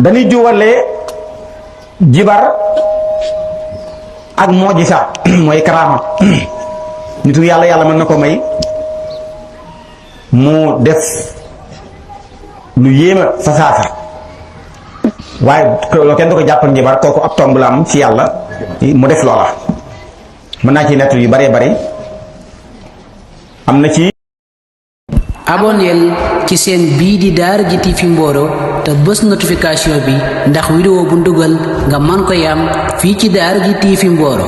dañuy juwalee jibar ak mojisa mooy karaama nitu yàlla mën na ko may mu def lu yéema fa saasa waaye loolu kenn du ko jàppal njibar kooku ab tomb la am ci yàlla mu def loola. mën naa ci nett yu bare bari am na ci abonneel ci seen bii di Daara J TV Mboro te bës notification bi ndax vidéo bu ndugal nga man ko yam fii ci Daara J TV Mboro.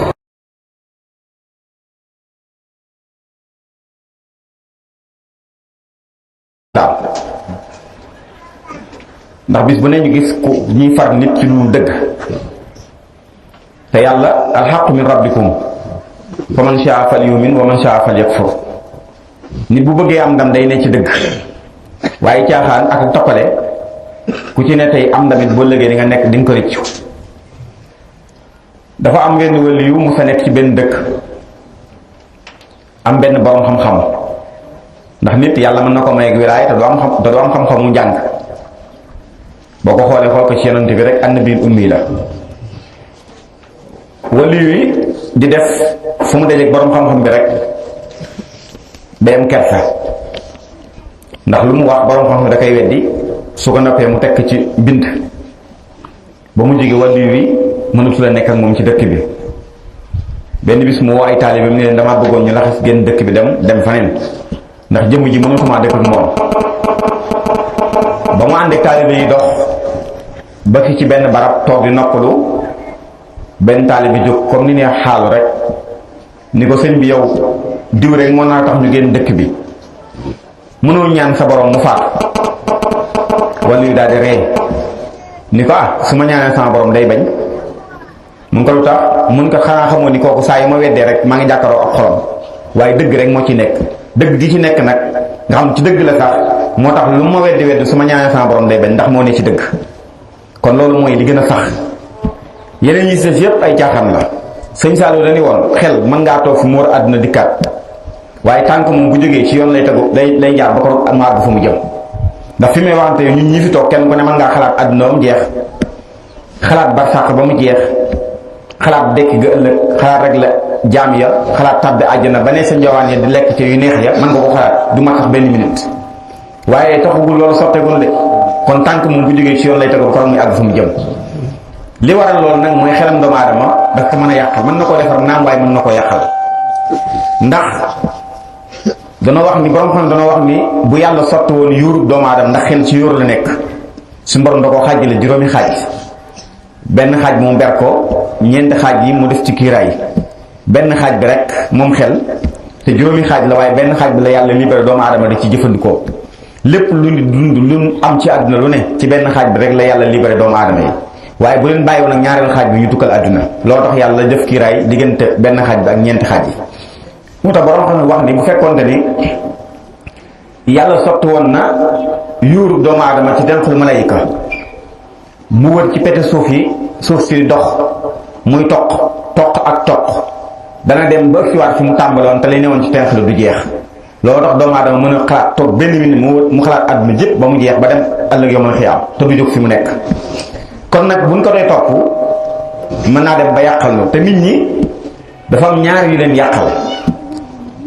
waaw ndax bis bu ne ñu gis ku ñuy far nit ci lu dëgg te yàlla alxaqu min rabbikum fa man shaa fal yumin wa man shaa fal yakfur nit bu bëggee am ndam day ne ci dëgg waaye caaxaan ak toppale ku ci ne tey am ndamit boo lëgee di nga nekk di nga ko rëccu. dafa am wenn waliyu mu sa nekk ci benn dëkk am benn borom xam-xam ndax nit yàlla mën na ko may ak wilaay te du am xam-xam mu jàng boo ko xoolee xool ko ci yonent bi rek annabi ummi la. waliyu yi di def fu mu dajeek borom xam-xam bi rek day am kersa ndax lu mu wax borom xam-xam da koy weddi su ko noppee mu tekk ci bind ba mu jóge waliyu yi mënatu la nekk ak moom ci dëkk bi. benn bis mu woo ay taalibeem ne leen damaa bëggoon ñu laxas génn dëkk bi dem faneen ndax jëmm ji mënatuma dëkk ak moom. ba mu ànd ak taalibe yi dox ba fi ci benn barab toog di noppalu benn taalibe jóg comme ni ne xaalu rek ni ko sëñ bi yow diw rek moo naa tax ñu génn dëkk bi mënoo ñaan sa borom mu faatu. wala yu daal di ree ni ko su ma ñaanee sama borom day bañ. mun ko lu tax mun ko xanaa xamoo ni kooku saa yu ma weddee rek maa ngi jàkkaroo ak xolam waaye dëgg rek moo ci nekk dëgg gi ci nekk nag nga xam ci dëgg la sax moo tax lu ma weddi su ma ñaanee sama borom day bañ ndax moo ne ci dëgg. kon loolu mooy li gën a sax yeneen yi si des yëpp ay caaxaan la. sëñ Saalum dañuy woon xel mën ngaa toog fi mu war a àdduna dikkaat waaye tànk moom bu jógee ci yoon lay tegu lay jaar ba ko ak mu àgg fa mu jëm ndax fi may waxante ñun ñi fi toog kenn ku ne mën ngaa xalaat àdduna ba mu jeex xalaat barsàq ba mu jeex xalaat dekk ga ëllëg xalaat rek la jaam ya xalaat tàbbi àjjana ba ne sa njawaan ya di lekk ci yu neex ya mën nga ko xalaat du ma tax benn minute waaye taxugul loolu sotteegul de kon tànk moom bu jógee ci yoon lay tegu ba ko muy àgg fa mu jëm. li waral loolu nag mooy xelam doomu aadama daf ko mën a yàqal mën na koo defar naam waaye mën na koo yàqal ndax dana wax ni borom xam dana wax ni bu yàlla sotti woon yuurub doomu aadama ndax xel ci yuur la nekk su borom da koo xaajale juróomi xaaj benn xaaj mu ber ko ñeenti xaaj yi mu def ci kiiraay benn xaaj bi rek moom xel te juróomi xaaj la waaye benn xaaj bi la yàlla libéré doomu aadama di ci jëfandikoo lépp lu ni dund lu am ci àdduna lu ne ci benn xaaj bi rek la yàlla libéré doomu aadama yi. waaye bu leen bàyyiwoon ak ñaareel xaaj bi ñu tukkal àdduna loo tax yàlla def kiiraay diggante benn xaaj bi ak ñeenti xaaj yi. moo tax borom xam ne wax ni bu fekkoonte ni yàlla sotti woon na yuuru doomu aadama ci denqul malayka mu wër ci pete suuf yi suuf si di dox muy toq ak toq dana dem ba ëgsiwaat fi mu tàmbaloon te lay newoon ci tenq la du jeex loolu tax doomu aadama mën a xalaat toog benn minute mu xalaat àdduna jëpp ba mu jeex ba dem ëllëg yomal xiyaam te du jóg fi mu nekk. kon nag buñ ko doy topp mën naa dem ba yàqal ñu te nit ñi dafa am ñaar yu leen yàqal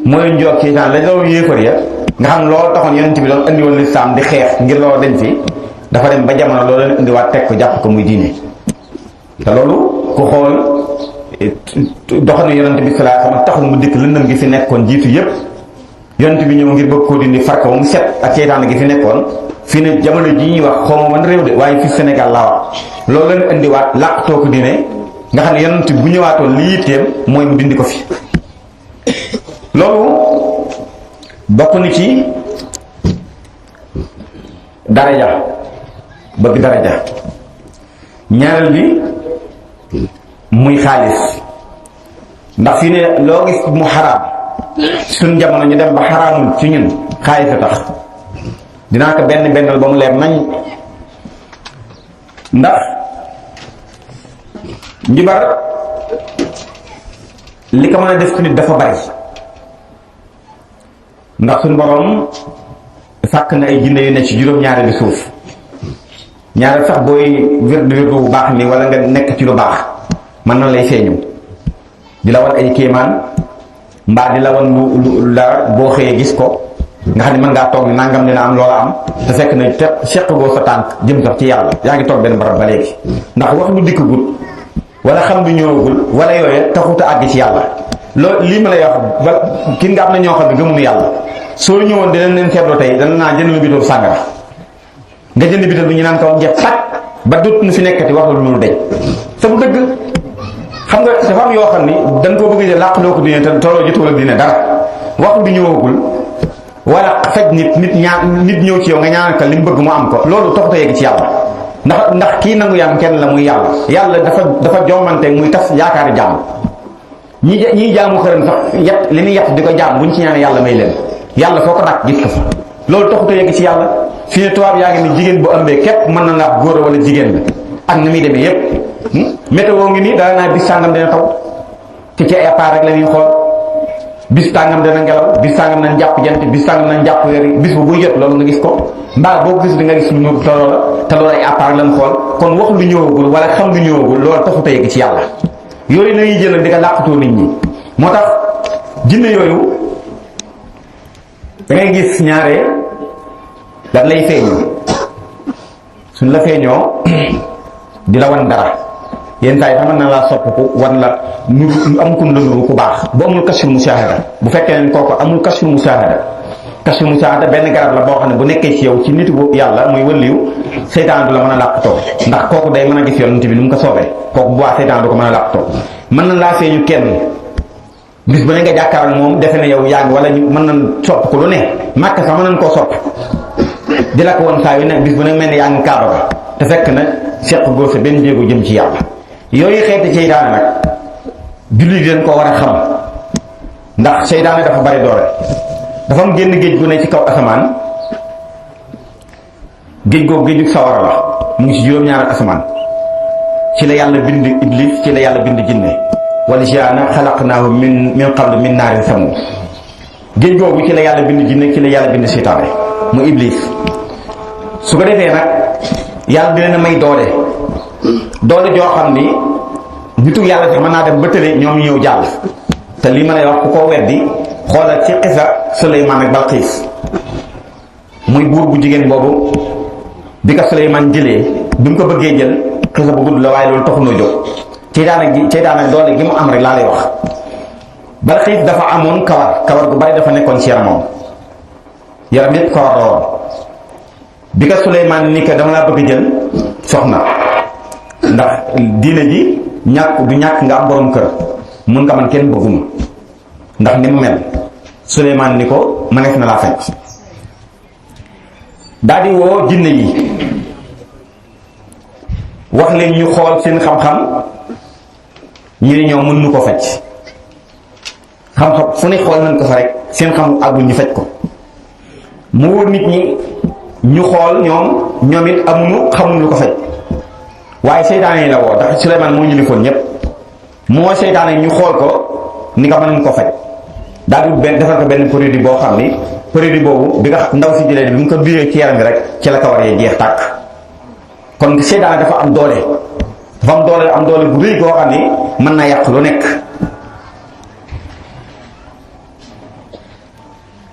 mooy njoog ci la doon yéefar ya nga xam loolu taxoon yonent bi doon indi woon lislaam di xeex ngir loolu dañ fi dafa dem ba jamono loolu leen indiwaat teg ko jàpp ko muy diine te loolu ku xool doxanu yonent bi sallallahu alayhi wasallam taxul mu dikk lëndëm gi fi nekkoon jiitu yépp yonent bi ñëw ngir bëgg koo dindi far ko mu set ak seytaane gi fi nekkoon fii ne jamono ji ñuy wax xaw ma man réew de waaye fii Sénégal laa wax loolu leen indiwaat làqtoo ko diine nga xam ne yonent bu ñëwaatoon li yitteem mooy mu dindi ko fi loolu bokk ni ci daraja bëgg daraja ñaareel bi muy xaalis ndax fii ne loo gis mu xaraam suñ jamono ñu dem ba xaraamul ci ñun xaalis a tax dinaa ko bennal ba mu leer nañ ndax njibar li ko mën a def ci nit dafa bari ndax suñu borom sàkk na ay jinne yu ne ci juróom-ñaari bi suuf ñaareel sax booy wér bu baax ni wala nga nekk ci lu baax mën na lay feeñu di la wan ay kéemaan mbaa di la wan lu la boo xëyee gis ko nga xam ne mën ngaa toog ni nangam dina am loola am te fekk na te seq goo sa tànk jëm sax ci yàlla yaa ngi toog benn barab ba léegi ndax wax lu dikk gut wala xam lu ñëwagul wala yooye taxut a àgg ci yàlla loolu lii ma lay wax ba kin nga am na ñoo xam ne gëmuñu yàlla soo ñëwoon dinañ leen seetloo tey dana naa jënd ma bitóob sàngara nga jënd bitóob bi ñu naan kaw njeex tàkk ba dut nu fi nekkati wax lu mënu deñ te bu dëgg xam nga dafa am yoo xam ni dañ koo bëgg a làq loo ko dine te tooloo jotoo ak dine dara waxtu bi ñëwagul wala faj nit ñëw ci yow nga ñaanal ko li mu bëgg mu am ko loolu taxut a yegg ci yàlla ndax kii nangu yàlla kenn la muy yàlla dafa jommante muy tas yaakaari jàmm ñi jaamu xërëm sax yet li muy yett di ko jaam buñ ci ñaane yàlla may leen yàlla foo ko dàq gis ko fa loolu taxut a yegg ci yàlla fii ne tubaab yaa ngi ni jigéen bu ëmbee képp mën na nga góor wala jigéen la ak na muy demee yépp météo ngi nii dara naa bis sàngam dina taw te ci ay appareil rek la ñuy xool bis tàngam dana ngelaw bis tàngam nañ jàpp jant bis tàngam nañ jàpp weer bis bu buy jot loolu nga gis ko mbaa boo ko gis di nga gis lu ñu te loolu ay appareil lañ xool kon wax lu ñëwagul wala xam lu ñëwagul loolu taxut a yegg ci yàlla yooyu lañuy jël di ko làqatoo nit ñi moo tax jinne yooyu da ngay gis ñaare dañ lay feeñoo suñ la feeñoo di la wan dara yenn saa yi xam na laa soppiku wan la nu am kum la nuru ku baax bu amul kashful musaahada bu fekkee ne kooku amul kashful musaahada benn garab la boo xam ne bu nekkee ci yow ci nitu yàlla muy wëlliw seytaan du la mën a làqatoo ndax kooku day mën a gis yonent bi nu mu ko soobee kooku bu waa seytaan du ko mën a làqatoo mën na laa feeñu kenn bis bu ne nga jàkkaar ak moom defe ne yow yaa ngi wala ñu mën nañ sopp ko lu ne màkk sax mën nañ koo sopp di la ko woon saa yu ne bis bu ne mel ne yaa ngi kaaba ba te fekk na seq góor sa benn jéego jëm ci yàlla yooyu xeeti seytaane nag julli leen koo war a xam ndax seytaane dafa bari doole dafa am génn géej gu ne ci kaw asamaan géej googu géejug sawara la mu ngi ci juróom-ñaari asamaan ci la yàlla bind iblis ci la yàlla bind jinne wal jaana xalaqnaahu min qablu min naarin samuum géej googu ci la yàlla bind jinne ci la yàlla bind seytaane mu iblis su ko defee nag yàlla dina na may doole joo xam ni nitu yàlla sax mën naa dem ba tële ñoom ñëw jàll te lii ma lay wax ku ko weddi xoolal ci xisa Suleymaan ak Balqiis muy buur bu jigéen boobu bi ko Suleymaan jëlee bi mu ko bëggee jël xisa bu gudd la waaye loolu taxunoo jóg seytaane doole gi mu am rek laa lay wax Balqiis dafa amoon kawar gu bari dafa nekkoon ci yaramam yaram yépp kawar la woon bi ko Suleymaan ni ko dama laa bëgg jël soxna ndax diine ji ñàkk du ñàkk nga am borom kër mun nga man kenn bëgguma ndax ni mu mel Suleymaan ni ko mënees na laa fekk daal di woo jinne yi wax leen ñu xool seen xam-xam ñu ne ñoom mën nu ko fecc xam-xam fu ne xool nañ ko fa rek seen xam àggul ñu fecc ko mu wóor nit ñi ñu xool ñoom it amuñu xamuñ lu ko fecc waaye seytaane yi la woo ndax Suleymaan moo ñu lifoon ñépp moo seytaane yi ñu xool ko ni nga mën ko faj daal di defal ko benn produit boo xam ni produit boobu bi nga ndaw si jëlee bi mu ko biiree ci yaram bi rek ci la kawar yee jeex tàkk kon seytaane dafa am doole bu rëy boo xam ni mën na yàq lu nekk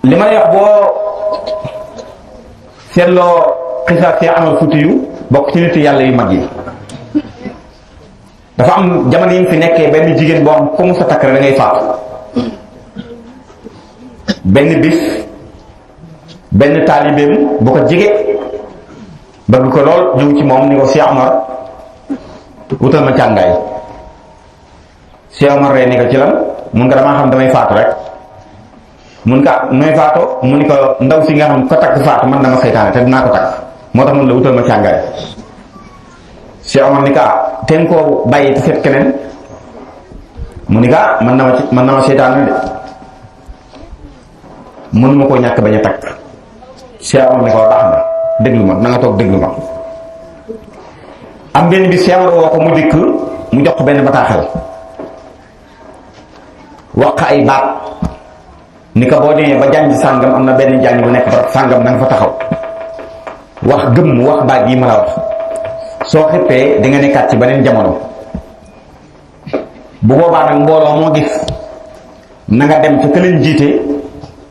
li ma lay wax boo seetloo xisaab see amal futi yu bokk ci nit yàlla yu mag yi dafa am jamono yi mu fi nekkee benn jigéen boo xam ku mu sa takk rek da ngay faatu benn bis benn taalibeem bu ko jege bëgg ko lool ñëw ci moom ni ko Cheikh Omar wutal ma càngaay Cheikh Omar ree ni ko ci lan mun nga damaa xam damay faatu rek mun ka nooy faatoo mu ni ko ndaw si nga xam ko takk faatu man dama seytaane te dinaa ko takk moo tax mun la wutal ma càngaay Cheikh Omar ni ka teen koo bàyyi te seet keneen mu ni ka man na ma seytaane de mënuma koo ñàkk bañ a takk Cheikh Omar ni ko baax na déglu ma na nga toog déglu ma am benn bi Cheikh Omar woo ko mu dikk mu jox ko benn bataaxal wax ay baat ni ko boo demee ba jànj sàngam am na benn jànj bu nekk barab sàngam na nga fa taxaw wax gëm wax baat yi ma la wax soo xippee di nga nekkaat ci beneen jamono. bu boobaa nag mbooloo moo gis na nga dem ci ka leen jiite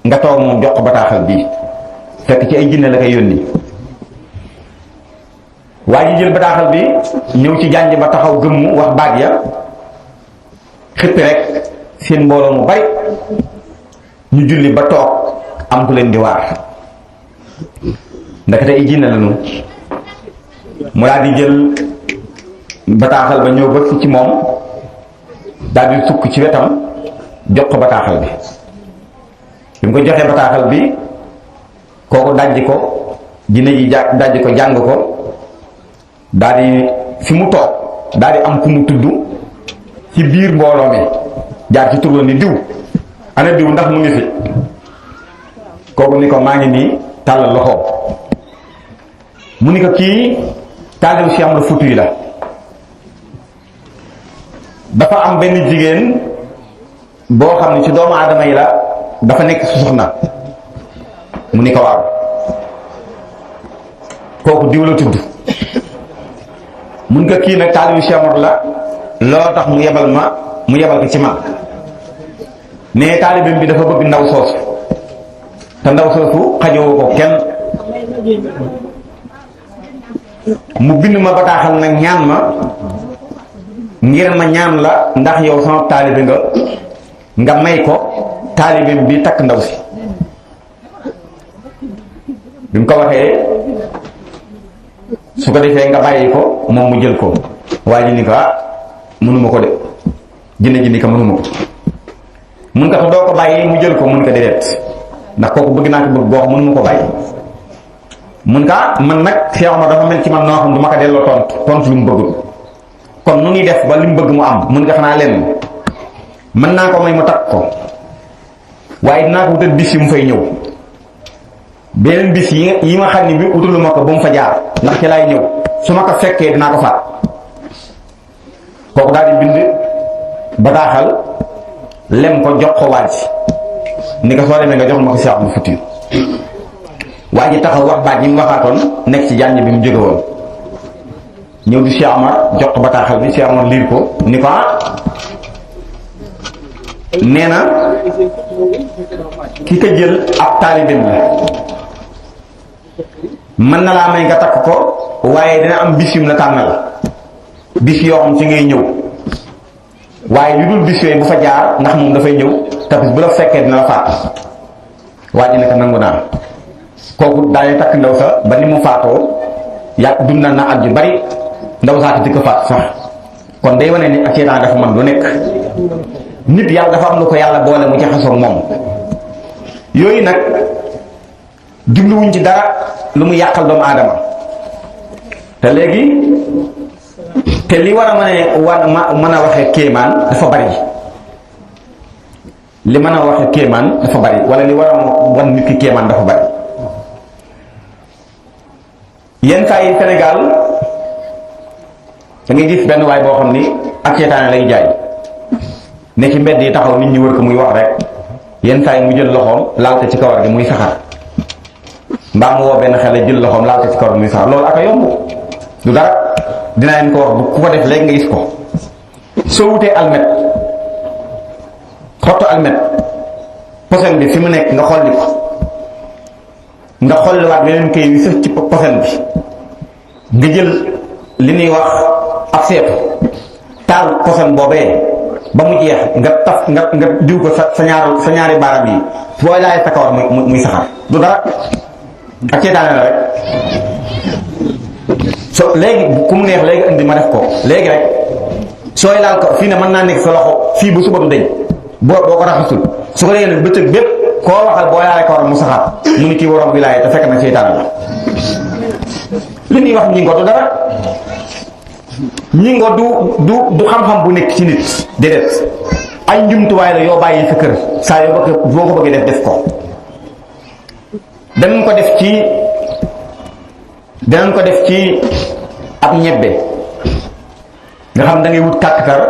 nga toog moom jox ko bataaxal bii fekk ci ay jinne la koy yónni. waa ji jël bataaxal bi ñëw ci jànj ba taxaw gëmmu wax baat ya xippi rek seen mbooloo mu bari ñu julli ba toog am ku leen di waar ndekete ay jinne lañu. mu daal di jël bataaxal ba ñëw ba ci moom daal di sukk ci wetam jox ko bataaxal bi. bi mu ko joxee bataaxal bi kooku dajji ko jinne ji dajji ko jàng ko daal di fi mu toog daal di am ku mu tudd ci biir mbooloo mi jaar ci tur ni diw ana diw ndax mu ngi fi. kooku ni ko maa ngi nii tàllal loxoom. mu ni ko kii taalibu Cheikh Amadou Fouti la. dafa am benn jigéen boo xam ne ci doomu aadama yi la dafa nekk su soxna. mu ni ko waaw. kooku diw la tudd. mun ko kii nag taalibu Cheikh Amadou la loo tax mu yebal ko ci man. ne taalibeem bi dafa bëgg ndaw soosu te ndaw soosu xajoo ko kenn. mu bind ma bataaxal nag ñaan ma ngir ma ñaan la ndax yow sama taalibe nga may ko taalibeem bi takk ndaw si. bi mu ko waxee su ko defee nga bàyyi ko moom mu jël ko. waaye ji ni ko mënuma ko de jinne ji ni ko mënuma ko. mun ko te doo ko bàyyi mu jël ko mun ko déedéet ndax kooku bëgg naa ko bëgg boo xam mënuma ko bàyyi. mun ka man nag Cheikh Omar dafa mel ci man noo xam du ma ko delloo tontu lu mu bëggul. kon nu ñuy def ba li mu bëgg mu am mun nga xanaa leen mën naa ko may mu takk ko waaye dinaa ko wutal bis yu mu fay ñëw. beneen bis yi ma xam ni bi wutalu ma ko ba mu fa jaar ndax ci laay ñëw su ma ko fekkee dinaa ko faat. kooku daal di bind bataaxal lem ko jox ko waaj ni ko soo demee nga jox ma ko Cheikh Amadou Fouti. waa ji taxaw wax baat ñi mu waxaatoon nekk ci jànj bi mu jóge woon ñëw di Cheikh Amar jox ko bataaxal bi Cheikh Amar liir ko ni ko nee na ki ko jël ab taalibeem la mën na laa may nga takk ko waaye dina am bis yum la tànnal bis yoo xam ci ngay ñëw waaye yu dul bis yooyu bu fa jaar ndax moom dafay ñëw te bis bu la fekkee dina la faat. waa ji ne ko nangu naa. kooku daay takk ndaw sa ba ni mu faatoo yàgg dund na at yu bari ndaw saa di ko faat sax. kon day wane ni ak seetaan dafa man lu nekk. nit yàlla dafa am lu ko yàlla boole mu jaxasoo moom. yooyu nag jubluwuñ ci dara lu mu yàqal doomu aadama. te léegi te li war a mën a waxe kéemaan dafa bari. li mën a waxe kéemaan dafa bari wala li war a wan nit ki kéemaan dafa bari. yenn saa yi Sénégal da ngay gis benn waay boo xam ni ak seetaane lay jaay ne ci mbedd yi taxaw nit ñi wër ko muy wax rek yenn saa yi mu jël loxoom laal ko ci kawar gi muy saxar mbaa mu woo benn xale jël loxoom laal ko ci kawar gi muy saxar loolu ak a yomb du dara dinaa leen ko wax ku ko def léegi nga gis ko. soo wutee almet xottu almet posen bi fi mu nekk nga xolli ko nga xolliwaat beneen këy wi sëf ci posen bi nga jël li ñuy wax ab seetu taal posen boobee ba mu jeex nga taf nga diw ko sa ñaari baaraam yi booy laay sa kawar muy saxar du dara ak seetaane la rek. so léegi ku mu neex léegi indi ma def ko léegi rek sooy laal ko fii ne mën naa nekk sa loxo fii bu suba du deñ boo ko raxasul su ko léegi nag bëccëg bépp koo waxal boo laalee kawar mu saxaar mu ni kii waroon wilaaya te fekk na seytaane la. li ñuy wax ñi ngo du dara ñi ngo du xam-xam bu nekk ci nit déedéet ay njumtuwaay la yoo bàyyi sa kër saa yoo boo ko bëggee def ko. danañ ko def ci ab ñebbe nga xam da ngay wut kàkkatar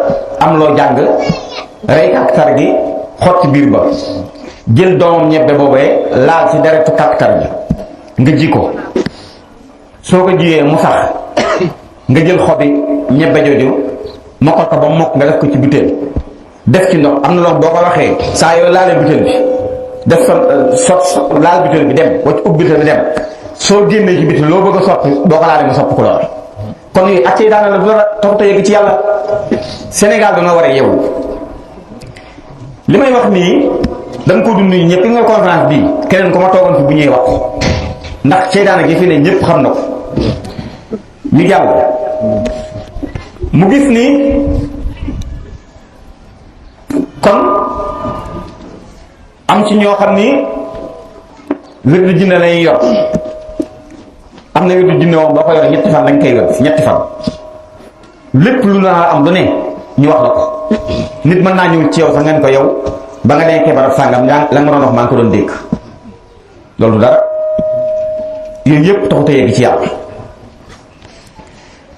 am loo jàng rey kàkkatar gi xotti biir ba jël doomam ñebbe boobee laal ci deretu kàkkatar gi nga ji ko soo ko jiyee mu sax nga jël xobi ñebbe jooju mokkal ko ba mokk nga def ko ci butéel def ci ndox am na loolu boo ko waxee saa yoo laalee butéel bi def sot laal butéel bi dem wacc ubbi butéel bi dem soo génnee ci butéel loo bëgg a soppi boo ko laalee nga soppi ko lool kon yooyu ak seytaane la dara taxut a yegg ci yàlla. Sénégal dana war a yeewu li may wax nii danga ko dund ñëpp nga conférence bii keneen ko ma toogoon fi bu ñuy wax ndax seytaane gi fi ne ñëpp xam na ko ñu jàll mu gis ni kon am ci ñoo xam ni wirdu jinne lay yor am na wirdu jinne moom boo ko yor ñetti fan dañ koy wér ñetti fan lépp lu la am lu ne ñu wax la ko nit mën naa ñëw ci yow sax ngeen ko yow ba nga nekkee barab sàngam la nga doon wax maa ngi ko doon dégg loolu dara yooyu yëpp taxut a yegg ci yàlla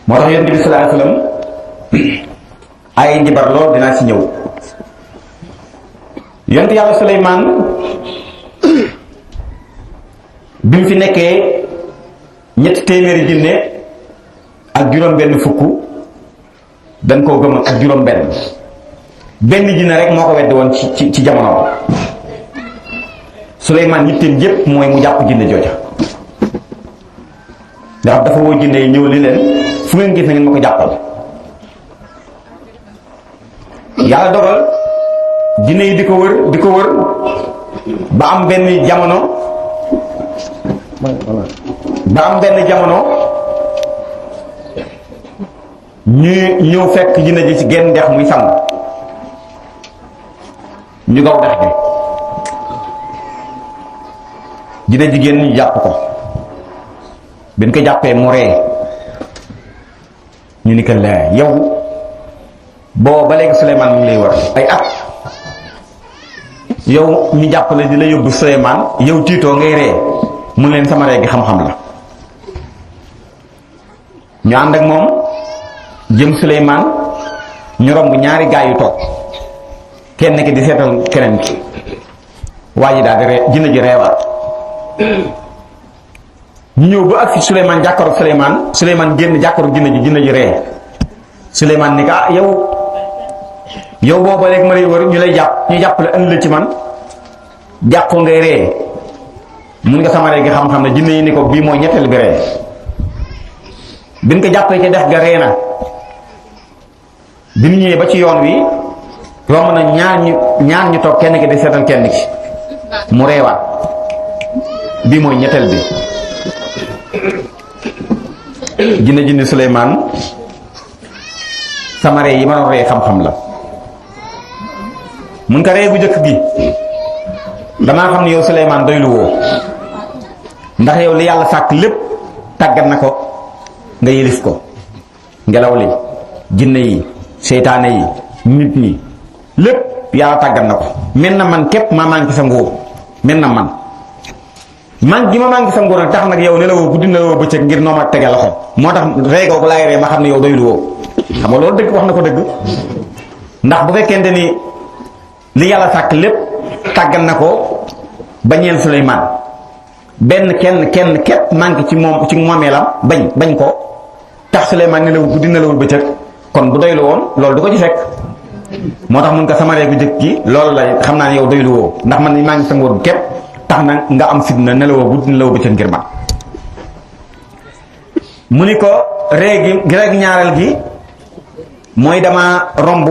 moo tax yonent bi sallallahu alayhi wasallam ay njibar lool dinaa ci ñëw yonent yàlla Suleymaan bi mu fi nekkee ñetti téeméeri jinne ak juróom benn fukk dañ koo gëm ak juróom benn jinne rek moo ko weddi woon ci jamono Suleymaan yitteem yépp mooy mu jàpp jinne jooja ndax dafa woo jinne yi ñëw li leen fu ngeen gis na ngeen ma ko jàppal yàlla dogal jinne yi di ko wër ba am benn jamono ñu ñëw fekk jinne ji ci genn dex muy sangu ñu gaw dex gi jinne jigéen ñu jàpp ko bi ñu ko jàppee mu ree ñu ni ko la yow boo ba léegi Suleymaan mu ngi lay war ay at yow ñu jàpp la di la yóbbu Suleymaan yow tiitoo ngay ree mun leen sama ree gi xam-xam la ñu ànd ak moom jëm Suleymaan ñu romb ñaari gaay yu toog kenn ki di seetal keneen ki waa ji daal di ree jinne ji reewaat ñu ñëw ba ak fi Suleymaan jàkkaaru Suleymaan génn jàkkaaru jinne ji ree Suleymaan ni ko ah yow booba léegi ma lay wër ñu lay jàpp ñu jàpp la ënd la ci man jàppoo ngay ree mun nga sama ree gi xam-xam ne jinne yi ni ko bii mooy ñetteel bi ree biñ ko jàppee ca dex ga ree na bi ñu ñëwee ba ci yoon wi romb na ñaar ñu toog kenn ki di seetal kenn ki mu reewaat bii mooy ñetteel bi jinne Suleymaan sama ree yi ma doon ree xam-xam la mun ko ree bu jëkk gi damaa xam ne yow Suleymaan doylu woo ndax yow li yàlla sàkk lépp tàggat na ko nga yëlif ko ngelaw li jinne yi seytaane yi nit ñi lépp yàlla tàggat na ko mel na man képp maa manqué sa nguur mel na man gi ma manqué sa nguur nag tax nag yow nelawoo guddi nelawoo bëccëg ngir noo ma tege loxo moo tax reegoo ko laay ree ma xam ne yow doylu woo xam nga loolu dëgg wax na ko dëgg ndax bu fekkente ni li yàlla sàkk lépp tàggat na ko ba ñeel Suleymaan benn kenn képp manqué ci moom ci moomeelam bañ ko tax Suleymaan nelawul guddi nelawul bëccëg kon bu doylu woon loolu du ko ci fekk moo tax mun ko sama ree gu jëkk gi loolu la xam naa ne yow doylu woo ndax man maa ngi sa nguur képp tax na nga am fitna nelawoo guddi nelawoo bëccëg ngir man mu ni ko ree ñaareel gi mooy dama romb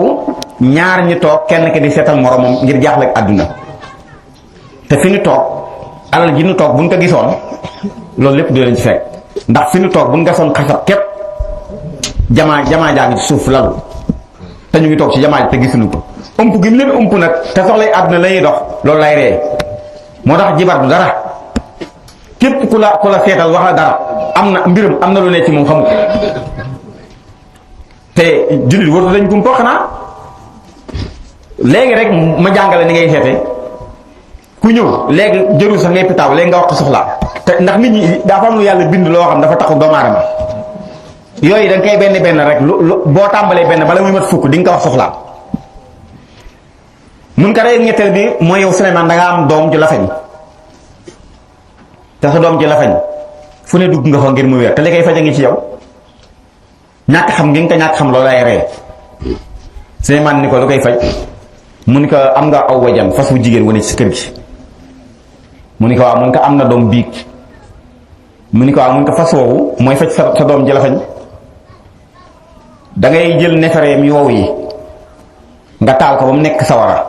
ñaar ñi toog kenn ki di seetal moromam ngir jaaxle ak àdduna te fi ñu toog alal ji ñu toog buñ ko gisoon loolu lépp doo leen ci fekk ndax fi ñu toog buñ gasoon xasab képp jamaa jaa ngi ci suuf lalu te ñu ngi toog ci jamaa ji te gisuñu ko ëmp gi mu leen ëmp nag te soxlay àdduna la ñuy dox loolu lay ree moo tax jibar du dara képp ku la seetal wax la dara am na mbirum am na lu ne ci moom xamul te jullit wartu dañ kumpa xanaa léegi rek ma jàngale ni ngay seete ku ñëw léegi jëru sax ngay pitaaw léegi nga wax ko soxlaa te ndax nit ñi dafa am lu yàlla bind loo xam dafa taxu doomu aadama yooyu da nga koy benn rek lu boo tàmbalee benn bala muy mat fukk di nga ko wax soxlaa mun ko rey ñetteel bi mooy yow Suleymaan da nga am doom ju la fañ te sa doom ji la fañ fu ne dugg nga fa ngir mu wér te li koy faj a ngi ci yow ñàkk xam ngeen ko ñàkk xam loolu lay ree Suleymaan ni ko lu koy faj mu ni ko am nga aw wajan fas wu jigéen wane ci kër gi mu ni ko waaw mu ni ko am na doom biig mu ni ko waaw mu ni ko fas woowu mooy faj sa doom ji la fañ da ngay jël nefereem yu wow yi nga taal ko ba mu nekk sawara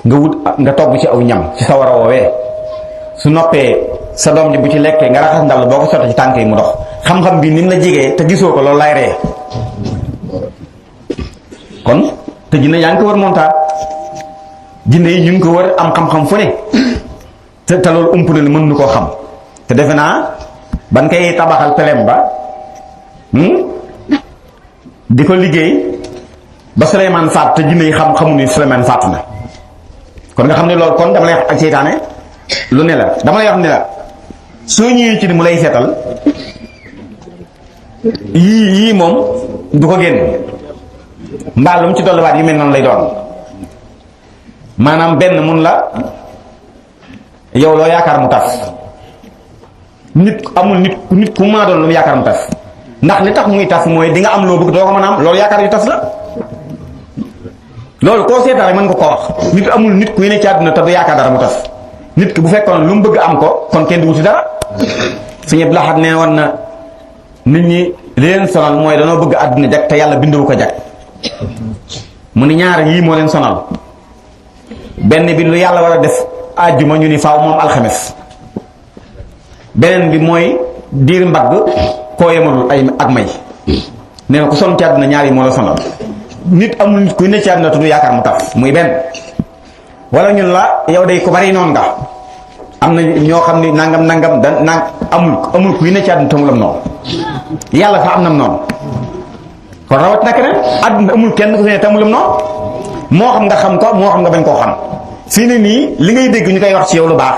nga wut nga togg ci aw ñam ci sawara woowee su noppee sa doom ji bu ci lekkee nga raxas ndal boo ko sotti ci tànk yi mu dox xam-xam bi ni mu la jegee te gisoo ko loolu lay ree kon te jinne yaa ngi ko war montaat jinne yi ñu ngi ko war am xam-xam fu ne te loolu ump na ni mën nu koo xam te defe naa ban koy tabaxal pelem ba di ko liggéey ba Suleymaan faat te jinne yi xamu ni Suleymaan faatu na kon nga xam ne loolu kon dama lay wax ak seytaane lu ne la dama lay wax ne la soo ñëwee ci ni mu lay seetal yii moom du ko génn mbaa lu mu ci dolliwaat yu mel noonu lay doon maanaam benn mun la yow loo yaakaar mu tas nit amul nit ku maa doon lu mu yaakaar mu tas ndax li tax muy tas mooy di nga am loo bëgg doo ko mën a am loolu yaakaar yu tas la loolu koo seetaan rek mën nga ko wax nit amul nit kuy ne ci àdduna te du yaakaar dara mu tas nit ki bu fekkoon lu mu bëgg am ko kon kenn du wuti dara suñu laxat nee woon na nit ñi li leen sonal mooy danoo bëgg àdduna jag te yàlla binduwu ko jag mu ni ñaar yii moo leen sonal benn bi lu yàlla war a def àjjuma ñu ni faaw moom alxames beneen bi mooy diir mbagg koo yemalul ay ak may nee na ku sonn ci àdduna ñaar yi moo la sonal nit amul nit kuy ne ci àdduna tudd yaakaar mu tas muy benn wala ñun la yow day ko bari noonu nga am na ñoo xam ni nangam da amul kuy ne ci àdduna tamulam noonu yàlla sax am nam noonu kon rawat na keneen àdduna amul kenn ku fi ne tamulam noonu moo xam nga xam ko moo xam nga bañ koo xam fii ne nii li ngay dégg ñu koy wax ci yow lu baax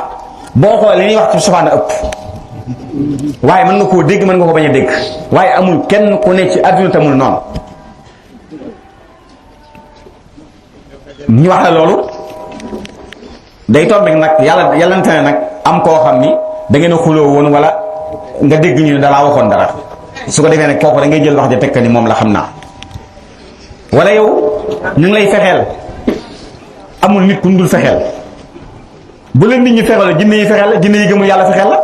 boo xoolee li ñuy wax ci sofaan a ëpp waaye mën nga koo dégg mën nga ko bañ a dégg waaye amul kenn ku ne ci àdduna tamul noonu ñu wax la loolu day tombeek nag yàllante ne nag am koo xam ni da ngeen a xuloo woon wala nga dégg ñu ne dalaa waxoon dara su ko defee nag kooku da ngay jël wax ja tekk ni moom la xam naa wala yow ñu ngi lay fexeel amul nit ku dul fexeel bu leen nit ñi fexeel la jinne yi fexeel la jinne yi gëmul yàlla fexeel la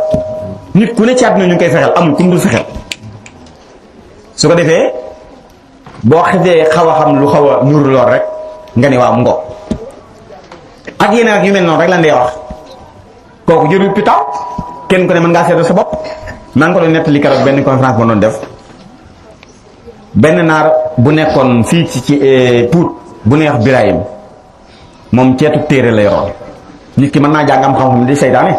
nit ku ne ci àdduna ñu ngi koy fexeel amul ku dul fexeel su ko defee boo xasee xaw a xam lu xaw a nur lool rek nga ne waaw mu ngo ak yeneen ak yu mel noonu rek lan dee wax kooku jërul pitaaw kenn ku ne mën ngaa seetal sa bopp maa ngi ko doon nettali keroog benn conférence ma doon def benn naar bu nekkoon fii ci Pout bu neex Birahim moom ceetu téere la yoroon nit ki mën naa jàng am xam-xam di seytaane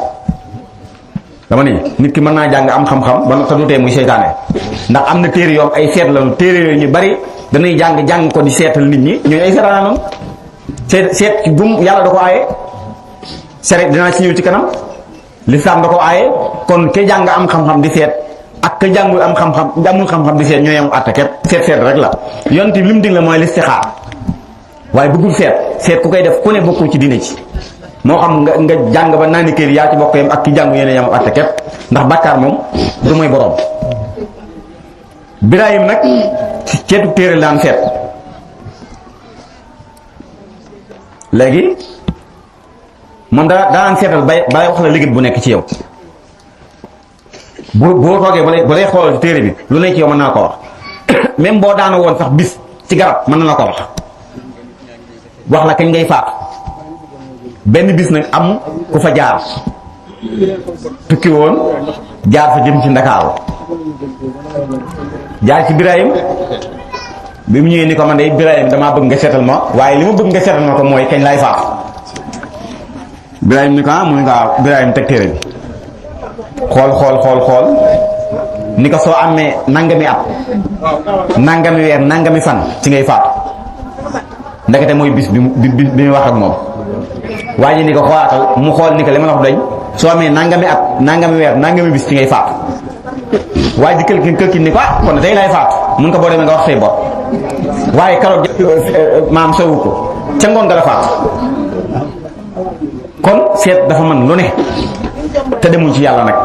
dama ni nit ki mën naa jàng am xam-xam ba te du tee muy seytaane ndax am na téere yoom ay seet la téere yooyu ñu bari danay jàng ko di seetal nit ñi ñooñu ay seetaane noonu seet ci gum yàlla da ko aaye sere dinaa ci ñëw ci kanam lislaam da ko aaye kon ke jàng am xam-xam di seet ak ke jàngul am xam-xam amul xam-xam di seet ñooy am àtte képp seet rek la yonent bi li mu digle mooy listixaar waaye bëggul seet ku koy def ku ne bokkul ci diine ci moo xam nga jàng ba naa ni kër yaa ci bokk yam ak ki jàngu yéen yam àtte képp ndax bàkkaar moom du mooy boroom Birahim nag ceetu téere daan seet léegi moom daan seetal bay wax la liggéey bu nekk ci yow boo toogee ba lay xool téere bi lu nekk ci yow mën naa ko wax même boo daana woon sax bis ci garab mën na la ko wax la kañ ngay faatu benn bis nag am ku fa jaar tukki woon jaar fa jëm ci Ndakaaru jaar ci Birahim bi mu ñëwee ni ko man de Birahim damaa bëgg nga seetal ma waaye li ma bëgg nga seetal ma ko mooy kañ lay faatu Birahim ni ko mu ni ko Birahim teg téere bi xool ni ko soo amee nangami at nangami weer nangami fan ci ngay faatu ndekete mooy bis bi muy wax ak moom waa ji ni ko xoolaatal mu xool ni ko li ma la wax dañ soo amee nangami at nangami weer nangami bis ci ngay faatu waa ji këlkin ni ko kon tey lay faatu mun ko boo demee nga wax say bor waaye karoot maam sowu ko ca ngoon nga la faatu kon seet dafa mën lu ne te demul ci yàlla nag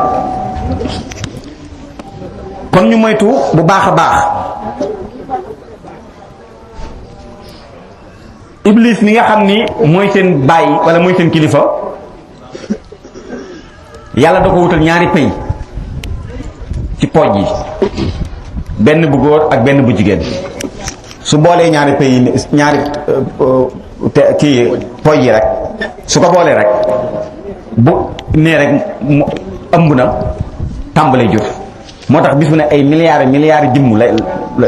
kon ñu moytu bu baax a baax iblis mi nga xam ni mooy seen baay wala mooy seen kilifa yàlla da ko wutal ñaari pëy ci pooj yi benn bu góor ak benn bu jigéen su boolee ñaari pëy yi ñaari kii pooj yi rek su ko boolee rek bu nee rek mu ëmb na tàmbalee jur moo tax bis bu ne ay milliards jëmm la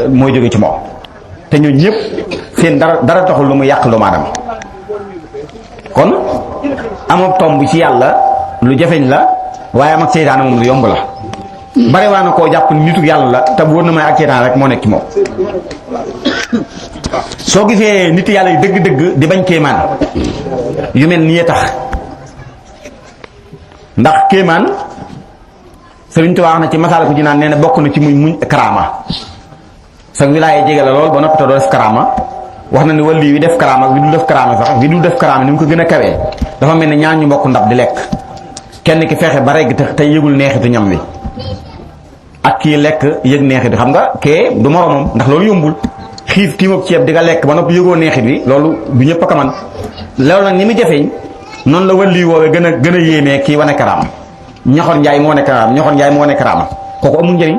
mooy jóge ci moom te ñoo ñëpp seen dara taxul lu mu yàq doomu aadama kon amab tomb ci yàlla lu jafeñ la waaye am ak seytaane moom lu yomb la bare waa na koo jàpp nitu yàlla la te wóor na may ak seytaane rek moo nekk ci moom soo gisee nit yàlla yi dëgg-dëgg di bañ kéemaan yu mel nii tax ndax kéemaan Sëriñ Tuubaa wax na ci Masaalikul Jinaan nee na bokk na ci muñ karaama sa wilaaya jege la lool ba noppi te doo def karaama wax na ni wàllu wi def karaama wi dul def karaama sax wi dul def karaama ni mu ko gën a kawee dafa mel ni ñaar ñu mbokk ndab di lekk kenn ki fexe ba regg te yëgul neexitu ñam wi ak kii lekk yëg neexit bi xam nga kee du moromam ndax loolu yombul xiif tiimab ceeb di nga lekk ba noppi yëgoo neexit bi loolu du ñëpp a ko man loolu nag ni mu jafeñ noonu la wàllu woowee gën a yéemee kii wane karaama ñoxor njaay moo ne karaama kooku amul njëriñ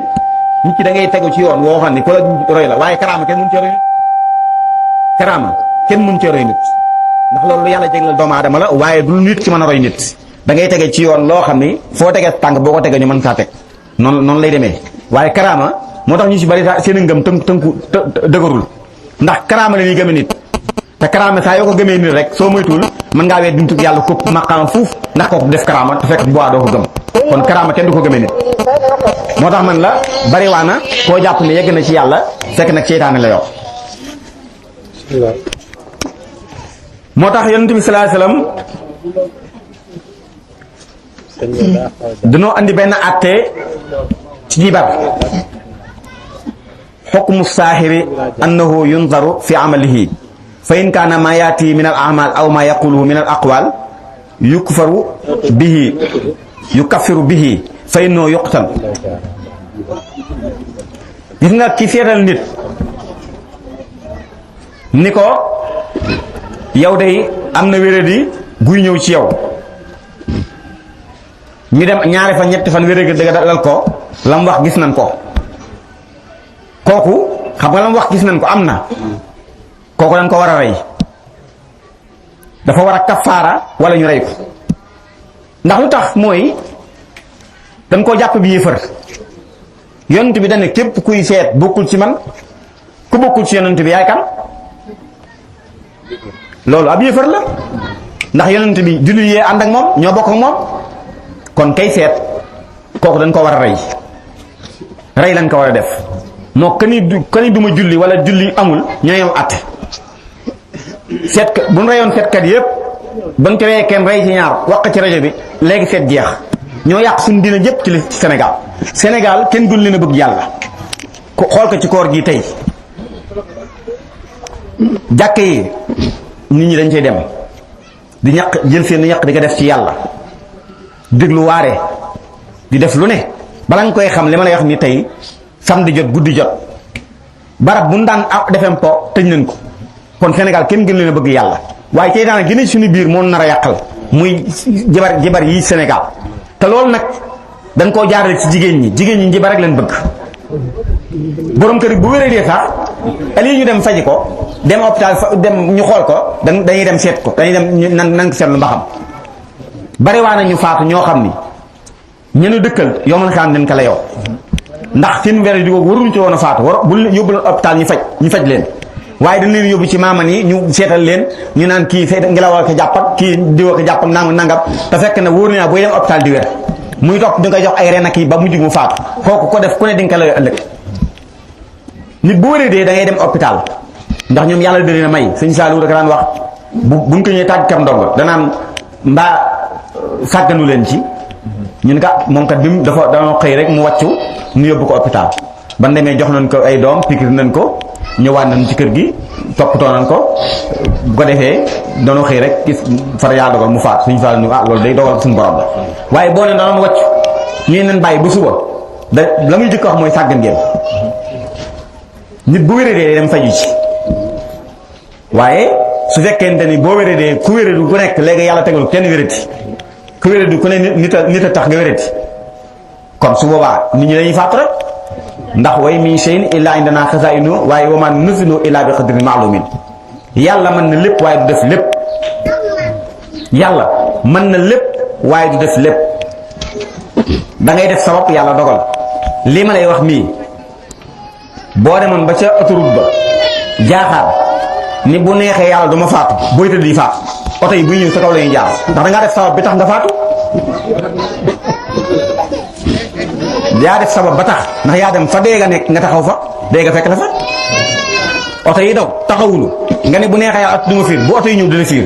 nit ki da ngay tegu ci yoon woo xam ni ku la roy la waaye karaama kenn mun cee roy nit ndax loolu lu yàlla jéglal doomu aadama la waaye du nit ki mën a roy nit da ngay tege ci yoon loo xam ni foo tegee tànk boo ko tegee ñu mën kaa teg noonu lay demee waaye karaama moo tax ñu ci bari seen i ngëm tënku dëgërul ndax karaama la ñuy gëmee nit te karaama saa yoo ko gëmee nit rek soo moytuwul mën ngaa wet dintu yàlla ko maqaama fuuf ndax kooku def karaama te fekk bu doo ko gëm kon karaama kenn du ko gëmee nit moo tax man la bariwaana koo jàpp ne yegg na ci yàlla fekk nag seytaane la yor moo tax yonent bi sallallahu alayhi wasallam dañoo andi benn àtte ci jibar xukmu saaxiri annahu yunzaru fi amalihi fa in kaana ma yaati min al amal aw ma yaquluhu min al aqwal yukaffiru bihi fa innoo yuqtal gis nga ki seetal nit ni ko yow day am na wéradi guy ñëw ci yow ñu dem ñaari fan ñetti fan wéradi dëgg dal ko lam wax gis nañ ko kooku xam nga lam wax gis nañ ko am na kooku dañ ko war a rey dafa war a kafaara wala ñu rey ko ndax lu tax mooy dañ koo jàpp bi yéefar yonent bi dañ ne képp kuy seet bokkul ci man ku bokkul ci yonent bi yaay kan loolu ab yéefar la ndax yonent bi julli yee ànd ak moom ñoo bokk ak moom kon kay seet kooku dañ ko war a rey lañ ko war a def moo kani duma julli wala julli amul ñoo yem àtte seet bu ñu reyoon seetkat yépp ba ñu ko reyee kenn rey ci ñaar wax ci rajo bi léegi seet jeex ñoo yàq suñu dina jëpp ci Sénégal kenn gën leen a bëgg yàlla ko xool ko ci koor gi tey jàkk yi nit ñi dañ cay dem di ñaq jël seen ñaq di ko def ci yàlla déglu waare di def lu ne bala nga koy xam li ma lay wax ni tey samedi jot guddi jot barab bu ñu daan defem po tëj nañ ko kon Sénégal kenn gën leen a bëgg yàlla waaye tey daana gën a suñu biir moo nar a yàqal muy jibar yi Sénégal te loolu nag dañ koo jaarale ci jigéen ñi jibar rek leen bëgg borom kër bu wéree dee sax ali ñu dem faji ko dem hôpital dem ñu xool ko dañuy dem seet ko dañuy dem nan ko seetlu mba xam bari waa na ñu faatu ñoo xam ni ñenu dëkkal yow man xam dañ ko la yow ndax seen wér di ko waruñu ci woon a faatu bu yóbbu leen hôpital ñu faj leen waaye dañ leen yóbbu ci maaman yi ñu seetal leen ñu naan kii ngelaw ko jàpp ak kii diwa ko jàpp ak nangam te fekk na wóor na booy dem hôpital di wér muy topp di nga jox ay ren ak yi ba mujj mu faatu kooku ko def ku ne di nga ko lay ëllëg nit bu wéree dee da ngay dem hôpital ndax ñoom yàlla da leen a may sëñ Saliou rek daan wax buñ ko ñëwee tàgg kam ndongo danaan mbaa sàgganu leen ci ñun ka moom kat bi mu dañoo xëy rek mu wàccu ñu yóbbu ko hôpital ban demee jox nañ ko ay doom pikir nañ ko ñëwaat nañ ci kër gi toppatoo nañ ko bu ko defee dañoo xëy rek gis far yaa dogal mu faat suñu faal ñu loolu day dogal suñu borom la waaye boo ne danoon wàcc ñu leen bàyyi bu suba la muy jëkk wax mooy sàggan ngeen nit bu wéradee dem faju ci waaye su fekkente ni boo wéradee ku wéradu ku nekk léegi yàlla tegal kenn wéradi ku wéradu ku ne nit a tax nga wéradi kon su boobaa nit ñi dañuy faatu rek ndax way min shay'in illaa indanaa xazaa'inu waaye wa maa nunazzilu illaa bi qadrin ma'luumin yàlla mën na lépp waaye du def lépp yàlla mën na lépp waaye du def lépp da ngay def sabab yàlla dogal lii ma lay wax mii boo demoon ba ca autoroute ba jaaxaar ni bu neexee yàlla du ma faatu booy tëdd yi faatu oto yi buy ñëw sa kaw la ñuy jaar ndax da ngaa def sabab bi tax nga faatu yaa def sabab ba tax ndax yaa dem fa dee nga nekk nga taxaw fa dee nga fekk la fa oto yi daw taxawulu nga ne bu neexee yàlla du ma fiir bu oto yi ñëw dina fiir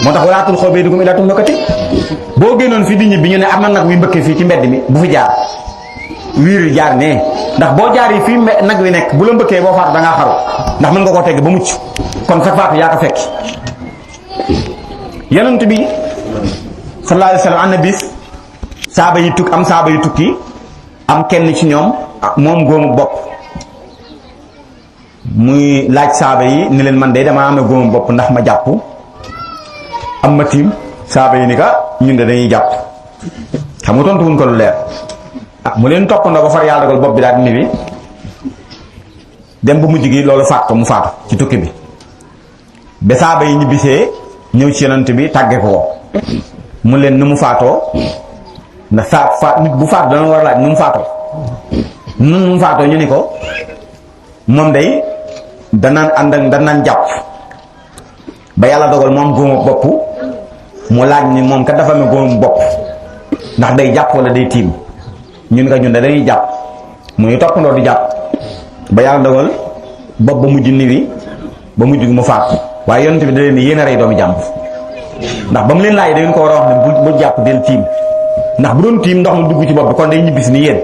moo tax walaa tulquu bi aydiikum ilaa tahlukati boo génnoon fi di ñibbi ñu ne am na nag wi mbëkkee fii ci mbedd mi bu fi jaar wiir jaar nee ndax boo jaar yi fii nag wi nekk bu la mbëkkee boo faatu da ngaa xaru ndax mën nga koo tegg ba mucc kon sa faatu yaa ko fekki yonent bi sallallahu alayhi wa sallam am na bis saaba yu tukki am kenn ci ñoom moom góomu bopp muy laaj saaba yi ni leen man de damaa amee góomu bopp ndax ma jàpp am ma tiim saaba yi ni ka ñun de dañuy jàpp xam nga tontu wuñ ko lu leer mu leen toppandoo ba far yàlla dogal bopp bi daal di niwi dem bu mujj gi loolu faat ko mu faatu ci tukki bi ba saaba yi ñibbisee ñëw ci yonent bi tàgge ko mu leen nu mu faatoo ndax nit bu faatu dana war a laaj nu mu faatoo ñu ni ko moom day danaan jàpp ba yàlla dogal moom góomu bopp mu laaj ni moom kat dafa amee góomu bopp ndax day jàpp wala day tiim ñun nga ñun de dañuy jàpp mu ñu toppandoo di jàpp ba yàlla dogal bopp ba mujj niwi ba mujj mu faatu waaye yonent bi da leen ni yéen a rey doomi jàmm ndax ba mu leen laaj da ngeen ko war a wax ne bu jàpp del tiim ndax bu doon tiim ndox mu dugg ci bopp bi kon day ñibbisi ni yéen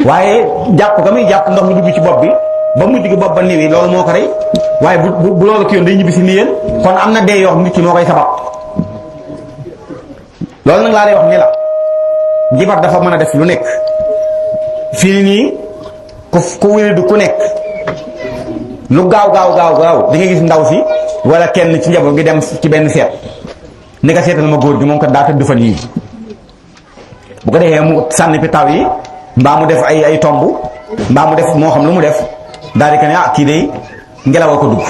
waaye jàpp ga muy jàpp ndox mu dugg ci bopp bi ba mujj gi bopp ba niwi loolu moo ko rey waaye bu loolu ki yoon day ñibbisi ni yéen kon am na dee yoo xam nit ki moo koy sabab loolu nag laa lay wax ni la njibar dafa mën a def lu nekk fii nii ku wéredu ku nekk lu gaaw di nga gis ndaw si wala kenn ci njaboot gi dem ci benn seet ni nga seetal ma góor gi moom kat daa tëdd fan yii bu ko defee mu sànni pitaaw yi mbaa mu def ay tomb mbaa mu def moo xam lu mu def daal di ko ne kii de ngelaw a ko dugg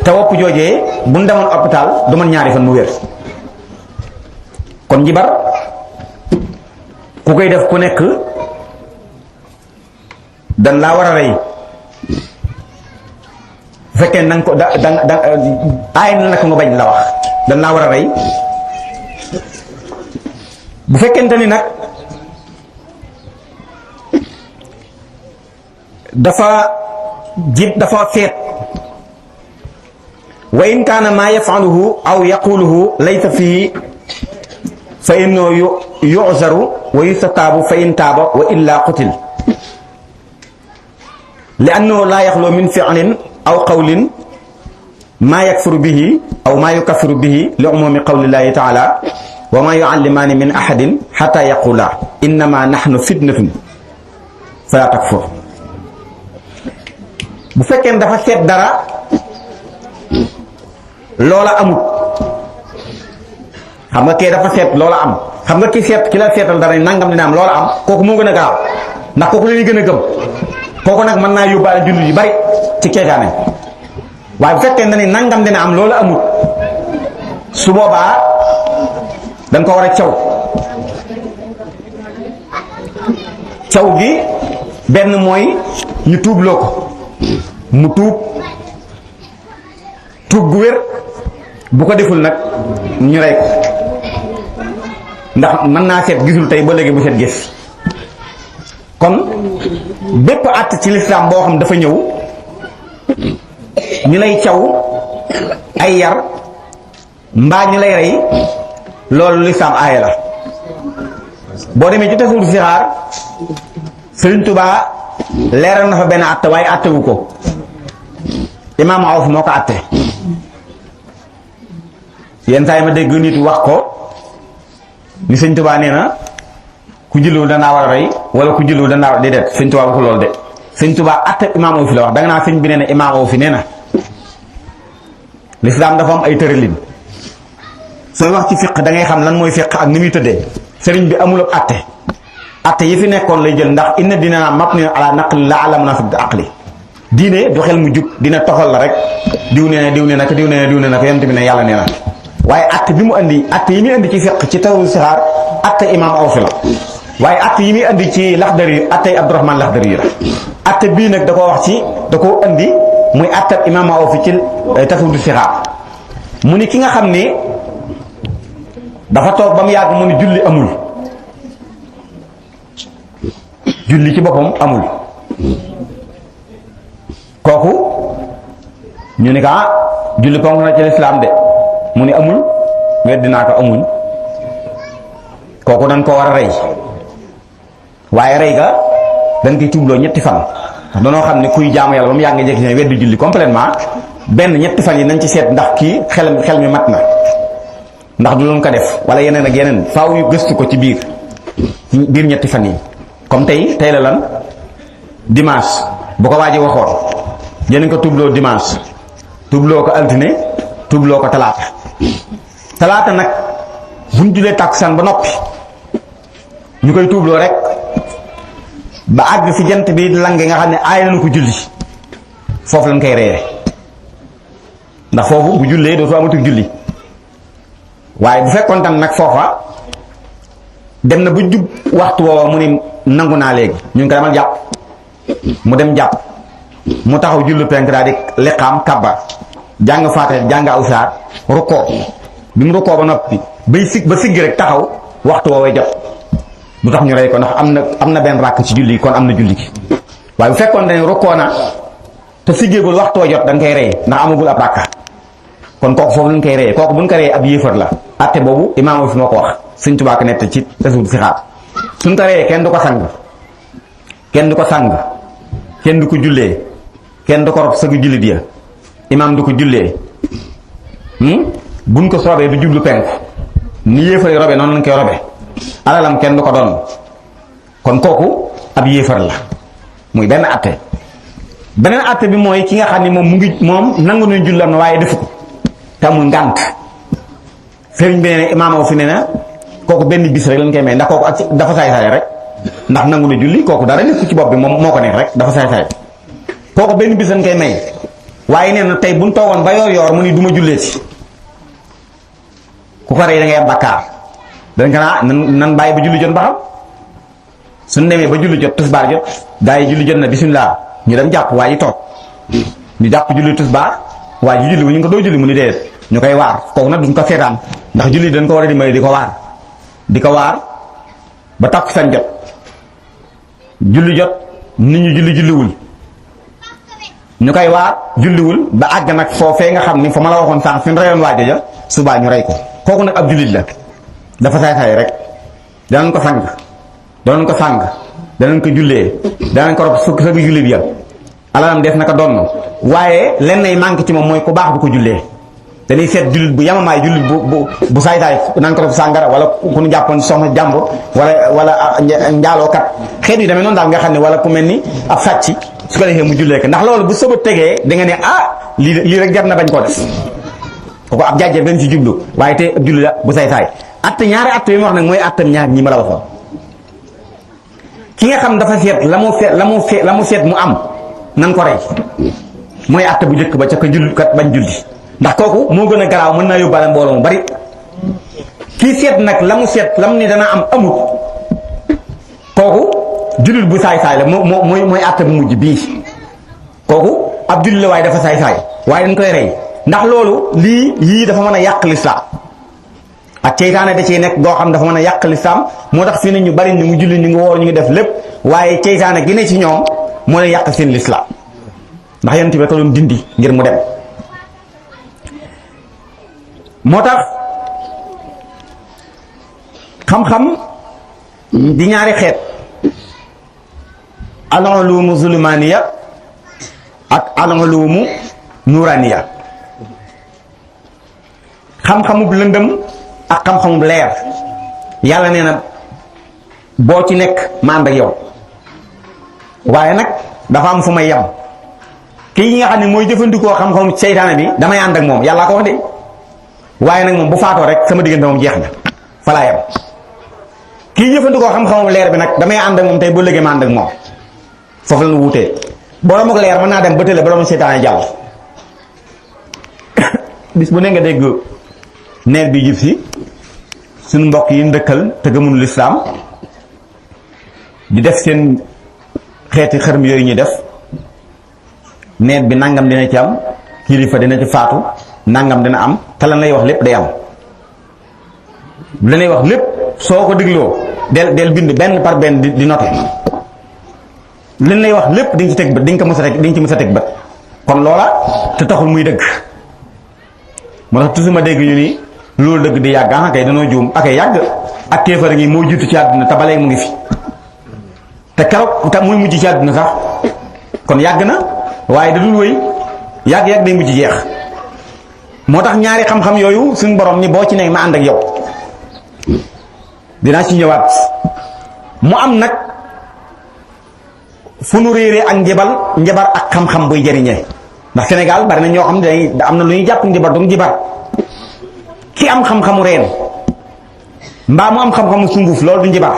te wopp joojee bu ñu demoon hôpital du man ñaari fan mu wér kon njibar ku koy def ku nekk dan laa war a rey bu fekkee na nga ko aay na naka nga bañ la wax dan laa war a rey bu fekkente ni nag dafa seet wa in kaana maa yafaluhu aw yaquluhu laysa fii fa innahu yu'zaru wa yustataabu fa in taaba wa illa qutil li annahu laa yaxlu min fi'lin aw qawlin maa yakfuru bihi aw maa yukaffiru bihi li umumi qawlillahi taala wa maa yu'allimaani min ahadin xataa yaqula innama nahnu fitnatun falaa takfur bu fekkee dafa seet dara loola amut xam nga kee dafa seet loola am xam nga ki la seetal dara nangam dina am loola am kooku moo gën a gaaw ndax kooku la ñuy gën a gëm kooku nag mën naa yóbbaale jullit yu bari ci keegaane waaye bu fekkee ne nangam dina am loola amut su boobaa dañ ko war a caw gi benn mooy ñu tuubloo ko mu tuub gu wér bu ko deful nag ñu rey ko ndax mën naa seet gisul tey ba léegi bu seet gis kon bépp àtt ci lislaam boo xam dafa ñëw ñu lay caw ay yar mbaa ñu lay rey loolu lislaam aaya la boo demee ci tasawudu sixaar Sëriñ Tubaa leeral na fa benn àtte waaye àttewu ko Imaam Awf moo ko àtte yenn saa yi ma dégg nit wax ko ni Sëriñ Tubaa nee na ku julliwul danaa war a rey wala ku julliwul danaa war a déedéet sëñ Tuubaa waxu loolu de sëñ Tuubaa atte imaam aw fi la wax da nga naa sëñ bi nee na imaam aw fi nee na lislaam dafa am ay tëralin sooy wax ci fiq da ngay xam lan mooy fiq ak ni muy tëddee sëriñ bi amul ab atte yi fi nekkoon lay jël ndax inna dina mabni ala naqli la ala munasib aqli diine du xel mu jug dina toxal la rek diw nee na diw nee na diw nee na diw nee na ko yonent bi ne yàlla nee na waaye atte bi mu andi atte yi muy andi ci fiq ci tawu sixaar atte imaam aw fi la waaye atte yi muy andi ci laxdari atte Abdurahmaan laxdari yi la atte bii nag da koo wax ci da koo andi muy atte imaam aw fi ci tawu sixaar mu ni ki nga xam ni dafa toog ba mu yàgg mu ni julli amul julli ci boppam amul kooku ñu ni ko julli ponk na ci lislaam de mu ni amul weddi naa ko amul kooku dañ ko war a rey waaye rey ga dañ koy tuubloo ñetti fan ndax danoo xam ne kuy jaamu yàlla ba mu yàgg nga jekki ne weddi julli complètement benn ñetti fan yi nañ ci seet ndax kii xel mi mat na ndax du loon ko def wala yeneen ak yeneen faaw yu gëstu ko ci biir ñetti fan yi comme tey la lan dimanche bu ko waaji waxoon jënañ ko tuubloo dimanche tuubloo ko altine tuubloo ko talaata nag buñ julee tàkkusaan ba noppi ñu koy tuubloo rek ba àgg fi jant bi lange nga xam ne aay nañu ko julli foofu lañ koy reyee ndax foofu bu jullee dootu amatul julli waaye bu fekkoon tam nag foofa dem na bu jub waxtu woowa mu ni nangu naa léegi ñu ngi ko demal jàpp mu dem jàpp mu taxaw jullu penk daal di liqaam kabbar jàng faate jàng aw saar rukkoo bi mu rukkoo ba noppi ba siggi rek taxaw waxtu woowee jot bu tax ñu rey ko ndax am na benn ràkk ci julli kon am na julli gi waaye bu fekkoon dañ rukkoo na te siggeegul waxtu wa jot dañ koy rey ndax amagul ab ràkka kon kooku foofu lañ koy reyee kooku buñ ko reyee ab yéefar la atte boobu imaam fi moo ko wax Sëñ Tuubaa ko nett ci tasawud si xaar suñ ko reyee kenn du ko sang kenn du ko jullee kenn du ko rob sëgu jullit ya imaam du ko jullee buñ ko soobee du jublu penku ni yéefar yi robe noonu lañ koy robe alalam kenn du ko doon kon kooku ab yéefar la muy benn atte beneen atte bi mooy ki nga xam ne moom nangu nañ jullam na waaye defu ko te amul ngànt sëriñ bi nee na imaam fi nee na kooku benn bis rek lañ koy may ndax kooku ak dafa saay-saay rek ndax nangu na julli kooku dara nekku ci bopp bi moom moo ko neex rek dafa saay-saay kooku benn bis lañ koy may waaye nee na tey buñ toogoon ba yoor mu ni du ma julleeti ku ko rey da ngay am bakkaar dañ ko naa nan bàyyi ba julli jot ba xam suñ demee ba julli jot tisbaar jot gaa yi julli jot na bisimilah ñu dem jàpp waa ji toog ñu jàpp julli tisbaar waa ji julli wu ñu ko doo julli mu ni déedéet ñu koy waar kooku nag duñ ko seetaan ndax julli dañ ko war a di may di ko waar ba takkusaan jot julli jot nit ñu julliwul ñu koy waar julliwul ba àgg nag foofee nga xam ni fa ma la waxoon sànq fi ñu reyoon waajo ja subaa ñu rey ko kooku nag ab jullit la dafa saay-saay rek danañ ko sang danañ ko jullee danañ ko rob sëgg julli bi ya alalam def naka donn waaye lenn ay manqué ci moom mooy ku baax bu ko jullee dañuy seet jullit bu yamamaay jullit bu saay-saay nan ko rob sàngara wala ku ñu jàppoon soxna jàmbur wala njaalookat xeet yi demee noonu daal nga xam ne wala ku mel ni ab sàcc su ko defee mu jullee ko ndax loolu bu soba tegee da nga ne lii rek jar na bañ koo def kooku ab jaajëf dañ ci jublu waaye te ab julli la bu saay-saay att ñaari att yi ma wax nag mooy attam ñaar ñi ma la waxoon ki nga xam dafa seet la mu seet mu am nan ko rey mooy att bu njëkk ba ca ko julli kat bañ julli ndax kooku moo gën a garaaw mën naa yóbbaale mbooloo mu bari kii seet nag la mu ne dana am amut kooku jullit bu saay-saay la mooy att bu mujj bii kooku ab jullit la waaye dafa saay-saay waaye dañ koy rey ndax loolu yii dafa mën a yàq lislaam ak ceytaane da ciy nekk goo xam dafa mën a yàq lislaam moo tax fii ne ñu bari ñu ngi julli ñu ngi woor ñu ngi def lépp waaye ceytaane gi ne ci ñoom moo lay yàq seen lislaam ndax yonent bi ko doon dindi ngir mu dem moo tax xam-xam di ñaari xeet al-ulumu zulmaniya ak al-ulumu nuraniya xam-xamub lëndëm ak xam-xamub leer yàlla nee na boo ci nekk ma ànd ak yow waaye nag dafa am fu may yem kii nga xam ne mooy jëfandikoo xam-xam seytaane bi damay ànd ak moom yàllaa ko wax de waaye nag moom bu faatoo rek sama diggante moom jeex na fa laa yem kii jëfandikoo xam-xamu leer bi nag damay ànd ak moom tey ba léegi ma ànd ak moom foofu la ñu wutee borom ak leer mën naa dem ba tële borom seytaane jàll bis bu ne nga dégg neer bi jib si suñu mbokk yi ndëkkal te gëmunu lislaam di def seen xeeti xërm yooyu ñuy def neer bi nangam dina ci am kilifa dina ci faatu nangam dina am te lan lay wax lépp day am lanay wax lépp soo ko digloo del bind benn par benn di noté lan lay wax lépp di nga ci teg bët di nga ko mës a teg di nga ci mës a teg bët kon loola te taxul muy dëgg moo tax toujours ma dégg ñu ni loolu dëgg di yàgg ah kay danoo juum ak yàgg ak kéefar ngi moo jiitu ci àdduna te ba léegi mu ngi fi te keroog te muy mujj ci àdduna sax kon yàgg na waaye da dul wéy yàgg-yàgg day mujj jeex moo tax ñaari xam-xam yooyu suñu borom ni boo ci nekk ma ànd ak yow dinaa ci ñëwaat mu am nag fu nu réeree ak njabar ak xam-xam buy jëriñee ndax Sénégal bari na ñoo xam ne day am na lu ñuy jàpp njabar du njabar ki am xam-xamu reen mbaa mu am xam-xamu sunguf loolu du njabar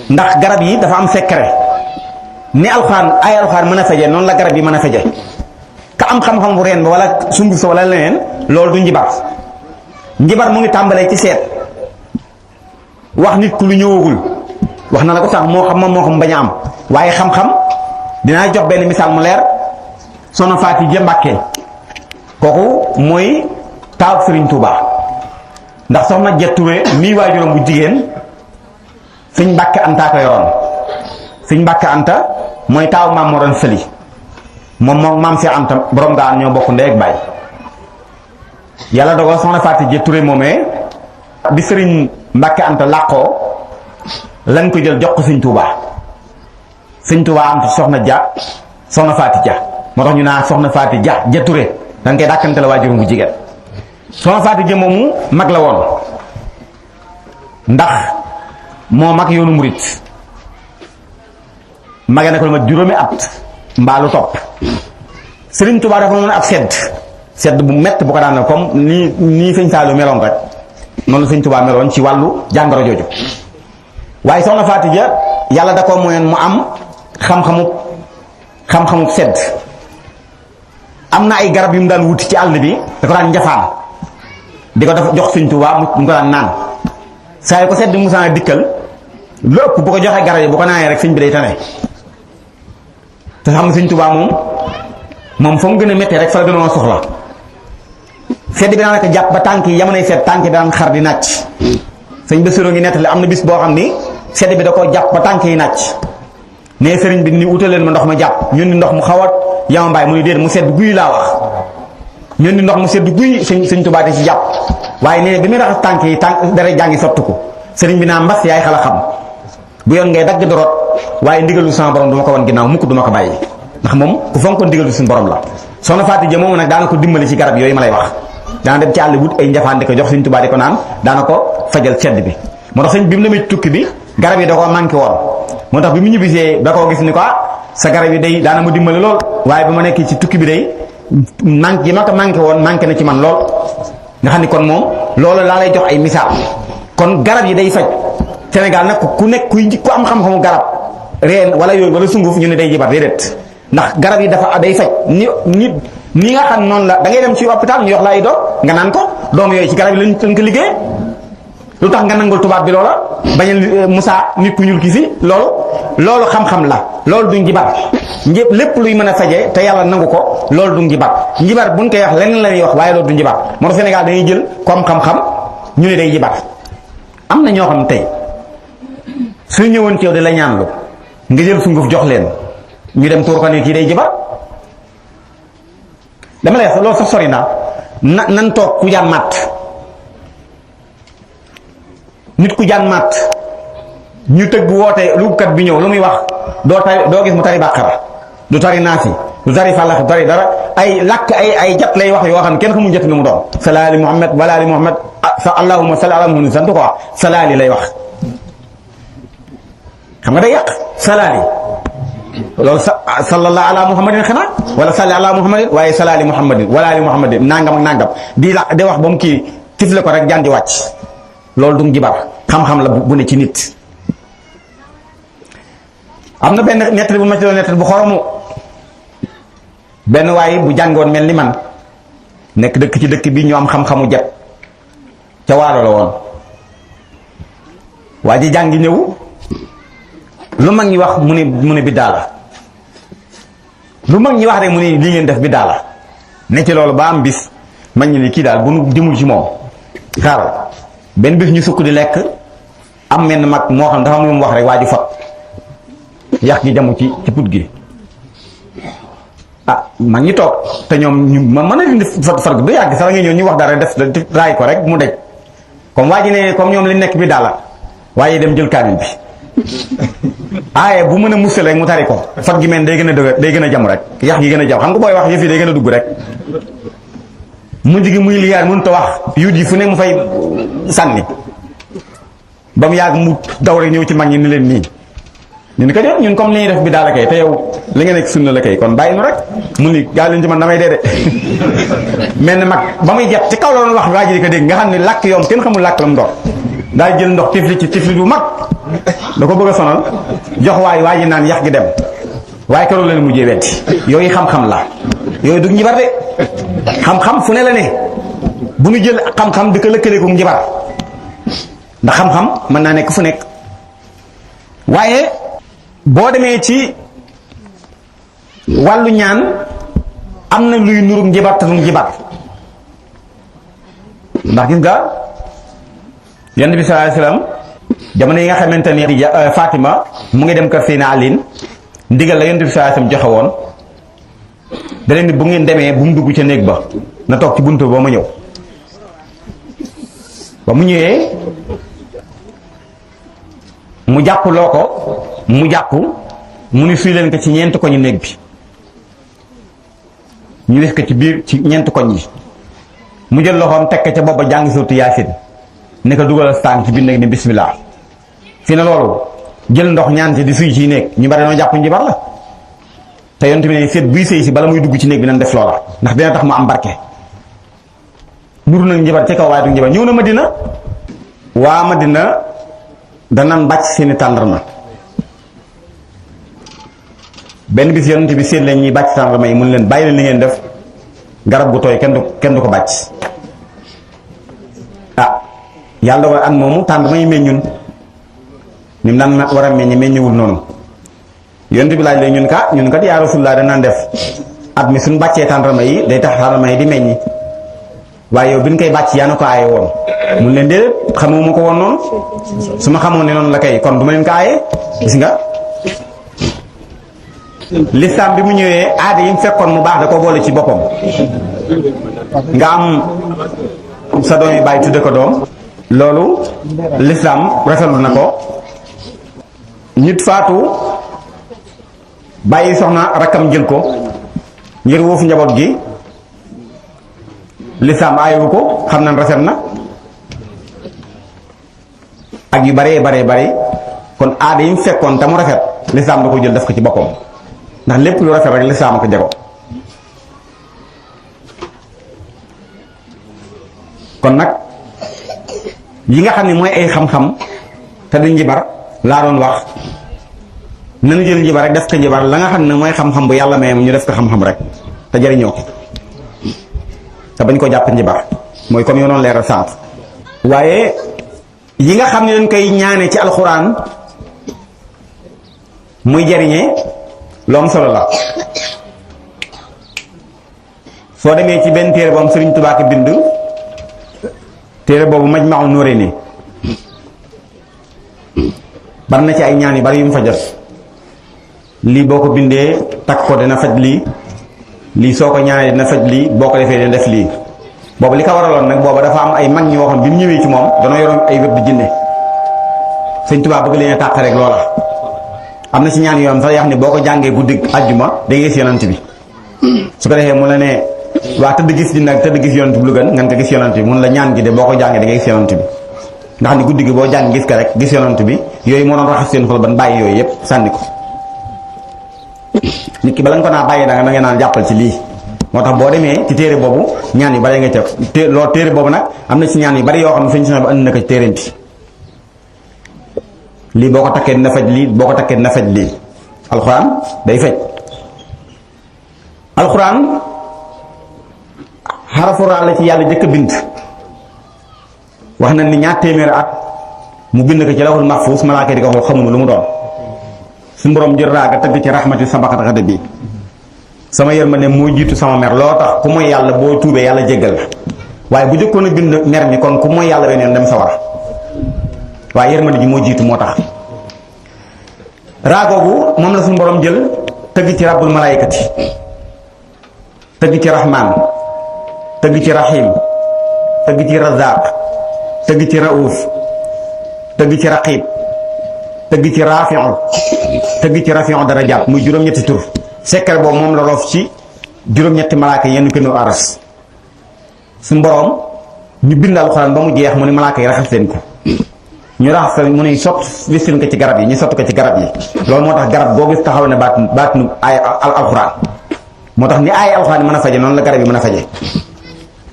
ndax garab yi dafa am secret ni ay alxuraan mën a feje noonu la garab yi mën a feje ka am xam-xam bu reen ba wala sunguf sa wala leneen loolu du njibar mu ngi tàmbalee ci seet wax nit ku lu ñëwagul wax na la ko sax moo xam moom moo xam bañ a am waaye xam-xam dinaa jox benn misaal mu leer Soxna Faati Ja Mbàkke kooku mooy taaw Sëriñ Tuuba ndax Soxna Ja Ture mii waajuram bu jigéen Sëñ Mbàkke Anta ko yoroon Sëñ Mbàkke Anta mooy taaw maam moo doon sëli moom maam si Anta borom gaan ñoo bokk ndey ak baay yàlla dogal Soxna Faati Ja Ture moomee bi Sëriñ Mbàkke Anta làqoo lañ ko jël jox ko Sëñ Tuuba Sëñ Tuuba am Soxna Ja Soxna Faati Ja moo tax ñu naa Soxna Faati Ja Ture dañ koy dàkkante la waajuram bu jigéen Soxna Faati Ja moomu mag la woon ndax moo mag yoonu murit mage na ko ma juróomi at mbaalu topp Sëriñ Tuubaa dafa noonu ab sedd bu mett bu ko daan comme nii Sëñ Saalu meloon rek noonu Sëñ Tuubaa meloon ci wàllu jàngoro jooju waaye Soxna Faati Ja yàlla da ko moyoon mu am xam-xamu sedd am na ay garab yu mu daan wuti ci àll bi da ko daan njafaan di ko def jox Sëñ Tuubaa mu ko daan naan saa yu ko sedd musaa dikkal lu ëpp bu ko joxee garab yi bu ko naanee rek sëñ bi day tane te xam nga Sëñ Tuubaa moom fa mu gën a méttee rek fa la gënoon soxla sedd bi daan ko jàpp ba tànk yi yamonay sedd tànk yi daan xar di nàcc sëñ Basiru ngi nettali am na bis boo xam ni sedd bi da koo jàpp ba tànk yi nàcc ne sëriñ bi ni utaleen ma ndox ma jàpp ñun di ndox mu xaw a yamambaay mu ni déet mu sedd guy laa wax ñun di ndox mu sedd guy Sëñ Tuubaa di ci jàpp waaye nee bi muy raxas tànk yi dara jàngi sottu ko sëriñ bi naa mbas yaay xala xam bu yoon ngay dagg dorot waaye ndigalu sama borom du ma ko wan ginnaaw mukk du ma ko bàyyi ndax moom ku fonkoon ndigalu suñu borom la Soxna Faati Ja moomu nag daana ko dimbali ci garab yooyu ma lay wax daana dem ci àll wut ay njafaan di ko jox Sëñ Tuubaa di ko naan daana ko fajal sedd bi moo tax sëñ bi mu demee tukki bi garab yi da koo manqué woon moo tax bi mu ñibbisee da koo gis ni ko sa garab yi day daana ma dimbali lool waaye bi ma nekk ci tukki bi day manqué yi ma ko manqué woon manqué na ci man lool nga xam ni kon moom loolu laa lay jox ay misaal kon garab yi day faj Sénégal nag ku nekk ku am xam-xamu garab reen wala yooyu wala sunguf ñu ne day jibar déedéet ndax garab yi dafa day faj ni nga xam noonu la da ngay dem ci hôpital ñu yox la ay doom nga naan ko doom yooyu ci garab yi lañ ko liggéey lu tax nga nangul tubaab bi loola bañal Moussa nit ku ñuul ki si loolu xam-xam la loolu du njibar lépp luy mën a faje te yàlla nangu ko loolu du njibar buñ koy wax leneen la ñuy wax waaye loolu du njibar moo tax Sénégal dañuy jël comme xam-xam ñu ne day jibar am na ñoo xam tey su ñëwoon ci yow di la ñaanlu nga jël sunguf jox leen ñu dem tuur ko ne kii day jibar dama lay wax loolu sax sori nan toog ku jaan màtt nit ku jaan màtt ñu tëgg woote luubkat bi ñëw lu muy wax doo gis mu tari bàqara du tari naasi du tari fàllax du tari dara ay làkk ay jat lay wax yoo xam ne kenn xamul jat bi mu doon salaali Muhammad walaali Muhammad sa allahumma salli ala Muhammad sant ko salaali lay wax xam nga day yàq salaali loolu sallallahu ala muhammadin xanaa wala salli ala muhammadin waaye salaali muhammadin wala ali muhammadin nangam ak nangam di wax ba mu kii tifle ko rek jaan di wàcc loolu du njibar xam-xam la bu ne ci nit. am na benn nettali bu ma ci doon nettali bu xoromu benn waay bu jàngoon mel ni man nekk dëkk ci dëkk bi ñu am xam-xamu jet ca waalo la woon waa ji jàngi ñëw lu mag ñi wax mu ne biddaa la lu mag ñi wax rek mu ne lii ngeen def biddaa la ne ci loolu ba am bis mag ñi ni kii daal bu nu jëmul ci moom xaaral benn bis ñu sukk di lekk am menn mag moo xam dafa am lu mu wax rek waa ji fot yax gi jamu ci put gi ah mag ñi toog te ñoom ñu mën a dindi fot du yàgg sax nga ñëw ñu wax dara def raay ko rek mu dej comme waa ji ne comme ñoom li nekk biddaa la waaye dem jël kaamil bi aaye bu mën a musal rek mu tari ko fat gi mel day gën a dëgër day gën a jam rek yax gi gën a jam xam nga booy wax yëf yi day gën a dugg rek mujj gi muy liyaar mënut a wax yuut yi fu ne mu fay sànni ba mu yàgg mu daw rek ñëw ci mag ñi ni leen nii ñu ni ko def ñun comme li ñuy def bi daal la kay te yow li nga nekk sunna la kay kon bàyyi nu rek mu ni gaa leen ci man damay dee de mel ni mag ba muy jet ci kaw la doon wax waa ji di ko dégg nga xam ne làkk yoom kenn xamul làkk la mu doon daal jël ndox tifli ci tifli bu mag da ko bëgg a sonal jox waa ji naan yax gi dem waaye keroog leen mujjee wetti yooyu xam-xam la yooyu du njibar de xam-xam fu ne la ne bu ñu jël xam-xam di ko lëkkaleeku njibar ndax xam-xam mën naa nekk fu nekk waaye boo demee ci wàllu ñaan am na luy nuru njibar te du njibar ndax gis nga yonent bi sallallahu alayhi wasallam jamono yi nga xamante ni Fatima mu ngi dem kër Seydina Aliin ndigal la yonent bi sallallahu alayhi wasallam joxe woon da leen ni bu ngeen demee bu mu dugg ca néeg ba na toog ci buntu ba ma ñëw ba mu ñëwee mu jàpp loo ko mu jàpp mu ni suy leen ko ci ñeent koñu néeg bi ñu def ko ci biir ci ñeent koñ yi mu jël loxoom teg ko ca booba jàng suuratu Yaasin ne ko dugalal tànk ci biir néeg ni bismillah fi ne loolu jël ndox ñaan ci di suy ci néeg ñu bari noo jàpp njibar la te yonent bi ne seet buy sëy si bala muy dugg ci néeg bi nan def loola ndax dina tax mu am barke nuru nag njibar ci kaw waaye du njibar ñëw na Madina waa Madina danan bàcc seeni tàndarma benn bis yonent bi seet leen ñuy bàcc tàndarma yi mun leen bàyyi leen li ngeen def garab gu tooy kenn du ko bàcc ah yàlla war an moomu tàndarma yi meññun ni mu daan war a meññewul noonu yonent bi laaj leen ñun kat yaa Rasulullah danaan def at mi suñ bàccee tàndarma yi day tax tàndarma yi di meññi waaye yow bi ñu koy bàcc yaa na ko aaye woon mun leen déedéet xamuma ko woon noonu su ma xamoon ne noonu la kay kon du ma leen ko aaye gis nga lislaam bi mu ñëwee aada yi mu fekkoon mu baax da ko boole ci boppam nga am sa doom yi bàyyi tudde ko doom loolu lislaam rafetlu na ko nit faatu bàyyi soxna rakkam jël ko ngir wuuf njaboot gi lislaam aayewu ko xam nañ rafet na ak yu baree bari kon aada yi mu fekkoon te mu rafet lislaam da ko jël def ko ci boppam ndax lépp lu rafet rek lislaam a ko jago kon nag yi nga xam ne mooy ay xam-xam te du njibar laa doon wax nanu jël njibar rek def ko njibar la nga xam ne mooy xam-xam bu yàlla mayam ñu def ko xam-xam rek te jëriñoo ko te bañ ko jàpp njibar mooy comme yoo noonu leeral sant waaye yi nga xam ne dañ koy ñaane ci alxuraan muy jariñee lu am solo la soo demee ci benn téere bu am Sëriñ Tuubaa ko bind téere boobu Majmahun Nurayni bari na ci ay ñaan yu bari yu mu fa jot lii boo ko bindee takk ko dina faj lii soo ko ñaanee dina faj lii boo ko defee dina def lii boobu li ko waraloon nag booba dafa am ay mag ñoo xam bi mu ñëwee ci moom danoo yoroon ay wér di jinne Sëñ Tuubaa bëgg leen a tàq rek loola am na ci ñaan yoo am sax yoo xam ne boo ko jàngee guddi àjjuma da ngay gis yonant bi su ko defee mu la ne waa tëdd gis di nag tëdd gis yonant bi lu gën nga ko gis yonant bi mun la ñaan gi de boo ko jàngee da ngay gis yonant bi ndax ni guddi gi boo jàng gis ka rek gis yonent bi yooyu moo doon raxas seen xol ban bàyyi yooyu yëpp sànni ko. nit ki bala nga ko naa bàyyi da nga naan jàppal ci lii moo tax boo demee ci téere boobu ñaan yu bari nga ca loolu téere boobu nag am na ci ñaan yu bari yoo xam ne suñu ba andi na ko ci téereenti lii boo ko takkee dina faj lii boo ko takkee dina faj lii alxuraan day faj. alxuraan xarafu raa la ci yàlla jëkk a bind wax na ni ñaar téeméeri at mu bind ko ci lawhul mahfuus malaaka di ko xool xamuñu lu mu doon suñu borom jël raaga tëgg ci rahmati sabaqat ghadabi sama yërmande moo jiitu sama mer loo tax ku mooy yàlla boo tuubee yàlla jéggal la waaye bu jëkkoon a bind mer mi kon ku mooy yàlla weneen dem sawara waaye yërmande ji moo jiitu moo tax raagoogu moom la suñu borom jël tëgg ci rabbul malaayikati tëgg ci rahmaan tëgg ci rahim tëgg ci razaq tëgg ci rauf tëgg ci raqib tëgg ci rafiu tëgg ci rafiu darajaat muy juróom-ñetti tur secret boobu moom la roof ci juróom-ñetti malaaka yenn kënu aras suñu borom ñu bind alxuraan ba mu jeex mu ne malaaka yi raxas leen ko ñu raxas mu ne sott wistin ko ci garab yi ñu sott ko ci garab yi loolu moo tax garab boo gis taxaw ne baat nu ay alxuraan moo tax ni ay alxuraan yi mën a faje noonu la garab yi mën a faje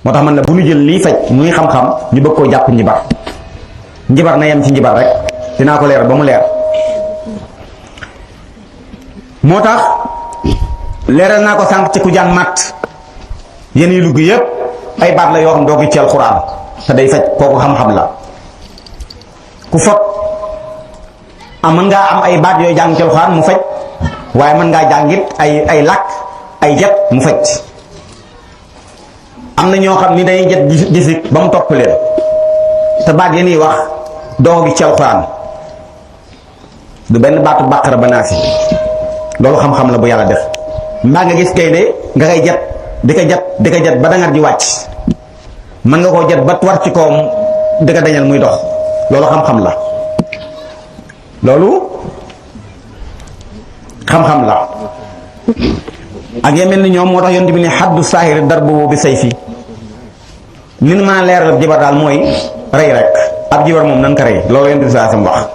moo tax man la bu ñu jël lii faj muy xam-xam ñu bëgg koo jàpp njibar na yem ci njibar rek dinaa ko leer ba mu leer moo tax leeral naa ko sànq ci ku jàng mat yéen yi lugg yëpp ay baat la yoo xam doo ko ci alxuraan te day faj kooku xam-xam la ku fot mën ngaa am ay baat yooyu jàng ci alxuraan mu faj waaye mën ngaa jàngit ay làkk ay jet mu faj am na ñoo xam ni dañuy jet gisik ba mu topp leen te baat yéen yi wax doo gi ci alxuraan du benn baatu bàqara ba naa si loolu xam-xam la bu yàlla def mbaa nga gis kay de nga koy jet di ko jet ba dangar ji wàcc mën nga koo jet ba war ci kawam di ko dañal muy dox loolu xam-xam la loolu xam-xam la ak yemel ni ñoom moo tax yonent bi ne xaddu saahiri darbu bi sayfi li nu mën a leeral jibar daal mooy rey rek ab jibar moom nan ko rey loolu yonent bi saa sam wax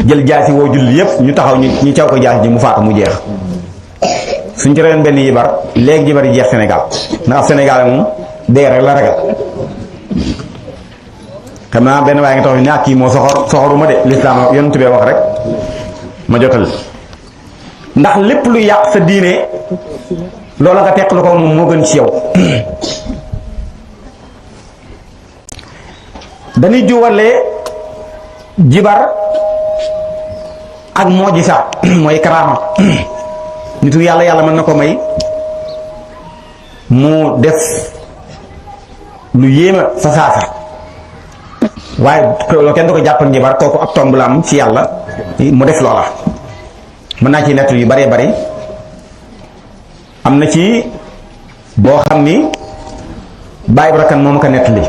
jël jaasi woo julli yépp ñu taxaw ñu caw ko jaasi ji mu faatu mu jeex suñ ci reyoon benn jibar léegi jibar yi jeex Sénégal ndax Sénégal moom dee rek la ragal xam naa benn waaye nga tax ne ak kii moo soxoruma de lislaam yonent bee wax rek ma jotal ndax lépp lu yàq sa diine loola nga teqlu ko moom moo gën ci yow dañuy juwalee jibar ak mojisa mooy karaama nitu yàlla mën na ko may mu def lu yéema fa saasa waaye loolu kenn du ko jàppal njibar kooku ab tomb la am ci yàlla mu def loola mën naa ci nett yu baree bari am na ci boo xam ni Baay Ibra Kan moom ko nettali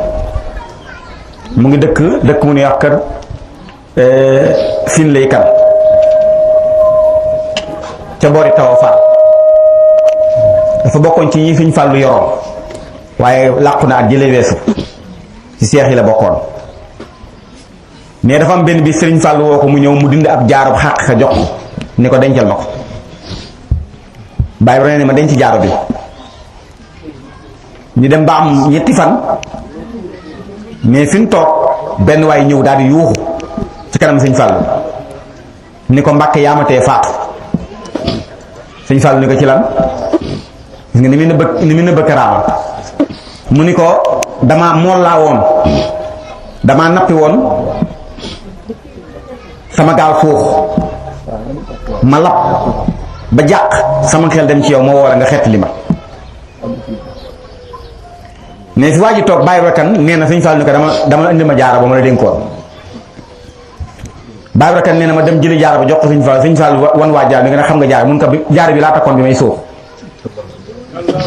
mu ngi dëkk mu nuy wax kër fin lay kan ca boori tawa faal dafa bokkoon ci ñi fiñ fàllu yoroon waaye làqu na at jële weesu ci seex yi la bokkoon mais dafa am benn bi sëriñ fàllu woo ko mu ñëw mu dind ab jaarub xàq ka jox ni ko dencal ma ko bàyyi ba ne ma denc jaaro bi ñu dem ba am ñetti fan mais fi mu toog benn waay ñëw daal di yuuxu ci kanam sëñ Fallou ni ko Mbàkke yaamatee faatu sëñ Fallou ni ko ci lan gis nga ni mu nëbb karaama mu ni ko dama mool laa woon dama nappi woon sama gaal suux ma lap ba jàq sama xel dem ci yow moo woo la nga xett li ma mais fi waa ji toog Baay Ibra Kan nee na sëñ Fall ni ko dama indi ma jaara ba ma la dénkoon Baay Ibra Kan nee na ma dem jëli jaara ba jox ko sëñ Fall wan waa jaar bi nga ne xam nga jaara mun ko jaara bi laa takkoon bi may suux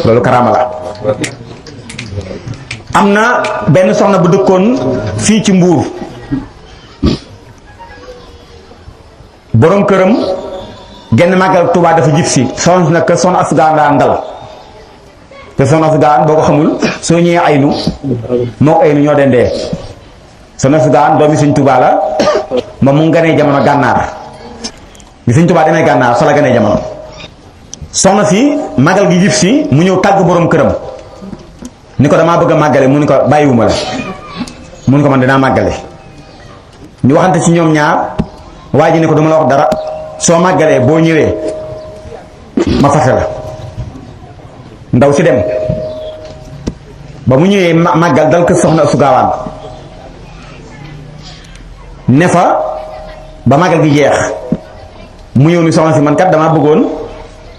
loolu karaama la am na benn soxna bu dëkkoon fii ci Mbuur borom këram genn màggal Tuubaa dafa jib si soxna nag soxna asganda ndal te soxna su gaan boo ko xamul soo ñëwee aynu moo aynu ñoo dendee. soxna su gaan doomi Sëñ Tuubaa la moom mu ngi ganee jamono gànnaar bi Sëñ Tuubaa demee gànnaar fa la ganee jamono. soxna si magal gi jif si mu ñëw tàgg borom këram ni ko damaa bëgg a màggale mu ni ko bàyyiwuma la mu ni ko man dinaa màggale. ñu waxante ci ñoom ñaar waa ji ni ko dama la wax dara soo màggalee boo ñëwee ma fase la. ndaw si dem ba mu ñëwee màggal dal ko soxna su gaawaan ne fa ba màggal gi jeex mu ñëw ni soxna si man kat damaa bëggoon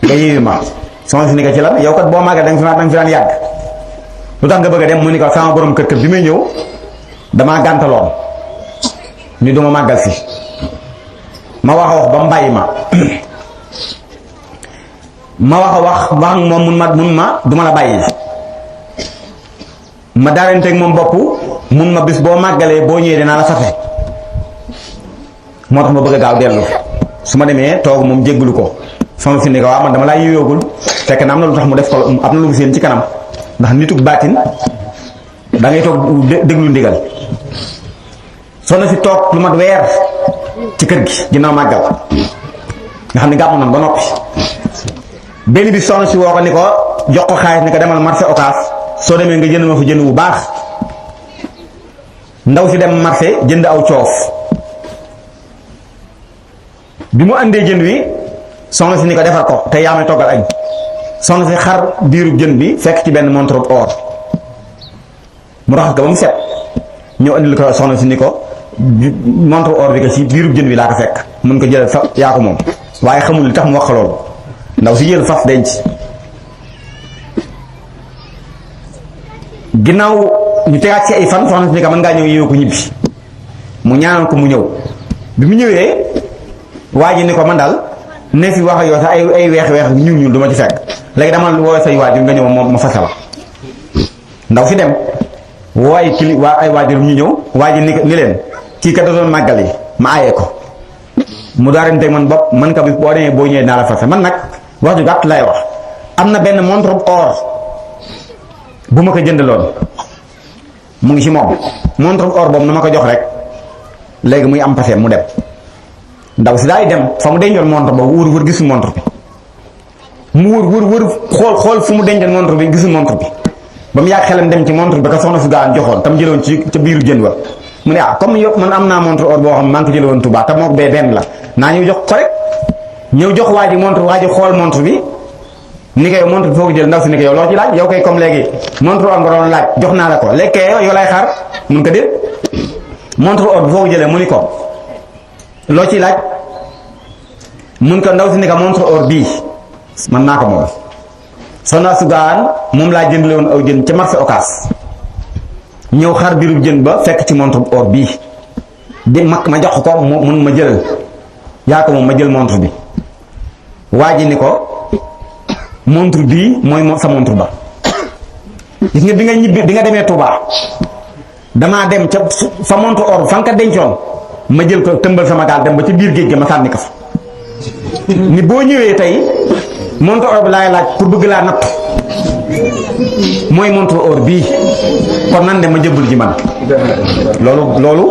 nga yéewi ma. soxna si ni ko ci lan yow kat boo màggal danga fi daan yàgg lu tax nga bëgg a dem mu ni ko sama borom kër bi may ñëw damaa gàntaloon ni duma màggal si ma wax a wax ba mu bàyyi ma ma wax moom mun ma duma la bàyyi ma daaranteeg moom bopp mun ma bis boo màggalee boo ñëwee dinaa la fase moo tax ma bëgg a gaaw dellu su ma demee toog moom jéggalu ko sama si ni ko waaw man dama laa yiwéegul fekk na am na lu tax mu def ko am na lu mu seen ci kanam ndax nituk baatin da ngay toog déglu ndigal. soxna si toog lu mat weer ci kër gi ginnaaw màggal nga xam ne gàmmu noonu ba noppi benn bi soxna si woo ko ni ko jox ko xaalis ni ko demal marché Ocass soo demee nga jënd ma fa jënd bu baax. ndaw si dem marché jënd aw coof bi mu andee jën wi soxna si ni ko defar ko te yaa may toggal añ. soxna si xar biiru jën bi fekk ci benn montre or mu raxas ko ba mu set ñëw andil ko soxna si ni ko montre or bi ko ci biiru jën bi laa ko fekk mun ko jëlal fa yaa ko moom waaye xamul li tax mu wax loolu. ndaw si jël faf denc ginnaaw ñu tegaat ci ay fan soxna si ni ko mën ngaa ñëw yéewu ko ñibbi mu ñaanal ko mu ñëw bi mu ñëwee waa ji ni ko man daal ne fi wax ak yow sax ay weex ñuul du ma ci fekk léegi dama woo say waajur nga ñëw moom ma fase la. ndaw si dem woo ay ay waajur ñu ñëw waa ji ni leen kii kat da doon màggal yi ma aaye ko mu daaranteeg man bopp man ka bis boo demee boo ñëwee naa la fase man nag wax ju gàtt lay wax am na benn montre or bu ma ko jëndaloon mu ngi ci moom montre or boobu na ma ko jox rek léegi muy am passé mu dem. ndaw si daay dem fa mu dencoon montre boobu wër gisul montre bi mu wër xool fu mu dencoon montre bi gisul montre bi ba mu yàgg xelam dem ci montre bi ka soxna su gaan joxoon tam jëloon ci ca biiru jën wa mu ne comme yow man am naa montre or boo xam ne maa ngi ko jëloon Tuubaa te mook bee benn la naa ñëw jox ko rek ñëw jox waa ji montre waa ji xool montre bi ni ko yow montre bi foo ko jël ndaw si ni ko yow loo ci laaj yow kay comme léegi montre or nga doon laaj jox naa la ko léegi kay yow lay xaar mun ko déet montre or bi foo ko jëlee mu ni ko loo ciy laaj mun ko ndaw si ni ko montre or bii man naa ko moom soxna su gaan moom laa jëndale woon aw jën ca marché Ocass ñëw xar biirub jën ba fekk ci montre or bii di ma jox ko mun ma jëlal yaa ko moom ma jël montre bi waa ji ni ko montre bii mooy sa montre ba gis nga bi nga ñibbi bi nga demee Touba damaa dem ca fa montre or fa nga ko dencoon ma jël ko tëmbal sama gaal dem ba ci biir géej gi ma sànni ko fa ni boo ñëwee tey montre or bi laay laaj pour bëgg laa natt mooy montre or bii kon nan de ma jëbbal ji man loolu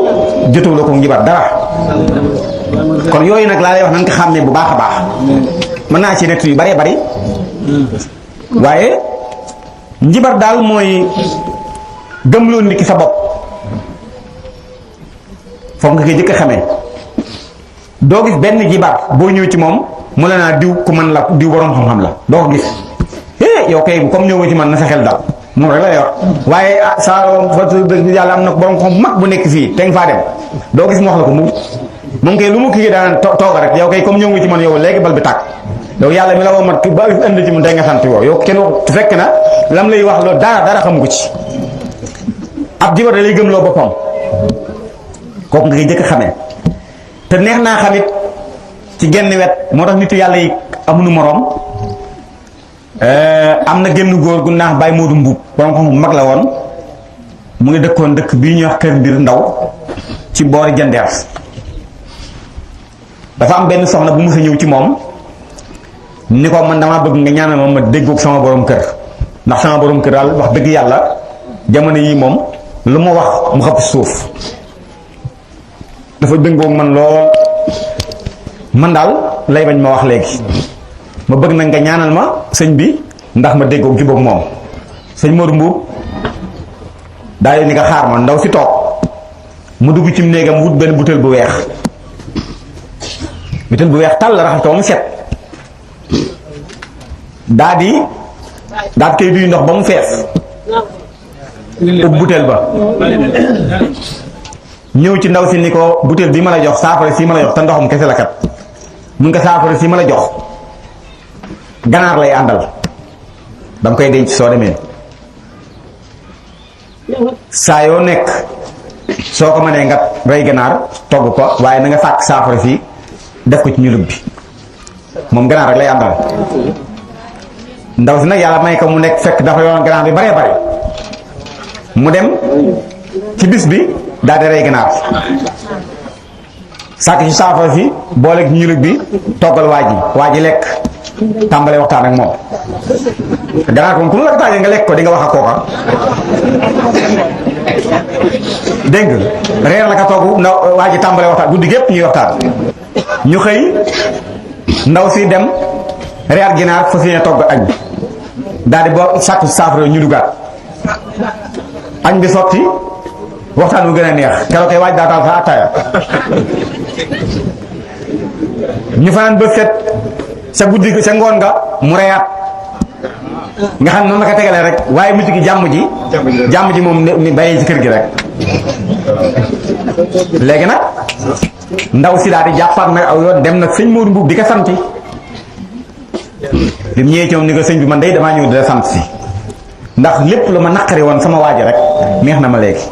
jotoo la ko njibar dara kon yooyu nag laa lay wax nan nga xam ne bu baax a baax mën naa ci nett yu baree bari waaye njibar daal mooy gëmloo nit ki sa bopp foog nga koy jëkk a xamee doo gis benn jibar boo ñëw ci moom mu la naa diw ku man la diw borom xam-xam la doo ko gis yow kay comme ñëw nga ci man na sa xel dal moom rek la yor waaye saa yàlla am na borom xam mag bu nekk fii te nga faa dem doo gis mu wax la ko moom kay lu mu kii daan tooga rek yow kay comme ñëw nga ci man yow léegi bal bi tàkk yow yàlla mi la woo mat ba indi ci mun tey nga sant yow kenn wax fekk na lam lay wax loolu dara xamu ko ci ab jibar da lay gëm loo boppam kooku nga koy jëkk xamee te neex naa xamit ci genn wet moo tax nitu yàlla yi amuñu moroom am na genn góor gu naax Baye Modou Mbuub borom xam mag la woon mu ngi dëkkoon dëkk bii ñuy wax Kër Mbir Ndaw ci boori Jandeer dafa am benn soxna bu mu sa ñëw ci moom ni ko man damaa bëgg nga ñaanal ma déggoog sama borom kër ndax sama borom kër daal wax dëgg yàlla jamono yi moom lu ma wax mu xëpp suuf dafa dëngoog man lool man daal lay bañ ma wax léegi ma bëgg na nga ñaanal ma sëñ bi ndax ma déggoog jubóog moom sëñ Modou Mbuub daal di ni nga xaar ma ndaw si toog mu dugg ci néegam wut benn butéel bu weex tàll raxas ko ba mu set daa di koy duy ndox ba mu fees ub butéel ba ñëw ci ndaw si ni ko butéel bi ma la jox saafara si ma la jox te ndoxum kese la kat mun ko saafara si ma la jox ganaar lay àndal danga koy denc soo demee saa yoo nekk soo ko mënee nga rey ganaar togg ko waaye na nga sàkk saafara si def ko ci ñulub bi moom ganaar rek lay àndal ndaw si nag yàlla may ko mu nekk fekk dafa yoon ganaar bi baree bare mu dem ci bis bi daal di rey ganaar sàkk ci saafara si booleeg ñulub bi toggal waa ji lekk tàmbalee waxtaan ak moom ganaar ko ku mu la ko taajee nga lekk ko di nga wax ak kooka dégg nga reer la ka togg ndaw waa ji tàmbalee waxtaan guddi gépp ñuy waxtaan ñu xëy ndaw si dem reer ginaar fas yéene togg añ daal di boo sàkk saafara ñu dugaat añ bi sotti waxtaan bu gën a neex keroog koy waaj daa taal sa attaaya ñu fanaan bët set sa guddi sa ngoon nga mu reyaat nga xam ne noonu la ko tegalee rek waaye mujj gi jàmm ji moom ni bàyyee ci kër gi rek léegi nag ndaw si daal di jàppaat nag aw yoon dem nag sëñ Modou Mbuub di ko santi bi mu ñëwee ci moom ni ko sëñ bi man day damaa ñëw di la sant si ndax lépp lu ma naqari woon sama waaji rek neex na ma léegi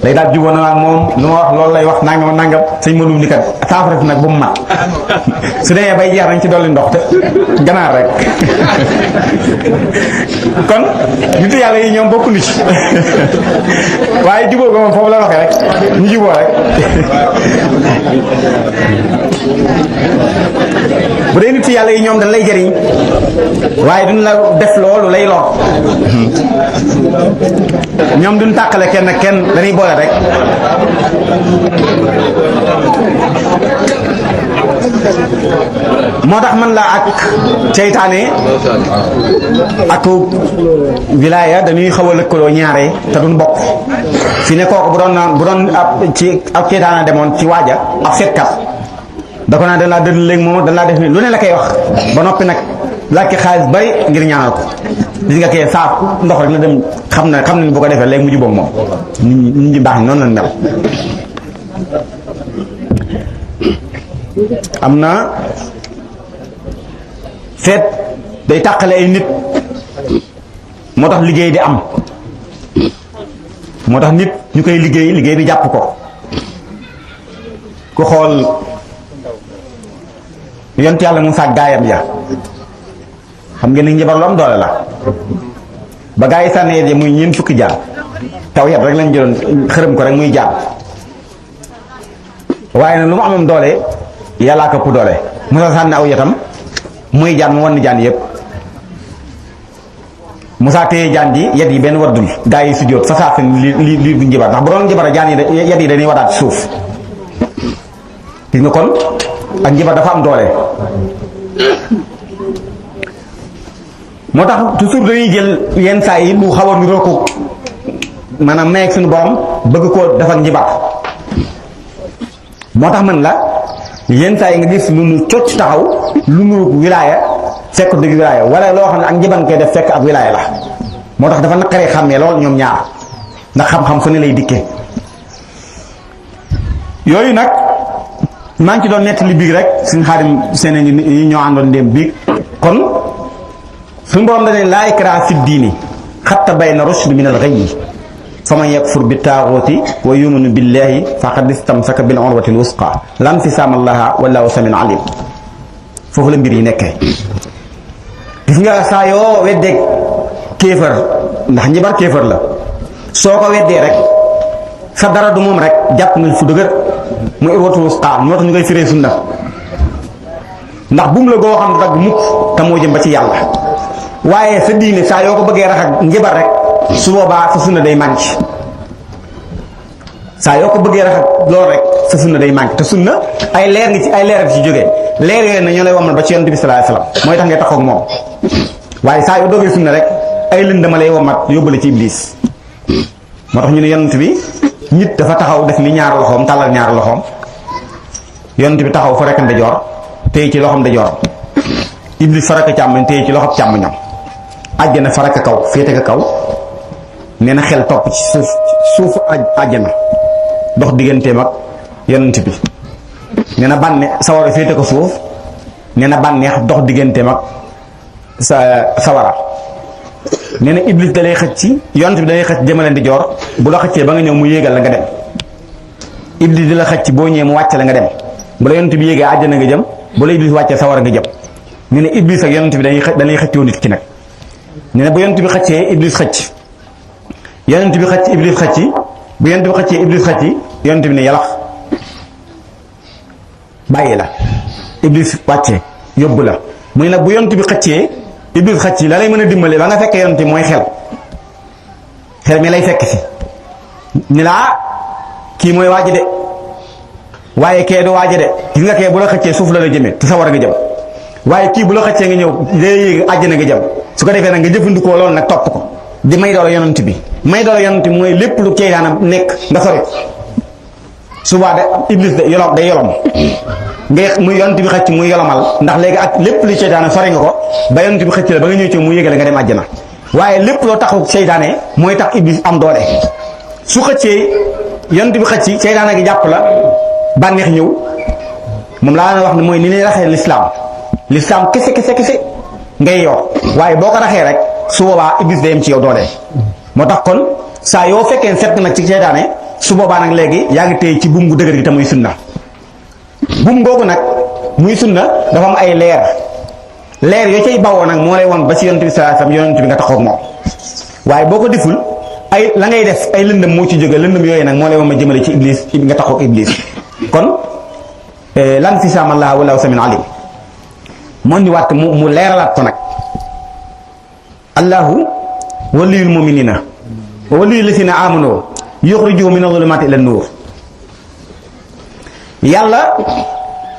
day daal juboon na ak moom lu ma wax loolu lay wax nangam sëñ Modou Mbuub ni kat saafara si nag bu mu mat su demee bay jeex nañ ci dolli ndox te ganaar rek kon nitu yàlla yi ñoom bokkuñu ci waaye jubóo ko moom foofu la waxee rek ñu jubóo rek bu dee nitu yàlla yi ñoom dañ lay jëriñ waaye duñ la def loolu lay lor ñoom duñ tàqale kenn dañuy boole rek moo tax man la ak seytaane ak wilaaya dañuy xaw a lëkkaloo ñaare te duñ bokk fi ne kooku bu doon ci ak seytaane demoon ci waaja ak seetkat da ko naa dañ laa dëdd léegi moom dañ laa def ni lu ne la koy wax ba noppi nag laaj xaalis bari ngir ñaanal ko gis nga kee saaf ndox rek la dem xam ne bu ko defee léegi mu jubóog moom nit ñi baax ni noonu lañ mel am na seet day tàqale ay nit moo tax liggéey di am moo tax nit ñu koy liggéey bi jàpp ko ku xool yonent yàlla Musaa gaayam ya xam ngeen ni njabar lu am doole la ba gaa yi sànnee ya muy ñeent fukki jaan taw yat rek lañ jëloon xërëm ko rek muy jaan waaye nag lu mu amam doole yàllaa ko ëpp doole Musaa sànni aw yatam muy jaan mu wan jaan yëpp Musaa téye jaan ji yat yi benn waddul gaa yi sujjóot fa saa seen lii du njabar ndax bu doon njabar jaan yi yat yi dañuy wadaat ci suuf gis nga kon ak njabar dafa am doole moo tax toujours dañuy jël yenn saa yi lu xaw a niroo ko maanaam may ak suñu borom bëgg koo def ak njabar moo tax man la yenn saa yi nga gis lu nu cocc taxaw lu nu wilaaya fekk dëgg wilaaya wala loo xam ne ak njabar koy def fekk ak wilaaya la moo tax dafa naqaree xàmmee lool ñoom ñaar ndax xam-xam fu ne lay dikkee yooyu nag maa ngi ci doon nettali biig rek suñ xaadim seen yi ñoo àndoon dem biig kon suñu borom dañu laa ikraha fi diini xat tabayyana rushdu min al-ghayyi faman yakfur bi taaguuti wa yuminu billahi faqad istamsaka bil urwati l-wusqa la nfisaama laha wallahu samiun alim foofu la mbir yi nekkee gis nga saa yoo weddeeg kéefër ndax njibar kéefër la soo ko weddee rek sa dara du moom rek jàpp nga fu dëgër muy urwatul wusqa moo tax ñu koy firee sunna ndax buum la goo xam ne dagg mukk te moo jëm ba ci yàlla. waaye sa diine saa yoo ko bëggee rax ak njibar rek su boobaa sa sunna day manqué saa yoo ko bëggee rax ak loolu rek sa sunna day manqué te sunna ay leer ngi ci ay leer ci jógee leer yooyu nag ñoo lay womal ba ci yonent bi sallallahu alayhi wasallam mooy tax ngay taxaw ak moom waaye saa yoo doogee sunna rek ay lënd dama lay womat yóbbale ci iblis moo tax ñu ne yonent bi nit dafa taxaw def ni ñaar loxoom tàllal ñaar loxoom yonent bi taxaw fa rek ndijoor téye ci loxoom ndijooram iblis faraka càmmoñ téye ci loxoom càmmoñam àjjana faraka kaw féete ka kaw nee na xel topp ci suufu àjjana dox digganteem ak yonent bi nee na bànne sawara féete ko suuf nee na bànneex dox digganteem ak sawara nee na iblis da lay xëcc yonent bi da lay xëcc jëmale di joor bu la xëccee ba nga ñëw mu yéegal la nga dem iblis di la xëcc boo ñëwee mu wàcc la nga dem bu la yonent bi yéegee àjjana nga jëm bu la iblis wàccee sawara nga jëm nee na iblis ak yonent bi dañuy xëccoo nit ki nag nee na bu yonent bi xëccee iblis xëcc yonent bi xëcc iblis xëcc bu yonent bi xëccee iblis xëcc yonent bi ne yalax bàyyi la iblis wàccee yóbbu la mu ne nag bu yonent bi xëccee iblis xëcc la lay mën a dimbale ba nga fekkee yonent bi mooy xel mi lay fekk si ni laa kii mooy waaji de waaye kee du waaji de gis nga kee bu la xëccee suuf la la jëmee te sawar nga jëm waaye kii bu la xëccee nga ñëw day yéeg àjjana nga jëm su ko defee nag nga jëfandikoo loolu nag topp ko di may doole yonent bi may doole yonent bi mooy lépp lu ceytaanam nekk nga sori subaa de iblis de yolom day yolom ngay muy yonent bi xëcc muy yolomal ndax léegi ak lépp lu ceytaane sori nga ko ba yonent bi xëcc la ba nga ñëw ci mu yégale nga dem àjjana waaye lépp loo taxu ceytaane mooy tax iblis am doole su xëccee yonent bi xëcc ceytaane gi jàpp la bànneex ñëw moom laa na wax ne mooy ni ñuy raxee lislaam kese ngay yor waaye boo ko raxee rek su boobaa iblis day am ci yow doole moo tax kon saa yoo fekkee set nag ci seytaane su boobaa nag léegi yaa ngi téye ci buum gu dëgër gi te muy sunna buum googu nag muy sunna dafa am ay leer yoo cay bawoo nag moo lay won ba ci yonent bi sallallahu alayhi wasallam yonent bi nga taxaw ak moom waaye boo ko deful ay la ngay def ay lëndëm moo ci jóge lëndëm yooyu nag moo lay won ma jëmale ci iblis nga taxaw ak iblis kon lan fi saamallah wala samin alim moo ñu waat mu leeralaat ko nag allahu waliyul muminina wa waliyul lasina amanu yuxrijuhum min adh-dhulumati ila an-nur yàlla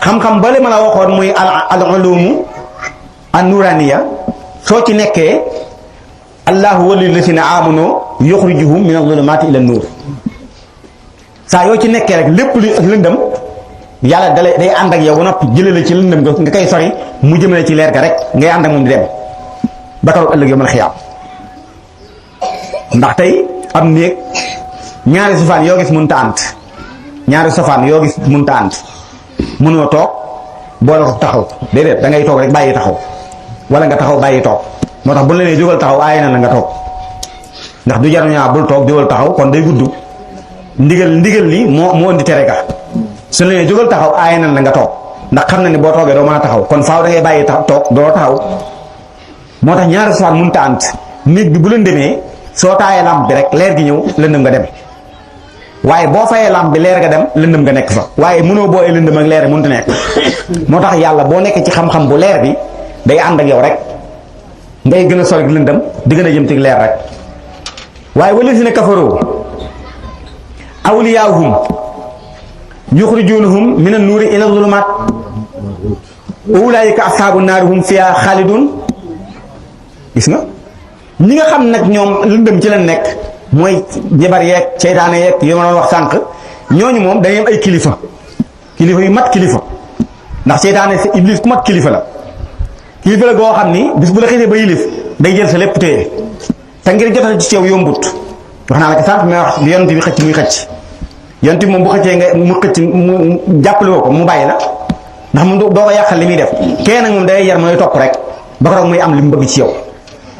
xam-xam bale ma la waxoon muy al ulumu an-nuraniya soo ci nekkee allahu waliyul lasina amanu yuxrijuhum min adh-dhulumati ila an-nur saa yoo ci nekkee rek lépp lu lëndëm yàlla day ànd ak yow ba noppi jëlee la ci lëndëm nga koy sori mu jëmale ci leer ga rek ngay ànd ak moom di dem ba taw ëllëg yomal xiyaam ndax tey am néeg ñaari sofaan yoo gis mënta ànd ñaari sofaan yoo gis mënta ànd mënoo toog boole ko taxaw déedéet da ngay toog rek bàyyi taxaw wala nga taxaw bàyyi toog moo tax bu la nee jógal taxaw aaye na la nga toog ndax du jar ñaa bul toog jógal taxaw kon day gudd ndigal li moo indi tere ga su la nee jógal taxaw aaye na la nga toog ndax xam na ne boo toogee doo mën a taxaw kon faaw da ngay bàyyi toog doo taxaw moo tax ñaari sofaan mënta ànd néeg bi bu leen demee soo taayee lamp bi rek leer gi ñëw lëndëm nga dem waaye boo fayee lamp bi leer nga dem lëndëm nga nekk fa waaye mënoo booyee lëndëm ak leer mënut a nekk moo tax yàlla boo nekkee ci xam-xam bu leer bi day ànd ak yow rek ngay gën a sori lëndëm di gën a jëm ci leer rek waaye wallazina kafaru awliyaahum yuxrijunahum min an-nuuri ila adh-dhulumaat ulaa'ika ashaabu naari hum fiihaa xaalidun gis nga ñi nga xam nag ñoom lëndëm ci la nekk mooy jabar yeeg seytaane yeeg yi ma doon wax sànq ñooñu moom dañuy am ay kilifa yu mat kilifa ndax seytaane si iblis ku mat kilifa la goo xam ni bis bu la xësee ba yilif day jël sa lépp téye te ngir jotal ci yow yombut wax naa la sànq mais wax yonent bi xëcc muy xëcc yonent bi moom bu xëccee nga mu xëcc mu jàppale woo ko mu bàyyi la ndax mu doo ko yàqal li muy def kenn nag moom day yar mooy topp rek ba ko muy am li mu bëgg ci yow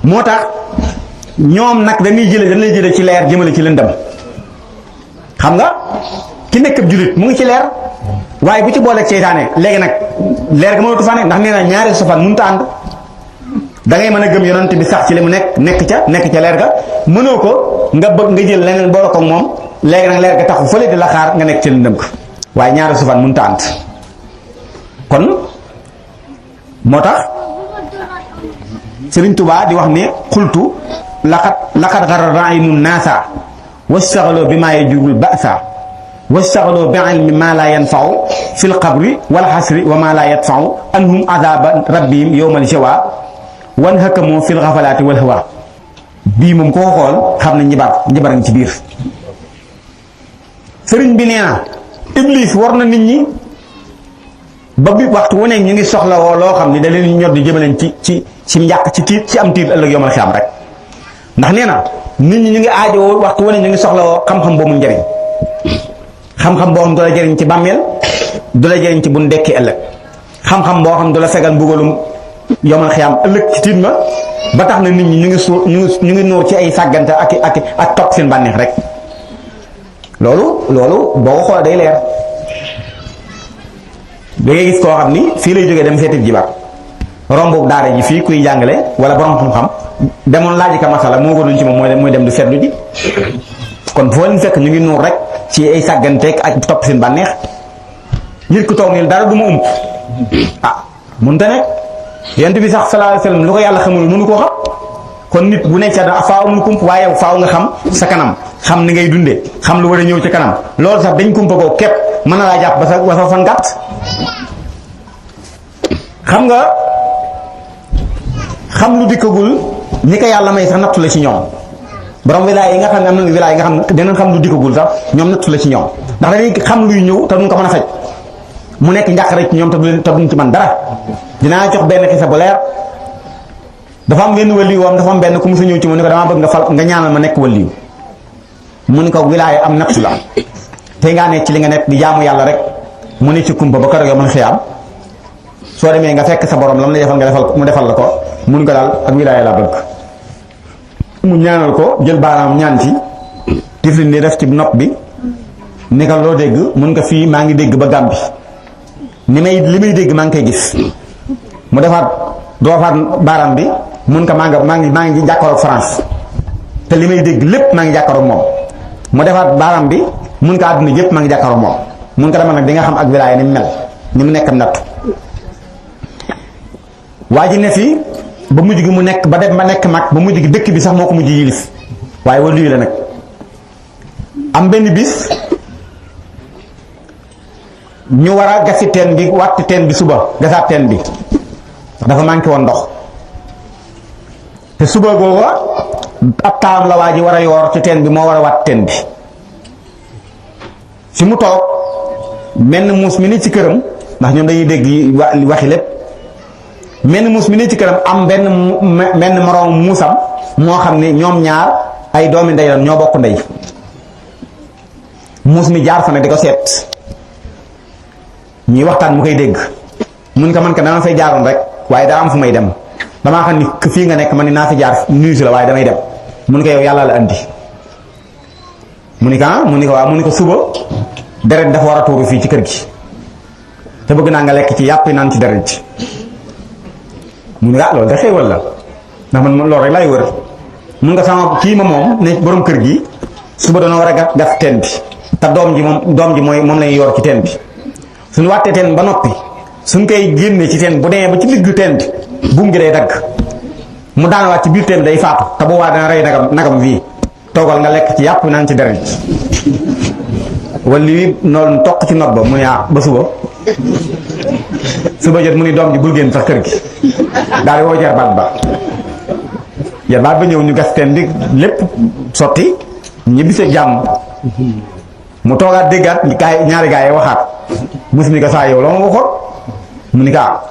moo tax ñoom nag dañ lay jële ci leer jëmale ci lëndëm xam nga ki nekk ab jullit mu ngi ci leer waaye bu ci booleeg seytaane léegi nag leer ga mënatu fa ne ndax nee na ñaari sofaan mënut a ànd da ngay mën a gëm yonent bi sax ci li mu nekk ca leer ga mënoo ko nga bëgg nga jël leneen boole ko moom léegi nag leer ga taxu fële di la xaar nga nekk ci lëndëm ko waaye ñaari sofaan mënut a ànd kon moo tax Sëriñ Tuubaa di wax ne xultu laqad garra aynu naasa wastaxaloo bi maa yajurul ba'sa wastaxaloo bi ilmi maa laa yanfa'u fil qabri wal xasri wa maa laa yadfa'u anhum azaaba rabbihim yawmal jawaa wan hakamu fil xafalaati wal hawa. bii moom koo xool xam ne njibar ngi ci biir. sëriñ bi nee na iblis war na nit ñi ba bi waxtu wu nekk ñu ngi soxla woo loo xam ne da leen ñor di jëmaleen ci njàq ci tiit ci am tiit ëllëg yomal xiyaam rek ndax nee na nit ñi ñu ngi aajowoo waxtu wu nekk ñu ngi soxla woo xam-xam boobu njëriñ xam-xam boo xam du la jëriñ ci bàmmeel du la jëriñ ci bu ndekki ëllëg xam-xam boo xam du la fegal mbugalum yomal xiyaam ëllëg ci tiit ma ba tax na nit ñi ñu ngi nuur ci ay sàggante ak topp seen bànneex rek loolu boo ko xoolee day leer. da ngay gis koo xam ni fii lay jógee dem seeti jibar rombu daara ji fii kuy jàngale wala borom xam-xam demoon laaj ka masala moo gënoon ci moom mooy dem du seetlu ji kon foo leen fekk ñu ngi nuur rek ci ay sàgganteeg ak topp seen bànneex nit ku toog nii dara du ma ump mënta nekk yent bi sax sallallahu alayhi wasallam lu ko yàlla xamul mënu koo xam kon nit bu nekk ca faaw mu kump waaye faaw nga xam sa kanam xam ni ngay dundee xam lu war a ñëw ci kanam loolu sax dañ kumpa koo képp mën na laa jàpp ba sa fan gàtt. xam nga xam lu dikkagul ñi ko yàlla may sax nattu la ci ñoom borom wilaay yi nga xam ne am na wilaay yi nga xam ne dinañ xam lu dikkagul sax ñoom nattu la ci ñoom ndax dañuy xam luy ñëw te duñ ko mën a faj mu nekk njàqare ci ñoom te duñ ci man dara. dinaa jox benn xisa bu leer dafa am benn waliyu am dafa am benn ku mu sa ñëw ci mu ne ko damaa bëgg nga ñaanal ma nekk waliyu mu ne ko wilaay am nattu la tey ngaa nekk ci li nga nekk di jaamu yàlla rek mu ne ci kumpa ba ko rek yow mën xiyaam soo demee nga fekk sa borom lam la defal mu defal la ko mun ko daal ak wilaaya la bëgg mu ñaanal ko jël baaraam ñaan ci tiflin di def ci nopp bi ni ko loo dégg mun ko fii maa ngi dégg ba Gàmbi li may dégg maa ngi koy gis mu defaat baaraam bi mun ko maa ngi jàkkaaroog France te li may dégg lépp maa ngi jàkkaaroog moom mu defaat baaraam bi mun ko àdduna yëpp maa ngi jàkkaaroog moom mun ko dama nag di nga xam ak wilaaya ni mu mel ni mu nekkam nattu waa ji ne fi ba mujj gi mu nekk ba dem ba nekk mag ba mujj gi dëkk bi sax moo ko mujj yilif waaye wala lii la nag am benn bis ñu war a gasi teen bi wàtt teen bi suba gasaat teen bi ndax dafa manqué woon ndox te suba googa ab taam la waa ji war a yoor ci teen bi moo war a wàtt teen bi fi mu toog menn muus mi ne ci këram ndax ñoom dañuy dégg waxi lépp menn muus mi ne ci këram am benn moroom muusam moo xam ne ñoom ñaar ay doomi ndey lan ñoo bokk ndey muus mi jaar fa ne di ko seet ñuy waxtaan mu koy dégg mun ko man ko dama fay jaaroon rek waaye daa am fu may dem damaa xam ni fii nga nekk man ni naa fi jaar nuyu si la waaye damay dem mun ko yow yàlla la andi mu ni ko mu ni ko waaw mu ni ko suba deret dafa war a tuuru fii ci kër gi te bëgg naa nga lekk ci yàpp naan ci deret ji mu ne loolu da xéewal la ndax man loolu rek laay wër mun nga sama kii ma moom ne borom kër gi suba doona war a gas teen bi te doom ji moom lañuy yor ci teen bi suñu wàttee teen ba noppi suñ koy génnee ci teen bu demee ba ci diggu teen bi buum gi day dagg mu daanawaat ci biir teen bi day faatu te boobaa dana rey nagam fii toogal nga lekk ci yàpp naan ci deret ji wala lii noonu toq ci not ba mu ne ba suba jot mu ni doom ji bul génn sax kër gi daal di woo jarbaat ba ñëw ñu gas teen bi lépp sotti ñibbisee jàmm mu toogaat déggaat ñaari gaay yi waxaat mus mi ko saa yow la ma waxoon mu ni kaa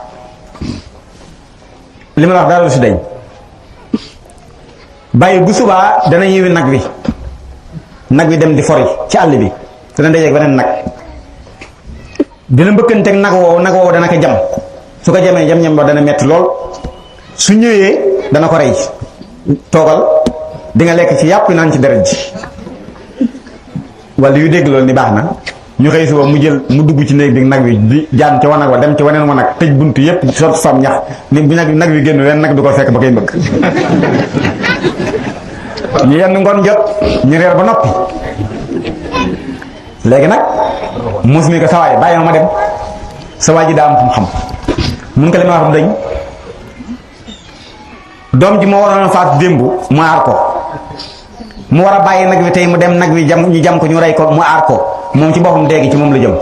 li ma la wax daal si dañ bàyyi bu subaa dana yeewi nag wi dem di fori ci àll bi dana dajeeg beneen nag dina mbëkkanteeg nag woowu dana ko jam su ko jamee jam-jam ba dana metti lool su ñëwee dana ko rey toogal di nga lekk ci yàpp naan ci deret ji wala yu dégg loolu ni baax na ñu xëy suba mu dugg ci néeg bi nag wi di jaan ci wanag wa dem ci waneen wanag tëj buntu yépp sot fam ñax ni bi nag wi génn leen nag du ko fekk ba koy mbëkk ñu yenn ngoon jot ñu reer ba noppi léegi nag muus mi ko sawaay bàyyi ma dem sa waa ji daa am xam-xam mun ko li ma wax dañ doom ji moo waroon a faatu démb mu aar ko mu war a bàyyi nag wi tey mu dem nag wi ñu jam ko ñu rey ko mu aar ko moom ci boppam dégg ci moom la jëm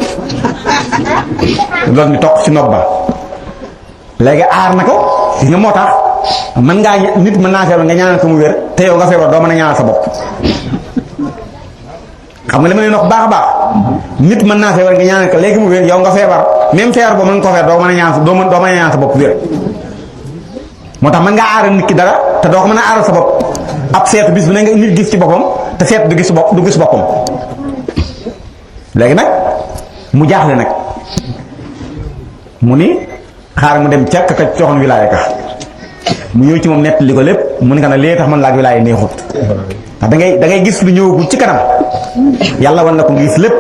loolu mi toq ci nopp ba léegi aar na ko gis nga moo tax mën ngaa nit mën naa feebar nga ñaanal ko mu wér te yow nga feebar doo mën a ñaanal sa bopp xam nga li ma leen wax baax a baax nit mën naa feebar nga ñaanal ko léegi mu wér yow nga feebar même feebar boobu mën nga ko feebar doo mën a ñaan doo mën a ñaan sa bopp wér moo tax mën ngaa aaral nit ki dara te doo ko mën a aaral sa bopp ab seetu bis bu ne nga nit gis ci boppam te seetu du gis boppam léegi nag mu jaaxle nag mu ni xaar mu dem ca ka coxoon wilaaya ka mu ñëw ci moom nettali ko lépp mu ne ko nag lee tax man laa ak wilaaya neexut ndax da ngay gis lu ñëwagul ci kanam yàlla wan na ko nga gis lépp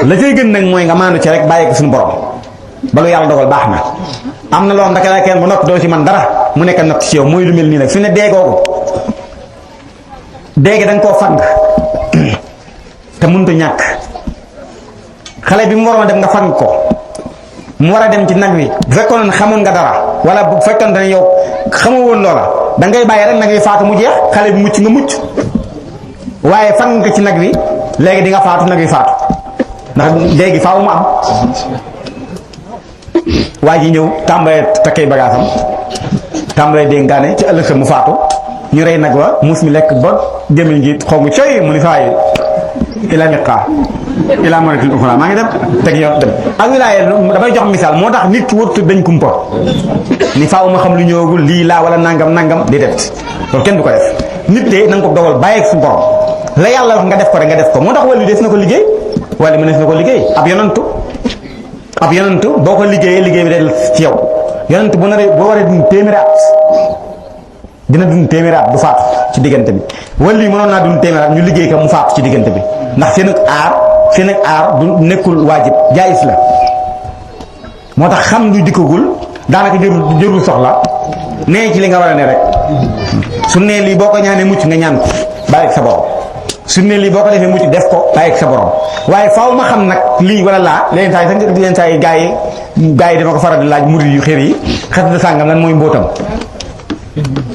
la cay gën nag mooy nga maandu ci rek bàyyi ko suñu borom ba lu yàlla dogal baax na am na loo xam da kenn ba noppi doo ci man dara mu nekk natt ci yow mooy lu mel nii nag fi ne deegoogu déegi da nga koo fang te mënut a ñàkk xale bi mu waroon a dem nga fang ko mu war a dem ci nag wi bu fekkoon ne xamoon nga dara wala bu fekkoon ne yow xamoo woon loola da ngay bàyyi rek nag wi faatu mu jeex xale bi mucc nga mucc waaye fang nga ci nag wi léegi di nga faatu nag wi faatu ndax léegi faaw mu am waa ji ñëw tàmbalee takkay bagaasam tàmbalee dénkaane ci ëllëg sa mu faatu ñu rey nag wa muus mi lekk ba gémmiñ gi xongu coy mu ni faaye ila liqa ila maratil uxra maa ngi dem teg yoon dem ak wilaaya dafay jox misaal moo tax nit ki warut dañ kumpa ni faaw ma xam lu ñëwagul lii laa wala nangam di det loolu kenn du ko def nit de na nga ko dogal bàyyi ak su borom la yàlla wax nga def ko rek nga def ko moo tax wàllu des na ko liggéey wala mënees na ko liggéey ab yonantu boo ko liggéeyee liggéey bi day ci yow yonantu bu naree boo waree dund téeméeri at dina dund téeméeri at du faatu ci diggante bi wala lii mënoon naa dund téeméeri at ñu liggéey ko mu faatu ci diggante bi ndax seen ak aar du nekkul waajib jaayis la moo tax xam lu dikkagul daanaka jërul soxla nee ci li nga war a ne rek su ne lii boo ko ñaanee mucc nga ñaan ko bàyyi ak sa borom su ne lii boo ko defee mucc def ko bàyyi ak sa borom waaye faaw ma xam nag lii wala laa leen saa yi gaa yi dama ko faral di laaj murid yu xër yi xet da sàngam lan mooy mbóotam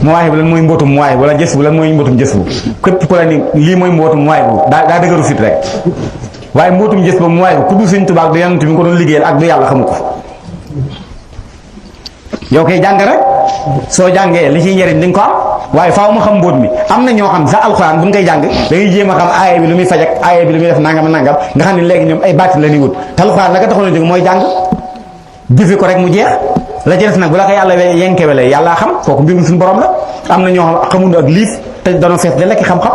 mu waaye bu lan mooy mbóotum mu waaye wala jës bu lan mooy mbóotum jës bu képp ku la ni lii mooy mbóotum mu waaye bu daa dëgëru fit rek waaye mbóotum jës ba mu waaye bu ku du Sëñ Tuubaa ak du yonent bi nga ko doon liggéeyal ak du yàlla xamu ko yow koy jàng rek soo jàngee li ciy njëriñ di nga ko am waaye faaw ma xam mbóot mi am na ñoo xam sa alxuraan bu ñu koy jàng dañuy jéem a xam aaya bi lu muy faj ak aaya bi lu muy def nangam nga xam ne léegi ñoom ay baatin la ñuy wut te alxuraan la ko taxoon a jóg mooy jàng jëfe ko rek mu jeex la ci des nag bu la ko yàlla yenkewele yàllaa xam kooku mbirum suñu borom la am na ñoo xam xamul ak liif te doon fees de lekk xam-xam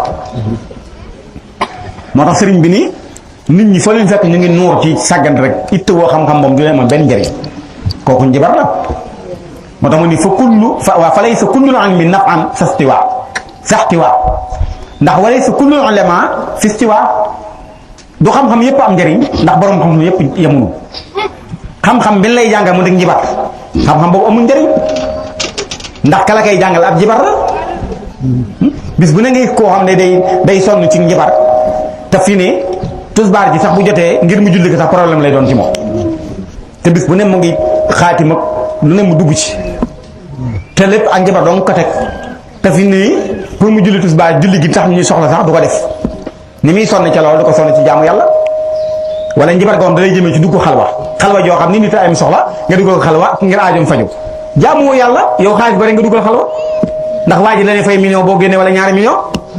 moo tax sëriñ bi nii nit ñi fa leen fekk ñu ngi nuur ci sàggant rek itte woo xam-xam moom du leen am benn njëriñ kooku njibar la moo tax mu ni fa laysa kullu ilmi naf'an fastiwa ndax walaysa kullu ulama fi istiwa du xam-xam yépp am njëriñ ndax borom xam-xam yépp yemunu xam-xam bi lay jàngal mu dëgg njibar xam-xam boobu amul njëriñ ndax kala kay jàngal ab jibar la bis bu ne ngay koo xam ne day sonn ci njibar te fi ne tusbaar ji sax bu jotee ngir mu julli ko sax problème lay doon ci moom te bis bu ne mu ngi xaatim ak lu ne mu dugg ci te lépp ak njibar dong ko teg te fi nii pour mu julli tusbaar julli gi tax ñuy soxla sax du ko def ni muy sonn ca loolu du ko sonn ci jaamu yàlla wala njibar goom da lay jëmee ci dugg xalwa joo xam ni nit ay am soxla nga duggal xalwa ngir aajoom faju jaamu yàlla yow xaalis bari nga duggal xalwa ndax waa ji la ne fay million boo génnee wala ñaari million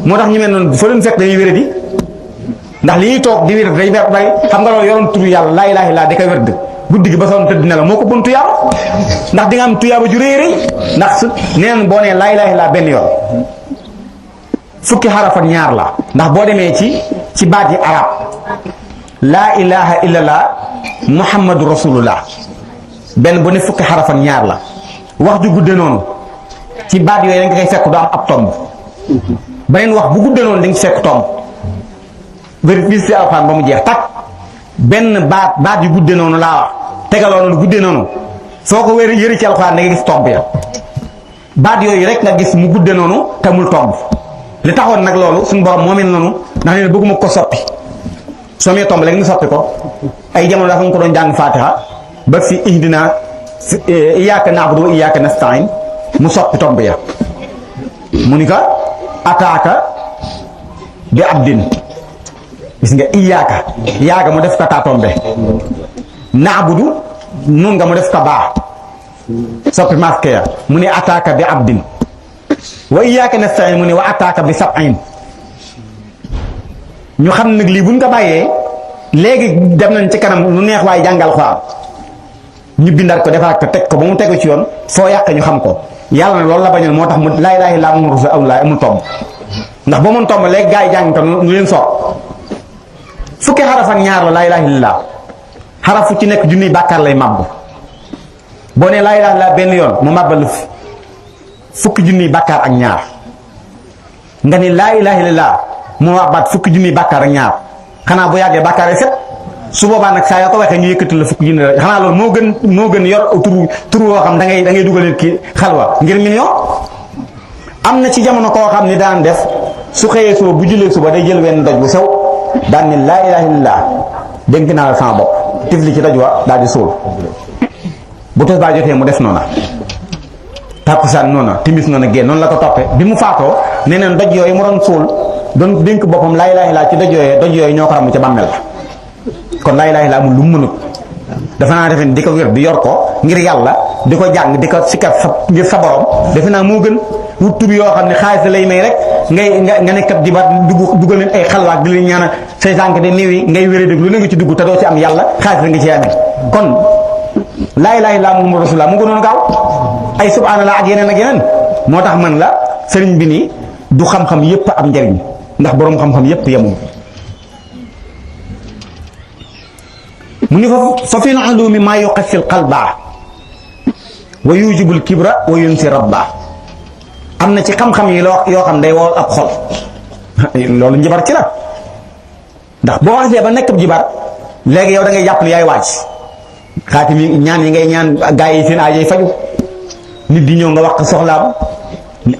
moo tax ñu mel noonu fa leen fekk dañuy wéré di ndax li ñuy toog di wér day bari xam nga loolu yoroon turu yàlla laa ilaaha illallaah da koy wérd guddi gi ba sonn tëdd ne la moo ko bon tuyaaba ndax di nga am tuyaaba ju rëy rëy ndax su neen boo nee laa ilaaha illallaah benn yoon fukki xaraf ak ñaar la ndax boo demee ci baat yi arab laa ilaha illallah muhammadu rasulullah benn bu ne fukki xaraf ak ñaar la wax ju gudde noonu ci baat yooyu da nga koy fekk du am ab tomb beneen wax bu gudde noonu da nga ci fekk tomb vérifié alxuraan ba mu jeex takk benn baat yu gudde noonu laa wax tegaloo lu gudde noonu soo ko wér yëri ci alxuraan da nga gis tomb ya baat yooyu rek nga gis mu gudde noonu te mul tomb li taxoon nag loolu suñu borom moo mel noonu ndax nee bëgguma ko soppi soo mee tomb léegi nga soppi ko ay jamono dafa nga ko doon jàng Fatiha ba fi ihdina iyyaaka na'budu wa iyyaaka nasta'iin mu soppi tomb ya mu ni ka ataaka bi abdin gis nga iyyaaka mu def ka taa tombe na'budu nun nga mu def ka baa soppi masque ya mu ni ataaka bi abdin wa iyyaaka nasta'iin mu ni wa ataaka bi sab'in ñu xam nag lii buñ ko bàyyee léegi dem nañ ci kanam lu neex waaye jàngal xaar ñu bindaat ko defaat ko teg ko ba mu tegu ci yoon foo yàq ñu xam ko yàlla na loolu la bañoon moo tax mu laa ilaaha illallaah Muhammadu rasuulullaah amul tomb ndax ba mun tomb léegi gaa yi jàng ko nu leen soob fukki xaraf ak ñaar la laa ilaaha illallaah xaraf fu ci nekk junniy bàkkaar lay màbb boo nee laa ilaaha illallaah benn yoon mu màbbal fukki junniy bàkkaar ak ñaar nga ni laa ilaaha illallaah mu màbbaat fukki junniy bàkkaar ak ñaar xanaa bu yàggee bàkkaar yi set su boobaa nag saa yoo ko waxee ñu yëkkati la fukki junni rek xanaa loolu moo gën yor tur woo xam da ngay dugal nit ki xalwa ngir million. am na ci jamono koo xam ni daan def su xëyee suba bu jullee suba day jël wenn doj bu sew daan ni laa ilaaha illallaah dénk naa la sama bopp tifli ci doj wa daal di suul bu tos baa jotee mu def noona tàkkusaan noona timis noona génn noonu la ko toppee bi mu faatoo nee neen doj yooyu mu doon suul doon dénk boppam laa ilaaha illallaah ci doj yooyu ñoo ko ramu ca bàmmeel la kon laa ilaaha illallaah amul lu mu mënut dafa naa defe di ko wér di yor ko ngir yàlla di ko jàng di ko sikkat ngir sa borom defe naa moo gën wut tur yoo xam ne xaalis la lay may rek nga nekkat di ba dugal leen ay xalwaat di leen ñaana say tànk de néew yi ngay wéré dëgg lu ne nga ci dugg te doo ci am yàlla xaalis la nga ci amee kon laa ilaaha illallaah Muhammadu rasuulullaah mu gënoon gaaw ay subhaanallaa ak yeneen moo tax man la sëriñ bi nii du xam-xam yépp am njariñ ndax boroom xam-xam yépp yemul mu ni fa fil ulumi maa yuqassil qalba wa yujibul kibra wa yunsi rabba am na ci xam-xam yi yoo xam day woo ab xol loolu njibar ci la ndax boo xasee ba nekk jibar léegi yow da ngay jàpp ne yaay waaj xaatim yi ñaan yi ngay ñaan gaa yi seen aajay faju nit di ñëw nga wax soxlaam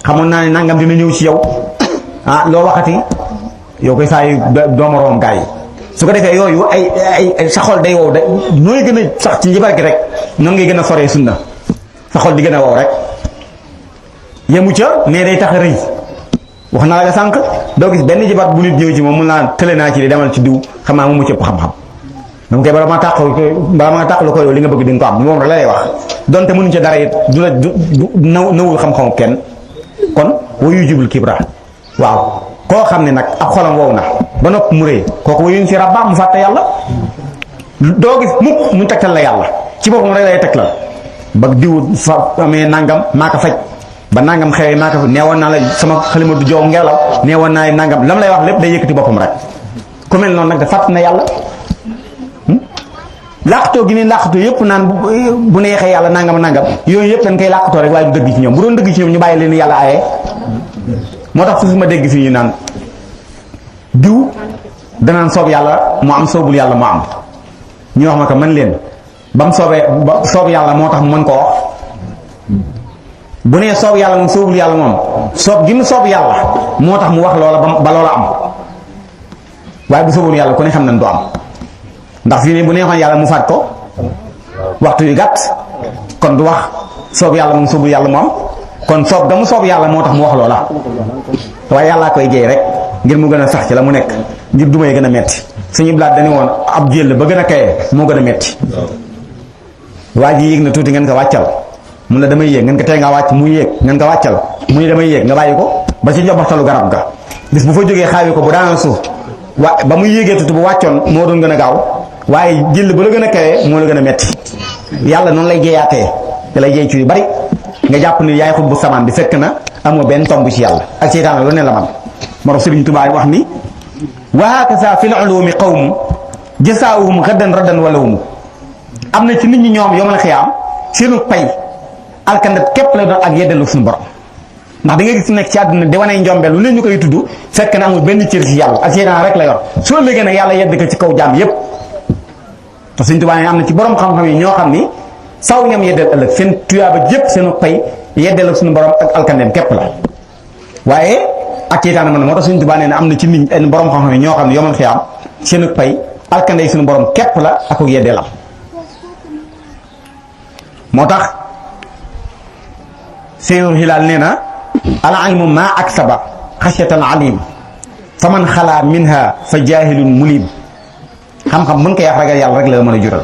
xamoon naa ne nangam dina ñëw ci yow loo waxati yow koy saa yu doomoroom gaa yi su ko defee yooyu ay sa xol day wow de nooy gën a sax ci njibar gi rek noonu ngay gën a soree sunna sa xol di gën a wow rek yemu ca mais day tax a rëy wax naa la sànq doo gis benn jibar bu nit ñëw ci moom mun naa tële naa ci di demal ci diw xam naa mu mucc ëpp xam-xam dama koy bala ma tàq lu ko yow li nga bëgg di nga ko am moom rek la lay wax donte mënuñ ca dara it du la nawul xam-xamu kenn kon wayu jubul kibra waaw koo xam ne nag ab xolam wow na ba nopp mu rëy kooku wayun si rabba mu fàtte yàlla doo gis mukk mu tegtal la yàlla ci boppam rek lay tegtal ba diw fa amee nangam maa ko faj ba nangam xewee maa ko fa neewoon naa la sama xalima du joow ngelaw neewoon naa nangam lam lay wax lépp day yëkkati boppam rek ku mel noonu nag da fàtt na yàlla làqatoo gi ni làqatoo yëpp naan bu neexee yàlla nangam yooyu yëpp dañ koy làqatoo rek waaye du dëgg ci ñoom bu doon dëgg ci ñoom ñu bàyyi leen yàlla aaye moo tax su ma dégg fii ñu naan diw danaan soob yàlla mu am soobul yàlla mu am ñu wax ma ko man leen ba mu soob yàlla moo tax mu mën koo wax bu nee soob yàlla moom soobul yàlla moom soob gi mu soob yàlla moo tax mu wax loola ba loola am waaye bu soobul yàlla ku ne xam nañ du am ndax fii nii bu neexoon yàlla mu faat ko waxtu yu gàtt kon du wax soob yàlla moom soobul yàlla mu am kon soob ga mu soob yàlla moo tax mu wax loola waaye yàllaa koy jeey rek ngir mu gën a sax ci la mu nekk ngir dumay gën a metti suñu blaat dañu woon ab jël ba gën a kaye moo gën a metti waa ji yéeg na tuuti ngeen ko wàccal mun la damay yéeg ngeen ko tey nga wàcc mu yéeg ngeen ko wàccal mu ni damay yéeg nga bàyyi ko ba ci njobaxtalu garab ga bis bu fa jógee xaawi ko bu daana suuf ba muy yéegee tuuti bu wàccoon moo doon gën a gaaw waaye jël ba la gën a kaye moo la gën a metti yàlla noonu lay jeeyaatee da lay jeey ci yu bari nga jàpp ni yaay xut bu samaan bi fekk na amoo benn tomb ci yàlla ak seytaan lu ne la man moo tax Sëriñ Tuubaa wax ni wa hakaza fil ulumi qawmu jasaawuhum raddan walawmu am na ci nit ñi ñoom yomal xiyaam seenu pay alkandat képp la doon ak yeddalu suñu borom ndax da nga gis nekk ci àdduna di wanay njombe lu ne ñu koy tudd fekk na amul benn cër ci yàlla ak seytaan rek la yor soo léegi nag yàlla yedd ko ci kaw jaam yépp te Sëriñ Tuubaa ne am na ci borom xam-xam yi ñoo xam ni saw ñam yeddal ëllëg seen tuyaaba jépp seenu pay yeddal ak suñu borom ak alkandeem képp la waaye ak seytaan man moo tax Sëriñ Tuubaa nee na am na ci nit ñi borom xam-xam yi ñoo xam ne yomal xiyaam seenu pay alkande suñu borom képp la ak yeddeelam moo tax Seydul Hilaal nee na al ilmu maa aksaba xasyatal alim fa man xalaa minha fa jaahilun mulim. xam-xam mën koy wax ragal yàlla rek la mën a jural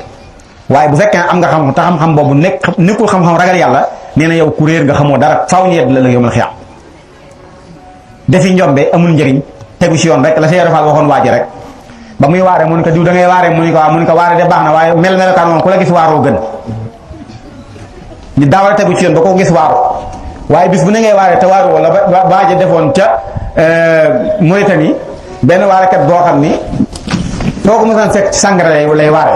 waaye bu fekkee am nga xam te xam-xam boobu nekkul xam-xam ragal yàlla nee na yow ku réer nga xamoo dara faaw ñu yedd la yawmal xiyaam. defi njombe amul njëriñ tegu ci yoon rek la Seydou Fall waxoon waa ji rek ba muy waare mu ne ko diw da ngay waare mu ne ko waaw mu ne ko waare de baax na waaye melokaan moom ku la gis waaroo gën ni daa war a tegu ci yoon ba ko gis waaroo waaye bis bu ne ngay waare te waaroo wala ba waaja defoon ca Mauritanie benn waarekat boo xam ni soo ko mosaan fekk ci sàngara lay waare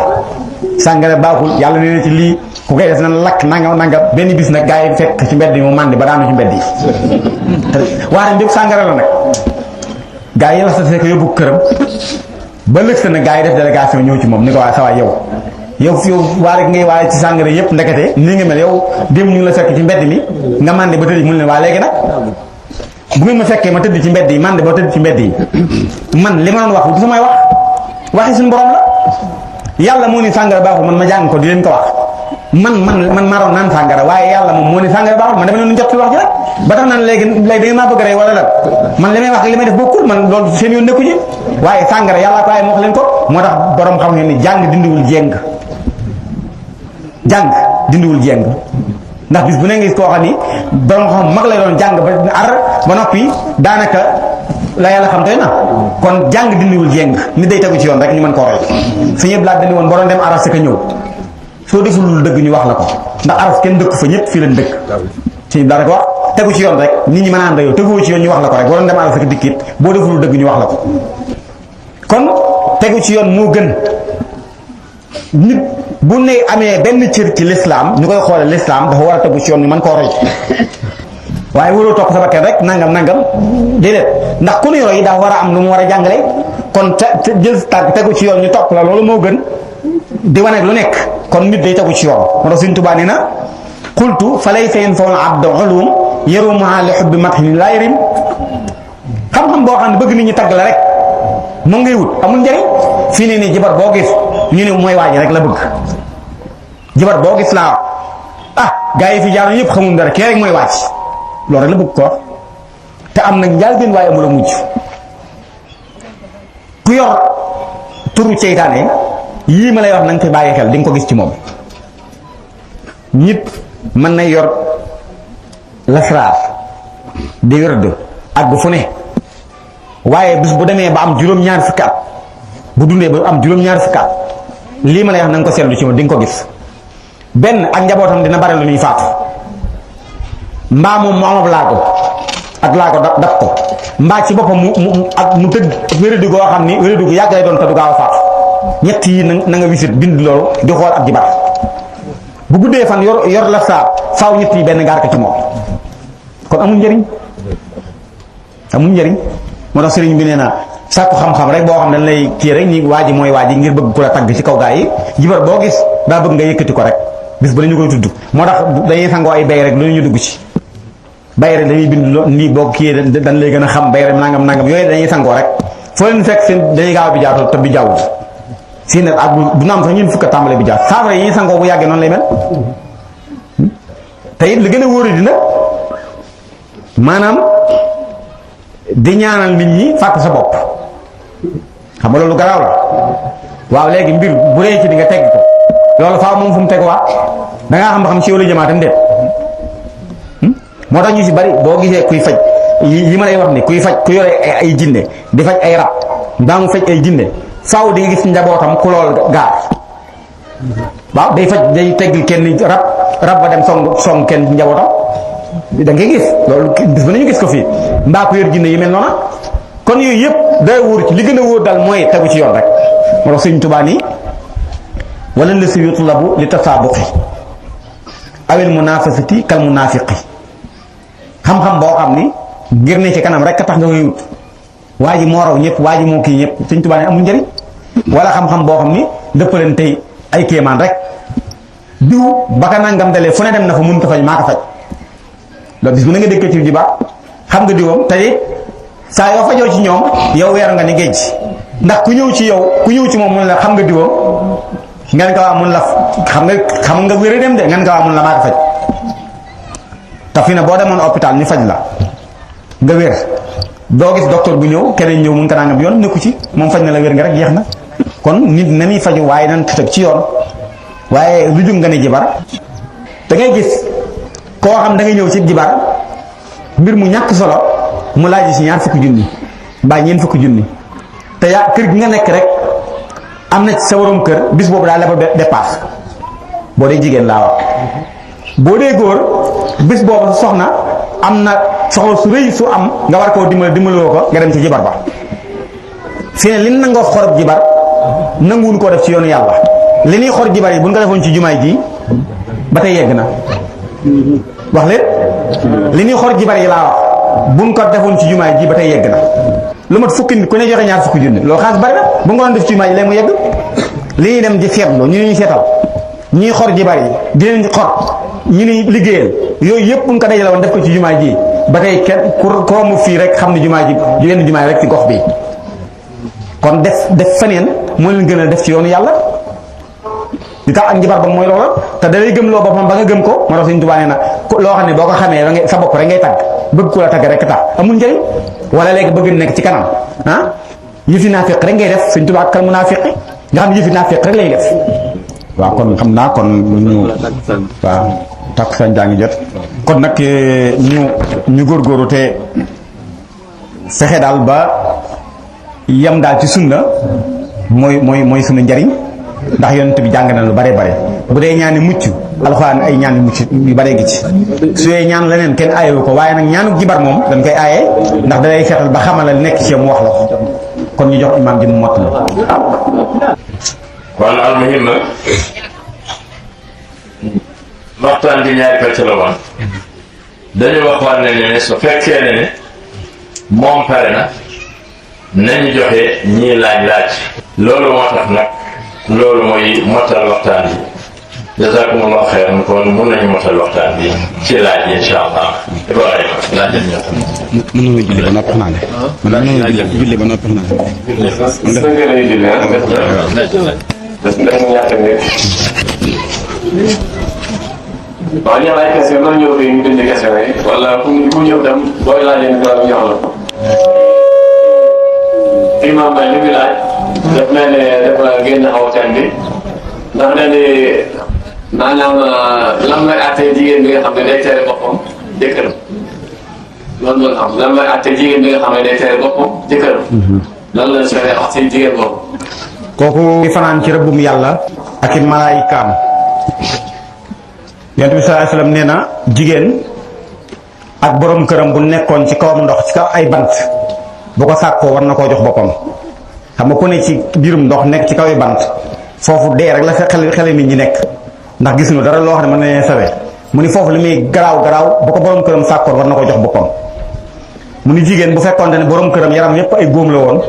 sàngara baaxul yàlla nee na ci lii ku koy def na lakk nangam benn bis nag gaa yi fekk ci mbedd yi mu màndi ba daanu ci mbedd yi waare mbépp sàngara la nag gaa yi la sa fekk yóbbu këram ba lëg sa nag gaa yi def délégation ñëw ci moom ni ko waa sawaay yow waare ngay waare ci sàngara yëpp ndekete nii nga mel yow démb ñu ngi la fekk ci mbedd mi nga màndi ba tëdd mu ne waa léegi nag bu ngeen ma fekkee ma tëdd ci mbedd yi màndi ba tëdd ci mbedd yi man li ma doon wax du samay wax waxi suñu borom la yàlla moo ni sàngara baaxul man ma jàng ko di leen ko wax man maa doon naan sàngara waaye yàlla moom moo ni sàngara baaxul man dama leen jot ci wax ji rek ba tax naan léegi da ngeen maa bëgg a rey wala lan man li may wax li may def bokkul man loolu seen yoon nekku ci waaye sàngara yàlla ko waaye moo wax leen ko moo tax borom xam ngeen ni jàng dindiwul jéng ndax bis bu ne nga gis koo xam ni borom xam mag lay doon jàng ba noppi daanaka la yàlla xam tey na kon jàng dindiwul jéng nit day tegu ci yoon rek ñu mën koo roy su ñëpp laa dandi woon boo doon dem aras ka ñëw soo deful dëgg ñu wax la ko ndax aras kenn dëkk fa ñëpp fii leen dëkk si daa rek wax tegu ci yoon rek nit ñi mën a ànd yow teguwoo ci yoon ñu wax la ko rek boo doon dem aras ka dikkit boo deful dëgg ñu wax la ko kon tegu ci yoon moo gën nit bu ne amee benn cër ci lislaam ñu koy xoole lislaam dafa war a tegu ci yoon ñu mën koo roy waaye waroo topp sa bakkan rek nangam déedéet ndax ku nuy roy daa war a am lu mu war a jàngale kon te jël tànk tegu ci yoon ñu topp la loolu moo gën di wane lu nekk kon nit day tegu ci yoon moo tax Sëriñ Tuubaa nee na qultu fa laysa yanfa'u al-abda ulum yarumuha li hubbi madhin laa yarim xam-xam boo xam ne bëgg nit ñi tagg la rek moom ngay wut amul njëriñ fii ne nii jibar boo gis ñu ne mooy waaji rek la bëgg jibar boo gis laa gaa yi fi jaar yëpp xamul dara kii rek mooy waaj loolu rek la bëgg ko te am nag njaal benn waaye amul a mujj ku yor turu seytaane yii ma lay wax na nga fi bàyyi xel di nga ko gis ci moom nit mën na yor lasraar di wërd ak fu ne waaye bis bu demee ba am juróom-ñaar fukki at bu dundee ba am juróom-ñaar fukki at lii ma lay wax na nga ko seetlu ci moom di nga ko gis benn ak njabootam dina bare lu ñuy faatu mbaa moom mu amab laago dab ko mbaa ci boppam mu tëgg wéradi goo xam ni wéradi gu yàgg lay doon te du gaaw a faatu ñett yi na nga wisit bind loolu di xool ab jibar bu guddee fan yor la saa faaw ñett yi benn gaar ko ci moom kon amul njëriñ moo tax sëriñ bi nee na sàkku xam-xam rek boo xam ne dañ lay kii rek ñi waaji mooy waaji ngir bëgg ku la tagg ci kaw gaa yi jibar boo gis daa bëgg nga yëkkati ko rek bis ba ñu koy tudd moo tax dañuy sangoo ay bay rek lu ñu dugg ci bay rek dañuy bind lii boo kii dañ lay gën a xam bay rek nangam yooyu dañuy sangoo rek foo leen fekk seen dañuy gaaw bi jaatu te bi jaww si ne ak bu naam sax ñun fukk a tàmbale bi jaat saafara yi ñuy sangoo bu yàggee noonu lay mel te it li gën a wóori dina maanaam di ñaanal nit ñi fàtte sa bopp xam nga loolu garaaw la waaw léegi mbir bu dee ci di nga tegg ko loolu faaw moom fu mu teguwaat da ngaa xam ci yow la jëmaatam déet moo tax ñu si bari boo gisee kuy faj yi ma lay wax ni kuy faj ku yore ay jinne di faj ay rab mbaa mu faj ay jinne faaw di nga gis njabootam ku lool gaar waaw day faj day teggil kenn rab ba dem song kenn njabootam da ngay gis loolu bis ba nañu gis ko fii mbaa ku yor jinne yi mel noona kon yooyu yëpp day wóor ci li gën a wóor daal mooy tegu ci yoon rek moo tax Sëriñ Tuubaa nii wala la si yutlabu li tasaabuqi awil munafasati kal munafiqi xam-xam boo xam ni ngir ne ci kanam rek a tax nga koy wut waa ji moo raw ñëpp waa ji moo kii ñëpp Sëriñ Tuubaa ne amul njëriñ wala xam-xam boo xam ni dëppaleen tey ay kéemaan rek diw ba ka nangam dalee fu ne dem na fa mënut a faj maa ko faj loolu bis bu na nga dëkkee ci ji ba xam nga diwam te it saa yoo fajoo ci ñoom yow weer nga ni géej ndax ku ñëw ci yow ku ñëw ci moom mun la xam nga diwam ngeen ko waa mun la xam nga wér dem de ngeen nga amul la maa ko faj te fi ne boo demoon hôpital ñu faj la nga wér doo gis docteur bu ñëw keneen ñëw mun ko nangam yoon nekku ci moom faj na la wér nga rek jeex na. kon nit na muy faju waaye nan teg ci yoon waaye lu jug nga ne jibar da ngay gis koo xam da ngay ñëw ci jibar mbir mu ñàkk solo mu laaj si ñaar fukki junni mbaa ñeent fukki junni te yaa kër gi nga nekk rek am na ci sa waroom kër bis boobu daa lebal dépasse boo dee jigéen laa wax boo dee góor bis boobu soxna am na soxla su rëy su am nga war koo dimbaloo ko nga dem ci jibar ba fi ne li nangoo xorob jibar nanguwuñ koo def ci yoonu yàlla li ñuy xor jibar yi buñ ko defoon ci jumaay ji ba tey yegg na wax leen li ñuy xor jibar yi laa wax buñ ko defoon ci jumaay ji ba tey yegg na lu mat fukki nit ku ne joxe ñaar fukki junni loolu xaalis bari na bu nga doon def ci jumaay ji léegi mu yegg li ñuy dem di seetlu ñu ñuy seetal ñuy xor jibar yi di leen xor ñu ni liggéeyal yooyu yëpp buñ ko dajale woon def ko ci jumaay ji ba tey kenn ku mu fii rek xam ne jumaay ji yenn jumaay rek ci gox bi kon def feneen moo leen gën a def ci yoonu yàlla li tax ak njibar ba mooy loola te da lay gëm loo boppam ba nga gëm ko moo tax Sëñ Tuubaa nee na loo xam ne boo ko xamee sa bopp rek ngay tagg bëgg ku la tagg rek tax amul njëriñ wala léegi bëgg nekk ci kanam yëfi naafiq rek ngay def Sëñ Tuubaa kal munaafiq nga xam ne yëfi naafiq rek lay def waaw kon xam naa kon ñu waaw takkusaan jaa ngi jot kon nag ñu góorgóorlu te fexe daal ba yam daal ci sunna mooy sunu njariñ ndax yonent bi jàng na lu bare bare bu dee ñaani mucc alxuraan ay ñaan yu mucc yu bare gi ci su dee ñaan leneen kenn aayewu ko waaye nag ñaanu jibar moom dañ koy aaye ndax da lay feetal ba xamal la nekk ci mu wax la ko kon ñu jox imaam ji mu mott la kon almuhim waxtaan bi ñaari pàcc la woon dañu waxoon ne su fekkee ne moom pare na nañu joxe ñii laaj loolu moo tax nag loolu mooy motal waxtaan bi jazakumullahu xayran kon mun nañu motal waxtaan bi ci laaj yi insha allah Ibrahima laajal ñoo xam mën nañu julli ba noppi naa ne mën nañu julli ba noppi naa waaw ñu am ay question mën ñëw fii ñu bind question yi wala ku ñëw dem booy laajee ni dara ñu jox la ko imam Mbaye li muy laaj daf mel ne dafa génn xaw thème bi ndax nee ni maanaam lan mooy àttee jigéen bi nga xam ne day tere boppam jëkkëram loolu moo xam lan mooy àttee jigéen bi nga xam ne day tere boppam jëkkëram lan la sore wax si jigéen boobu kooku di fanaan ci rëbbum yàlla ak i malaayikaam yonent bi sallallahu alayhi wasallam nee na jigéen ak borom këram bu nekkoon ci kawam ndox ci kaw ay bant bu ko sàkkoo war na koo jox boppam xam nga ku ne ci biirum ndox nekk ci kaw ay bant foofu dee rek la sa xel nit ñi nekk ndax gis nga dara loo xam ne mën na leen sawe mu ni foofu li muy garaaw bu ko borom këram sàkkoon war na koo jox boppam mu ni jigéen bu fekkoonte ne borom këram yaram yépp ay góom la woon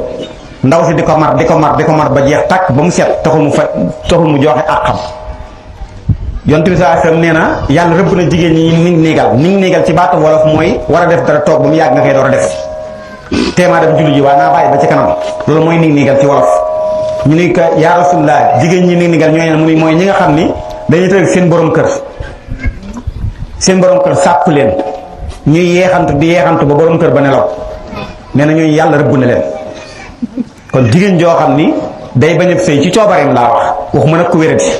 ndaw si di ko mar ba jeex tàkk ba mu set taxul mu joxe àqam yonent bi sallallahu alayhi wasallam nee na yàlla rëbb na jigéen ñi ning néegal ci baatu wolof mooy war a def dara toog ba mu yàgg nga koy door a def téemaa dem julli ji waaye naa bàyyi ba ci kanam loolu mooy ning néegal ci wolof ñu ni ko yaa Rasulullah jigéen ñi ning néegal ñooy ne mu ni mooy ñi nga xam ni dañuy tëdd seen borom kër sàkku leen ñuy yeexantu ba borom kër ba nelaw nee na ñooñu yàlla rëbb na leen kon jigéen joo xam ni day bañ a sëy ci coobareem laa waxuma nag ku wérati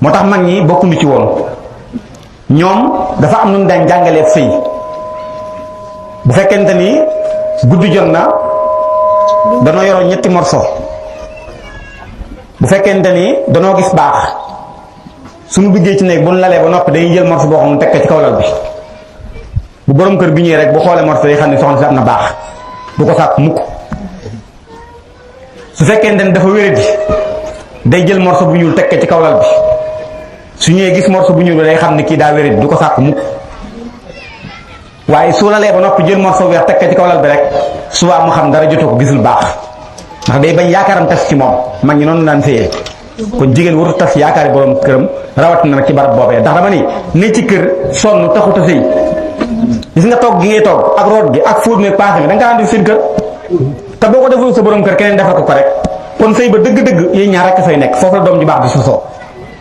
moo tax mag ñi bokkuñu ci woon ñoom dafa am nu mu daan jàngalee sëy bu fekkente ni guddi jot na danoo yoroon ñetti morso bu fekkente ni danoo gis baax suñu duggee ci néeg bu nu lalee ba noppi dañuy jël morso boo xam ne teg ko ci kaw lal bi bu borom kër bi ñëwee rek bu xoolee morso yi xam ne soxna si am na baax du ko sàkk mukk su fekkente ni dafa wéradi day jël morso bu ñuul teg ko ci kaw lal bi su ñëwee gis morso bu ñuul bi day xam ne kii daa wéradi du ko sàkk mukk waaye su lalee ba noppi jël morso weex teg ko ci kaw lal bi rek suba mu xam dara jotoo ko gisul baax ndax day bañ yaakaaram tas ci moom mag ñi noonu daan séyee kon jigéen warut tas yaakaari borom këram rawatina nag ci barab boobee ndax dama ni ne ci kër sonn taxut a sëy gis nga toog gi ngay toog ak root gi ak fóot mi paase mi da nga andi seen kër te boo ko deful sa borom kër keneen defal ko rek kon sëy ba dëgg-dëgg yéen ñaar rek fay nekk foofu la doom ji baax di sosoo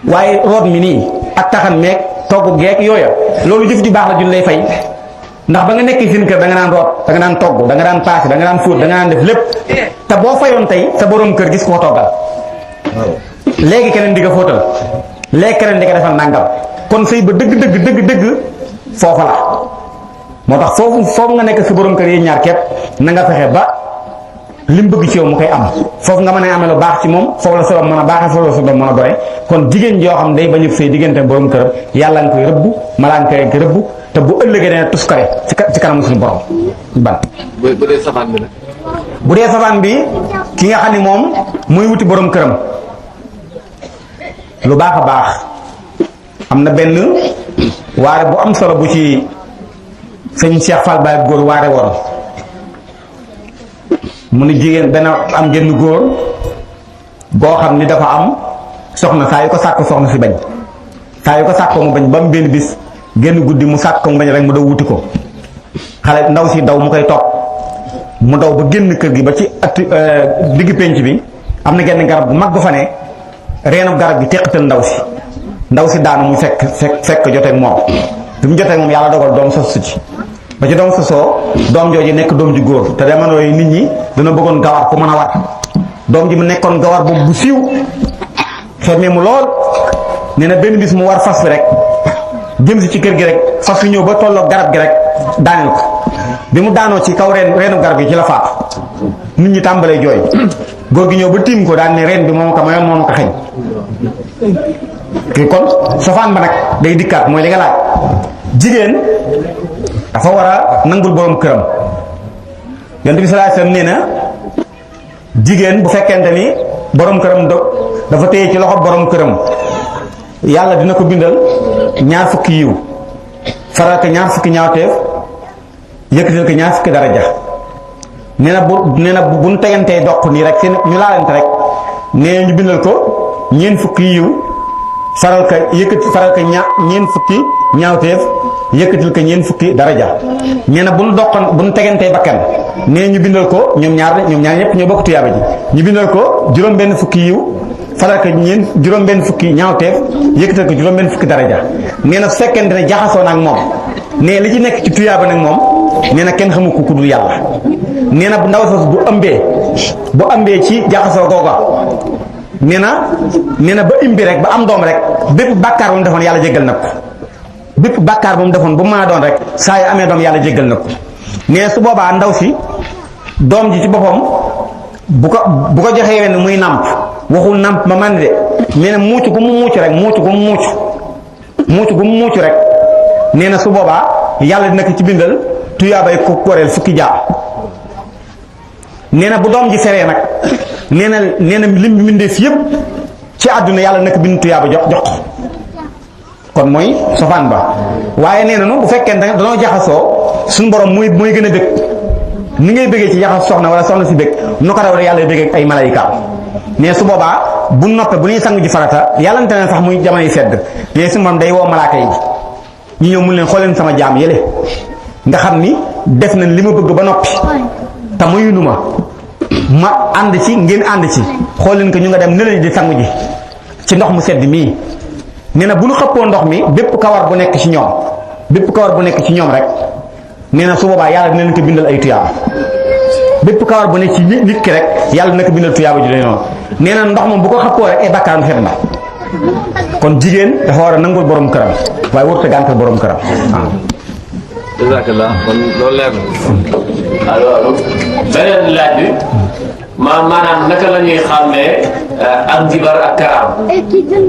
waaye root mi nii ak taxan meeg togg geeg yooya loolu jëf ju baax la jun lay fay ndax ba nga nekkee seen kër da nga naan root da nga naan togg da nga naan paase da nga naan fóot da nga naan def lépp te boo fayoon tey sa borom kër gis koo toggal léegi keneen di nga fóotal léegi keneen di nga defal nangam kon sëy ba dëgg foofa la moo tax foofu nga nekk si borom kër yi ñaar képp na nga fexe ba lim bëgg ci yow mu koy am foofu nga mën a amee lu baax ci moom foofu la sa doom mën a baaxee foofu la sa doom mën a doy kon jigéen joo xam day bañu sëy diggante borom këram yàlla nga koy rëbb malaa nga koy rëbb te bu ëllëgee dana tuskare ci kanamu suñu borom ban bu dee safaan bi nag. bu dee safaan bi ki nga xam ne moom muy wuti borom këram lu baax a baax am na benn waare bu am solo bu ci sëñ Cheikh Fall Baye góor waare woon mu ni jigéen benn am genn góor boo xam ni dafa am soxna saa yu ko sàkk soxna si bañ saa yu ko sàkkoo mu bañ ba mu benn bis genn guddi mu sàkk ko mu bañ rek mu daw wuti ko xale ndaw si daw mu koy topp mu daw ba génn kër gi ba ci at digg penc bi am na genn garab bu mag ba fa ne reenu garab gi teqatal ndaw si daanu mu fekk joteeg moom bi mu joteeg moom yàlla dogal doom sos ci ba ci doom sosoo doom jooju nekk doom ji góor te jamono yooyu nit ñi dana bëggoon gawar ku mën a war doom ji mu nekkoon gawar boobu bu siiw xemmee mu lool nee na benn bis mu war fas bi rek jëm si ci kër gi rek fas wi ñëw ba tolloog garab gi rek daaneel ko bi mu daanoo ci kaw reenu garab gi ci la faatu nit ñi tàmbalee jooy góor gi ñëw ba tiim ko daan ne reen bi moom ko mayoon moom ko xañ kii kon sofaan ba nag day dikkaat mooy li nga laaj jigéen dafa war a nangul borom këram yonent bi sallallahu alayhi wasallam nee na jigéen bu fekkente ni borom këram dafa téye ci loxo borom këram yàlla dina ko bindal ñaar fukki yiw faral ko ñaar fukki ñaawteef yëkkatal ko ñaar fukki daraja nee na bu ñu tegantee doq nii rek seen ñu laalante rek nee ñu bindal ko ñeent fukki yiw faral ka ñeent fukki ñaawteef yëkkatil ko ñeent fukki daraja nee na bu ñu tegantee bakkan nee ñu bindal ko ñoom ñaar ñëpp ñoo bokk tuyaaba ji ñu bindal ko juróom-benn fukki yiw faral ko juróom-benn fukki ñaawteef yëkkatil ko juróom-benn fukki daraja nee na su fekkente ne jaxasoo nag moom nee li ci nekk ci tuyaaba nag moom nee na kenn xamu ko ku dul yàlla nee na bu ndaw sos bu ëmbee ci jaxasoo googa nee na ba imbi rek ba am doom rek bépp bàkkaar bu mu defoon yàlla jéggal na ko bépp bàkkaar bu mu defoon bu mën a doon rek saa yu amee doom yàlla jéggal na ko nee su boobaa ndaw si doom ji ci boppam bu ko joxee wenn muy nàmp waxul nàmp ma man de nee na muucu gu mu muucu rek nee na su boobaa yàlla dina ko ci bindal tuyaabay ko koreel fukki jaar nee na bu doom ji feree nag nee na lim bi mbindeef yëpp ci àdduna yàlla naka bind tuyaaba jox ko kon mooy sofaan ba waaye nee na nu bu fekkee danoo jaxasoo suñu borom mooy gën a bëgg ni ngay bëggee ci jaxas soxna wala soxna si bëgg nu ko raw yàlla bëgg ay malayka mais su boobaa bu noppee bu ñuy sangu ji farata yàlla na sax muy jamono yi sedd mais suñu borom day woo malaaka yi ñu ñëw mun leen xool leen sama jaam yële nga xam ni def nañ li ma bëgg ba noppi te muyunu ma ànd ci ngeen ànd ci xool leen ko ñu nga dem nële di sangu ji ci ndox mu sedd mii nee na bu ñu xëppoo ndox mi bépp kawar bu nekk ci ñoom rek nee na su boobaa yàlla dina leen ko bindal ay tuyaaba bépp kawar bu nekk ci nit ki rek yàlla dina ko bindal tuyaaba ju noonu nee na ndox moom bu ko xëppoo rek ay bàkkaaram fet na kon jigéen dafa war a nangul borom këram waaye warut a gàntal borom këram waaw. jazakallah kon loolu leer na. allo beneen laaj bi maanaam naka la ñuy xàmmee ak njibar ak karaam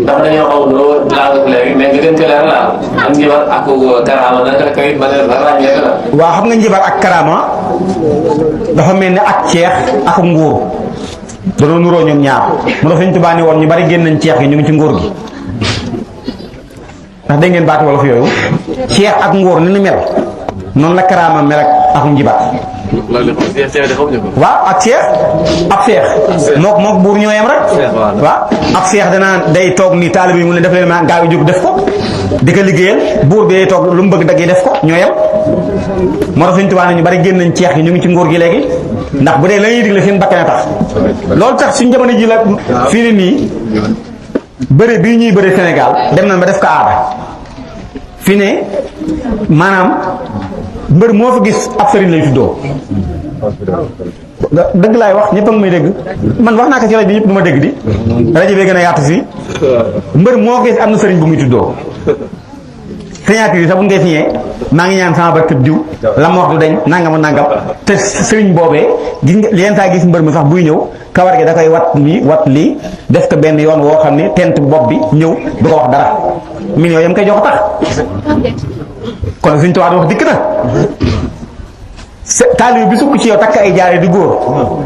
ndax dañoo xaw loo laal léegi mais nga gën ko leer laal ak njibar ak karaama naka la koy mën a ràññee la. waaw xam nga njibar ak karaama dafa mel ni ak ceex ak nguur danoo nuroo ñoom ñaar mu dafa ñu tubaani woon ñu bari génn nañ ceex gi ñu ngi ci nguur gi ndax dégg ngeen baati wolof yooyu ceex ak nguur ni ni mel noonu la karaama mel ak njibar. waaw ak seex ab seex mook buur ñoo yem rek waaw ab seex danaa day toog ni taalibe yi mu ne def leen ma gaaw yi jóg def ko di ko liggéeyal buur bi day toog lu mu bëgg daggee def ko ñoo yem moo tax Sëñ Tuubaa ñu bari génn nañ ceex yi ñu ngi ci nguur gi léegi ndax bu dee la ñuy digle seen bakkan a tax loolu tax suñ jamono ji la fii ni nii bëre bii ñuy bëre Sénégal dem na ba def ko aada fi ne maanaam mbër moo fa gis ab sëriñ lay tuddoo dëgg laay wax ñëpp a ngi may dégg man wax naa ko ci rajo bi ñëpp du ma dégg di rajo bee gën a yaatu fii mbër moo gis am na sëriñ bu muy tuddoo signature yi sax bu ñu koy signé maa ngi ñaan sama barkeb diw la ma wax du dañ nangam ak nangam te sëriñ boobee gis nga leen saa gis mbër mi sax buy ñëw kawar gi da koy wat lii def ko benn yoon woo xam ne tent bopp bi ñëw du ko wax dara millions yam koy jox tax kon suñ tubaab wax dikk na taalibe bi sukk ci yow takk ay jaare di góor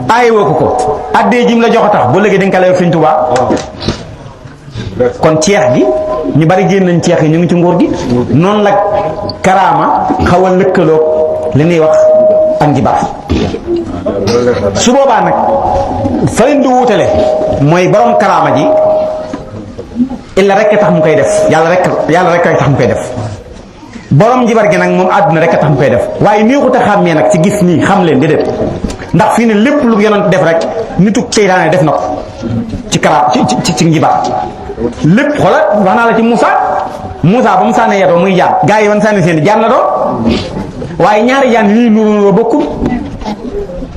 aaye woo ko addee jim la jox a tax ba léegi dañ ko lay suñ tubaab kon ceex gi ñu bari génn nañ ceex yi ñu ngi ci nguur gi noonu la karaama xaw a lëkkaloog li ñuy wax ak njibar su boobaa nag fa leen di wuutale mooy borom karaama ji illa rek tax mu koy def yàlla rek tax mu koy def borom njibar gi nag moom àdduna rek tax mu koy def waaye nii ko ta xàmmee nag ci gis nii xam leen déedéet ndax fii ne lépp lu yonent def rek nitu seytaane def na ko ci karaam ci njibar lépp xoolal wax naa la ci Moussa ba mu sànnee yatoo muy jaan gaa yi wan sànni seen jaan la doon waaye ñaari jaan yi ñuy nuroo bokkul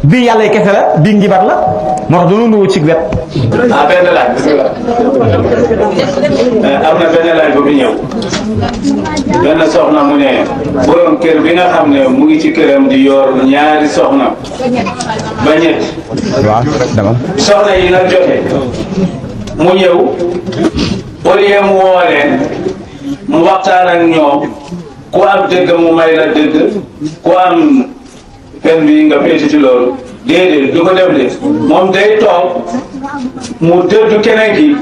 bii yàlla kese la bii njibar la moo tax dañoo nuroo ci wet. benn laaj am na benn laaj bu fi ñëw benn soxna mu ne borom kër bi nga xam ne mu ngi ci këram di yor ñaari soxna ba ñett waaw dama soxna yi nag jote mu ñëw au lieu mu woo leen mu waxtaan ak ñoom ku am dëgg mu may la dëgg ku am fen bi nga féete ci loolu déedéet du ko def de moom day toog mu dëddu keneen ki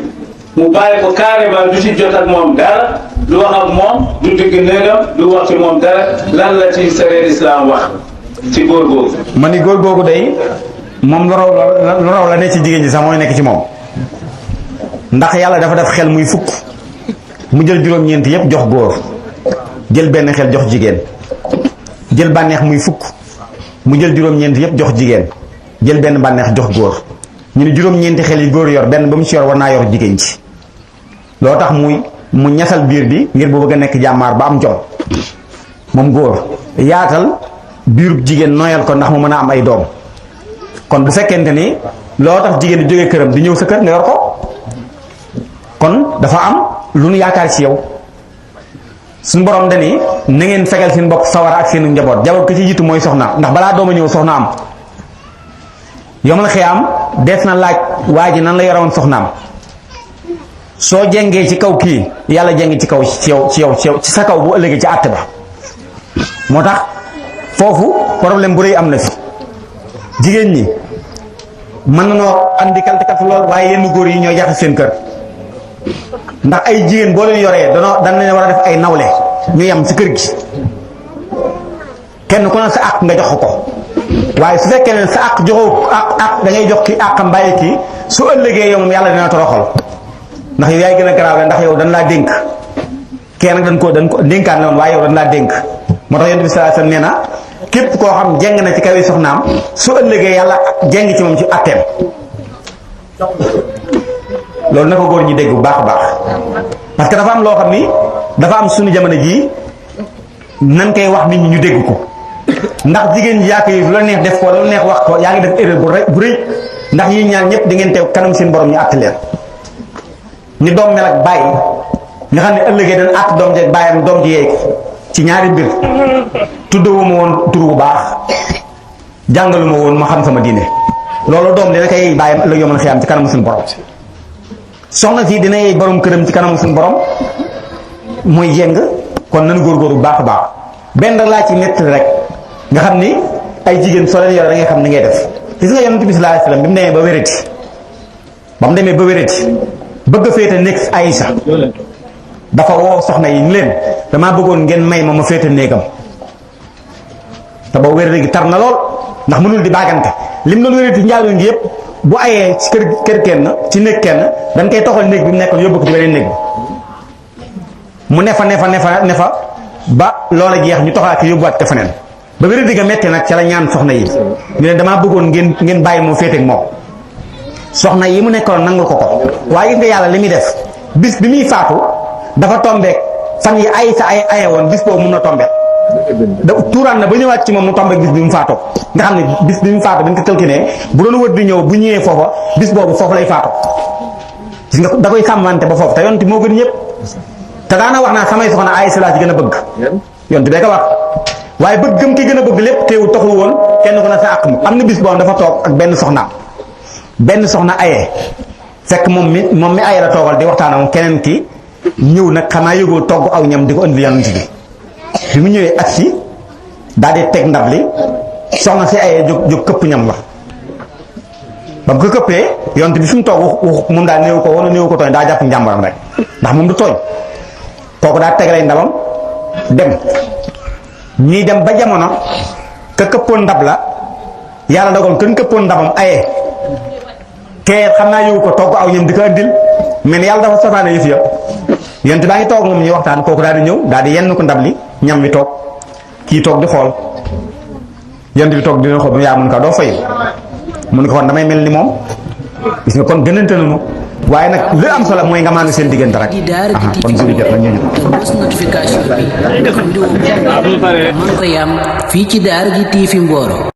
mu bàyyi ko carrément du ci jot ak moom dara du wax ak moom du dëgg néegam du wax ci moom dara lan la ci sariya islam wax ci góor googu. ma ni góor googu day moom lu raw la ne ci jigéen ñi sax mooy nekk ci moom ndax yàlla dafa def xel muy fukk mu jël juróom-ñeent yépp jox góor jël benn xel jox jigéen jël bànneex muy fukk mu jël juróom-ñeent yépp jox jigéen jël benn bànneex jox góor ñu ne juróom-ñeenti xel yi góor yor benn ba mu ci yor war naa yor jigéen ci loo tax mu ñasal biir bi ngir bu bëgg a nekk jàmmaar ba am jom moom góor yaatal biirub jigéen nooyal ko ndax mu mën a am ay doom kon bu fekkente ni loo tax jigéen di jógee këram di ñëw sa kër nga yor ko kon dafa am lu nu yaakaar ci yow suñu borom dani na ngeen fegal seen bopp sawara ak seen njaboot jaboot ko ci jiitu mooy soxna ndax balaa dooma ñëw soxna am yomal xiyaam dees na laaj waa ji nan la yorewoon soxnaam soo jengee ci kaw kii yàlla jeng ci kaw ci yow ci sa kaw bu ëllëgee ci àtte ba moo tax foofu problème bu rëy am na fi jigéen ñi mën na noo andi kaltikatu lool waaye yenn góor yi ñooy jaxas seen kër ndax ay jigéen boo leen yoree dañ leen war a def ay nawle ñu yem ci kër gi kenn ku ne sa àq nga jox ko waaye su fekkee ne sa àq joxoo àq da ngay jox ki àqam bàyyi kii su ëllëgee yow moom yàlla dina toroxal ndax yow yaay gën a garaaw ndax yow dañ laa dénk kenn nag dañ ko dénkaan la woon waaye yow dañ laa dénk moo tax yonent bi sallallahu alayhi wasallam nee na képp koo xam jeng na ci kaw yi soxnaam su ëllëgee yàlla jeng ci moom ci atteem loolu na ko góor ñi dégg bu baax a baax parce que dafa am loo xam ni dafa am suñu jamono jii nan koy wax nit ñi ñu dégg ko ndax jigéen ji yaa koy lu la neex def ko lu la neex wax ko yaa ngi def erreur bu rëy ndax yi ñaan ñëpp di ngeen teew kanam seen borom ñu àtt leen ni doom mel ak bàyyi nga xam ne ëllëgee dañ àtt doom jeeg bàyyam doom ji yeey ko ci ñaari mbir tuddewuma woon tur bu baax jàngaluma woon ma xam sama diine loolu doom dina koy bàyyam ëllëg yomal xiyaam ci kanamu suñu borom soxna si dina yey borom këram ci kanamu suñu borom mooy jeng kon nañu góorgóorlu bu baax a baax benn laa ci nett rek nga xam ni ay jigéen soo leen yore da ngay xam ni ngay def gis nga yonent bi sallallahu alayhi wasallam bi mu demee ba wérati bëgg a féete nekk Aïcha dafa woo soxna yi ni leen damaa bëggoon ngeen may ma féete néegam te ba wérati gi tar na lool ndax mënul di baagante lim doon wérati njaaloo ngi yëpp bu ayee ci kër kenn ci néeg kenn dañ koy toxal néeg bi mu nekkoon yóbbu ko ci beneen néeg bi mu ne fa ba loola jeex ñu toxalaat ko yóbbuwaat ko feneen ba wér digga metti nag ca la ñaan soxna yi ñu ne damaa bëggoon ngeen bàyyi moo féete ak moom soxna yi mu nekkoon nangul ko waaye gis nga yàlla li muy def bis bi muy faatu dafa tombeek fan yi Aysa aye woon bis boobu mun na tombeek da tuuraan na ba ñëwaat ci moom mu tombeek bis bi mu faatoo nga xam ne bis bi mu faatoo dañ ko calculé bu doon wër di ñëw bu ñëwee foofa bis boobu foofu lay faatoo gis nga da koy sàmmante ba foofu te yonent moo gën ñëpp te daana wax naa samay soxna Aysa laa ci gën a bëgg yonent bee ko wax waaye bëggam ki gën a bëgg lépp teewul taxul woon kenn ku ne sa àq am na bis boobu dafa toog ak benn soxna ayee fekk moom mi ayee la toogal di waxtaan ak keneen ki ñëw nag xanaa yëgoo togg aw ñam di ko indi yonent bi mu ñëwee ak si daal di teg ndab li soxna si ayee jóg këpp ñam la ba mu ko këppee yonent bi fi mu toog moom daal néew ko wala néew ko tooñ daa jàpp njàmbaram rek ndax moom du tooñ kooku daa tegalee ndabam dem ñuy dem ba jamono ka këppoon ndab la yàlla dogal kan këppoon ndabam ayee kee xam naa yëwu ko togg aw ñam di ko andil mais ne yàlla dafa safaane yëf ya yonent baa ngi toog moom ñuy waxtaan kooku daal di ñëw daal di yenn ko ndab li ñam wi toog kii toog di xool yonent bi toog dina xool ba yaa mun ko doo fay mun ko xool damay mel ni moom gis nga kon gënante nañu waaye nag li am solo mooy nga maanu seen diggante rek. kon su jot ñu notification bi. man ko yam fii ci Daara J TV Mboro.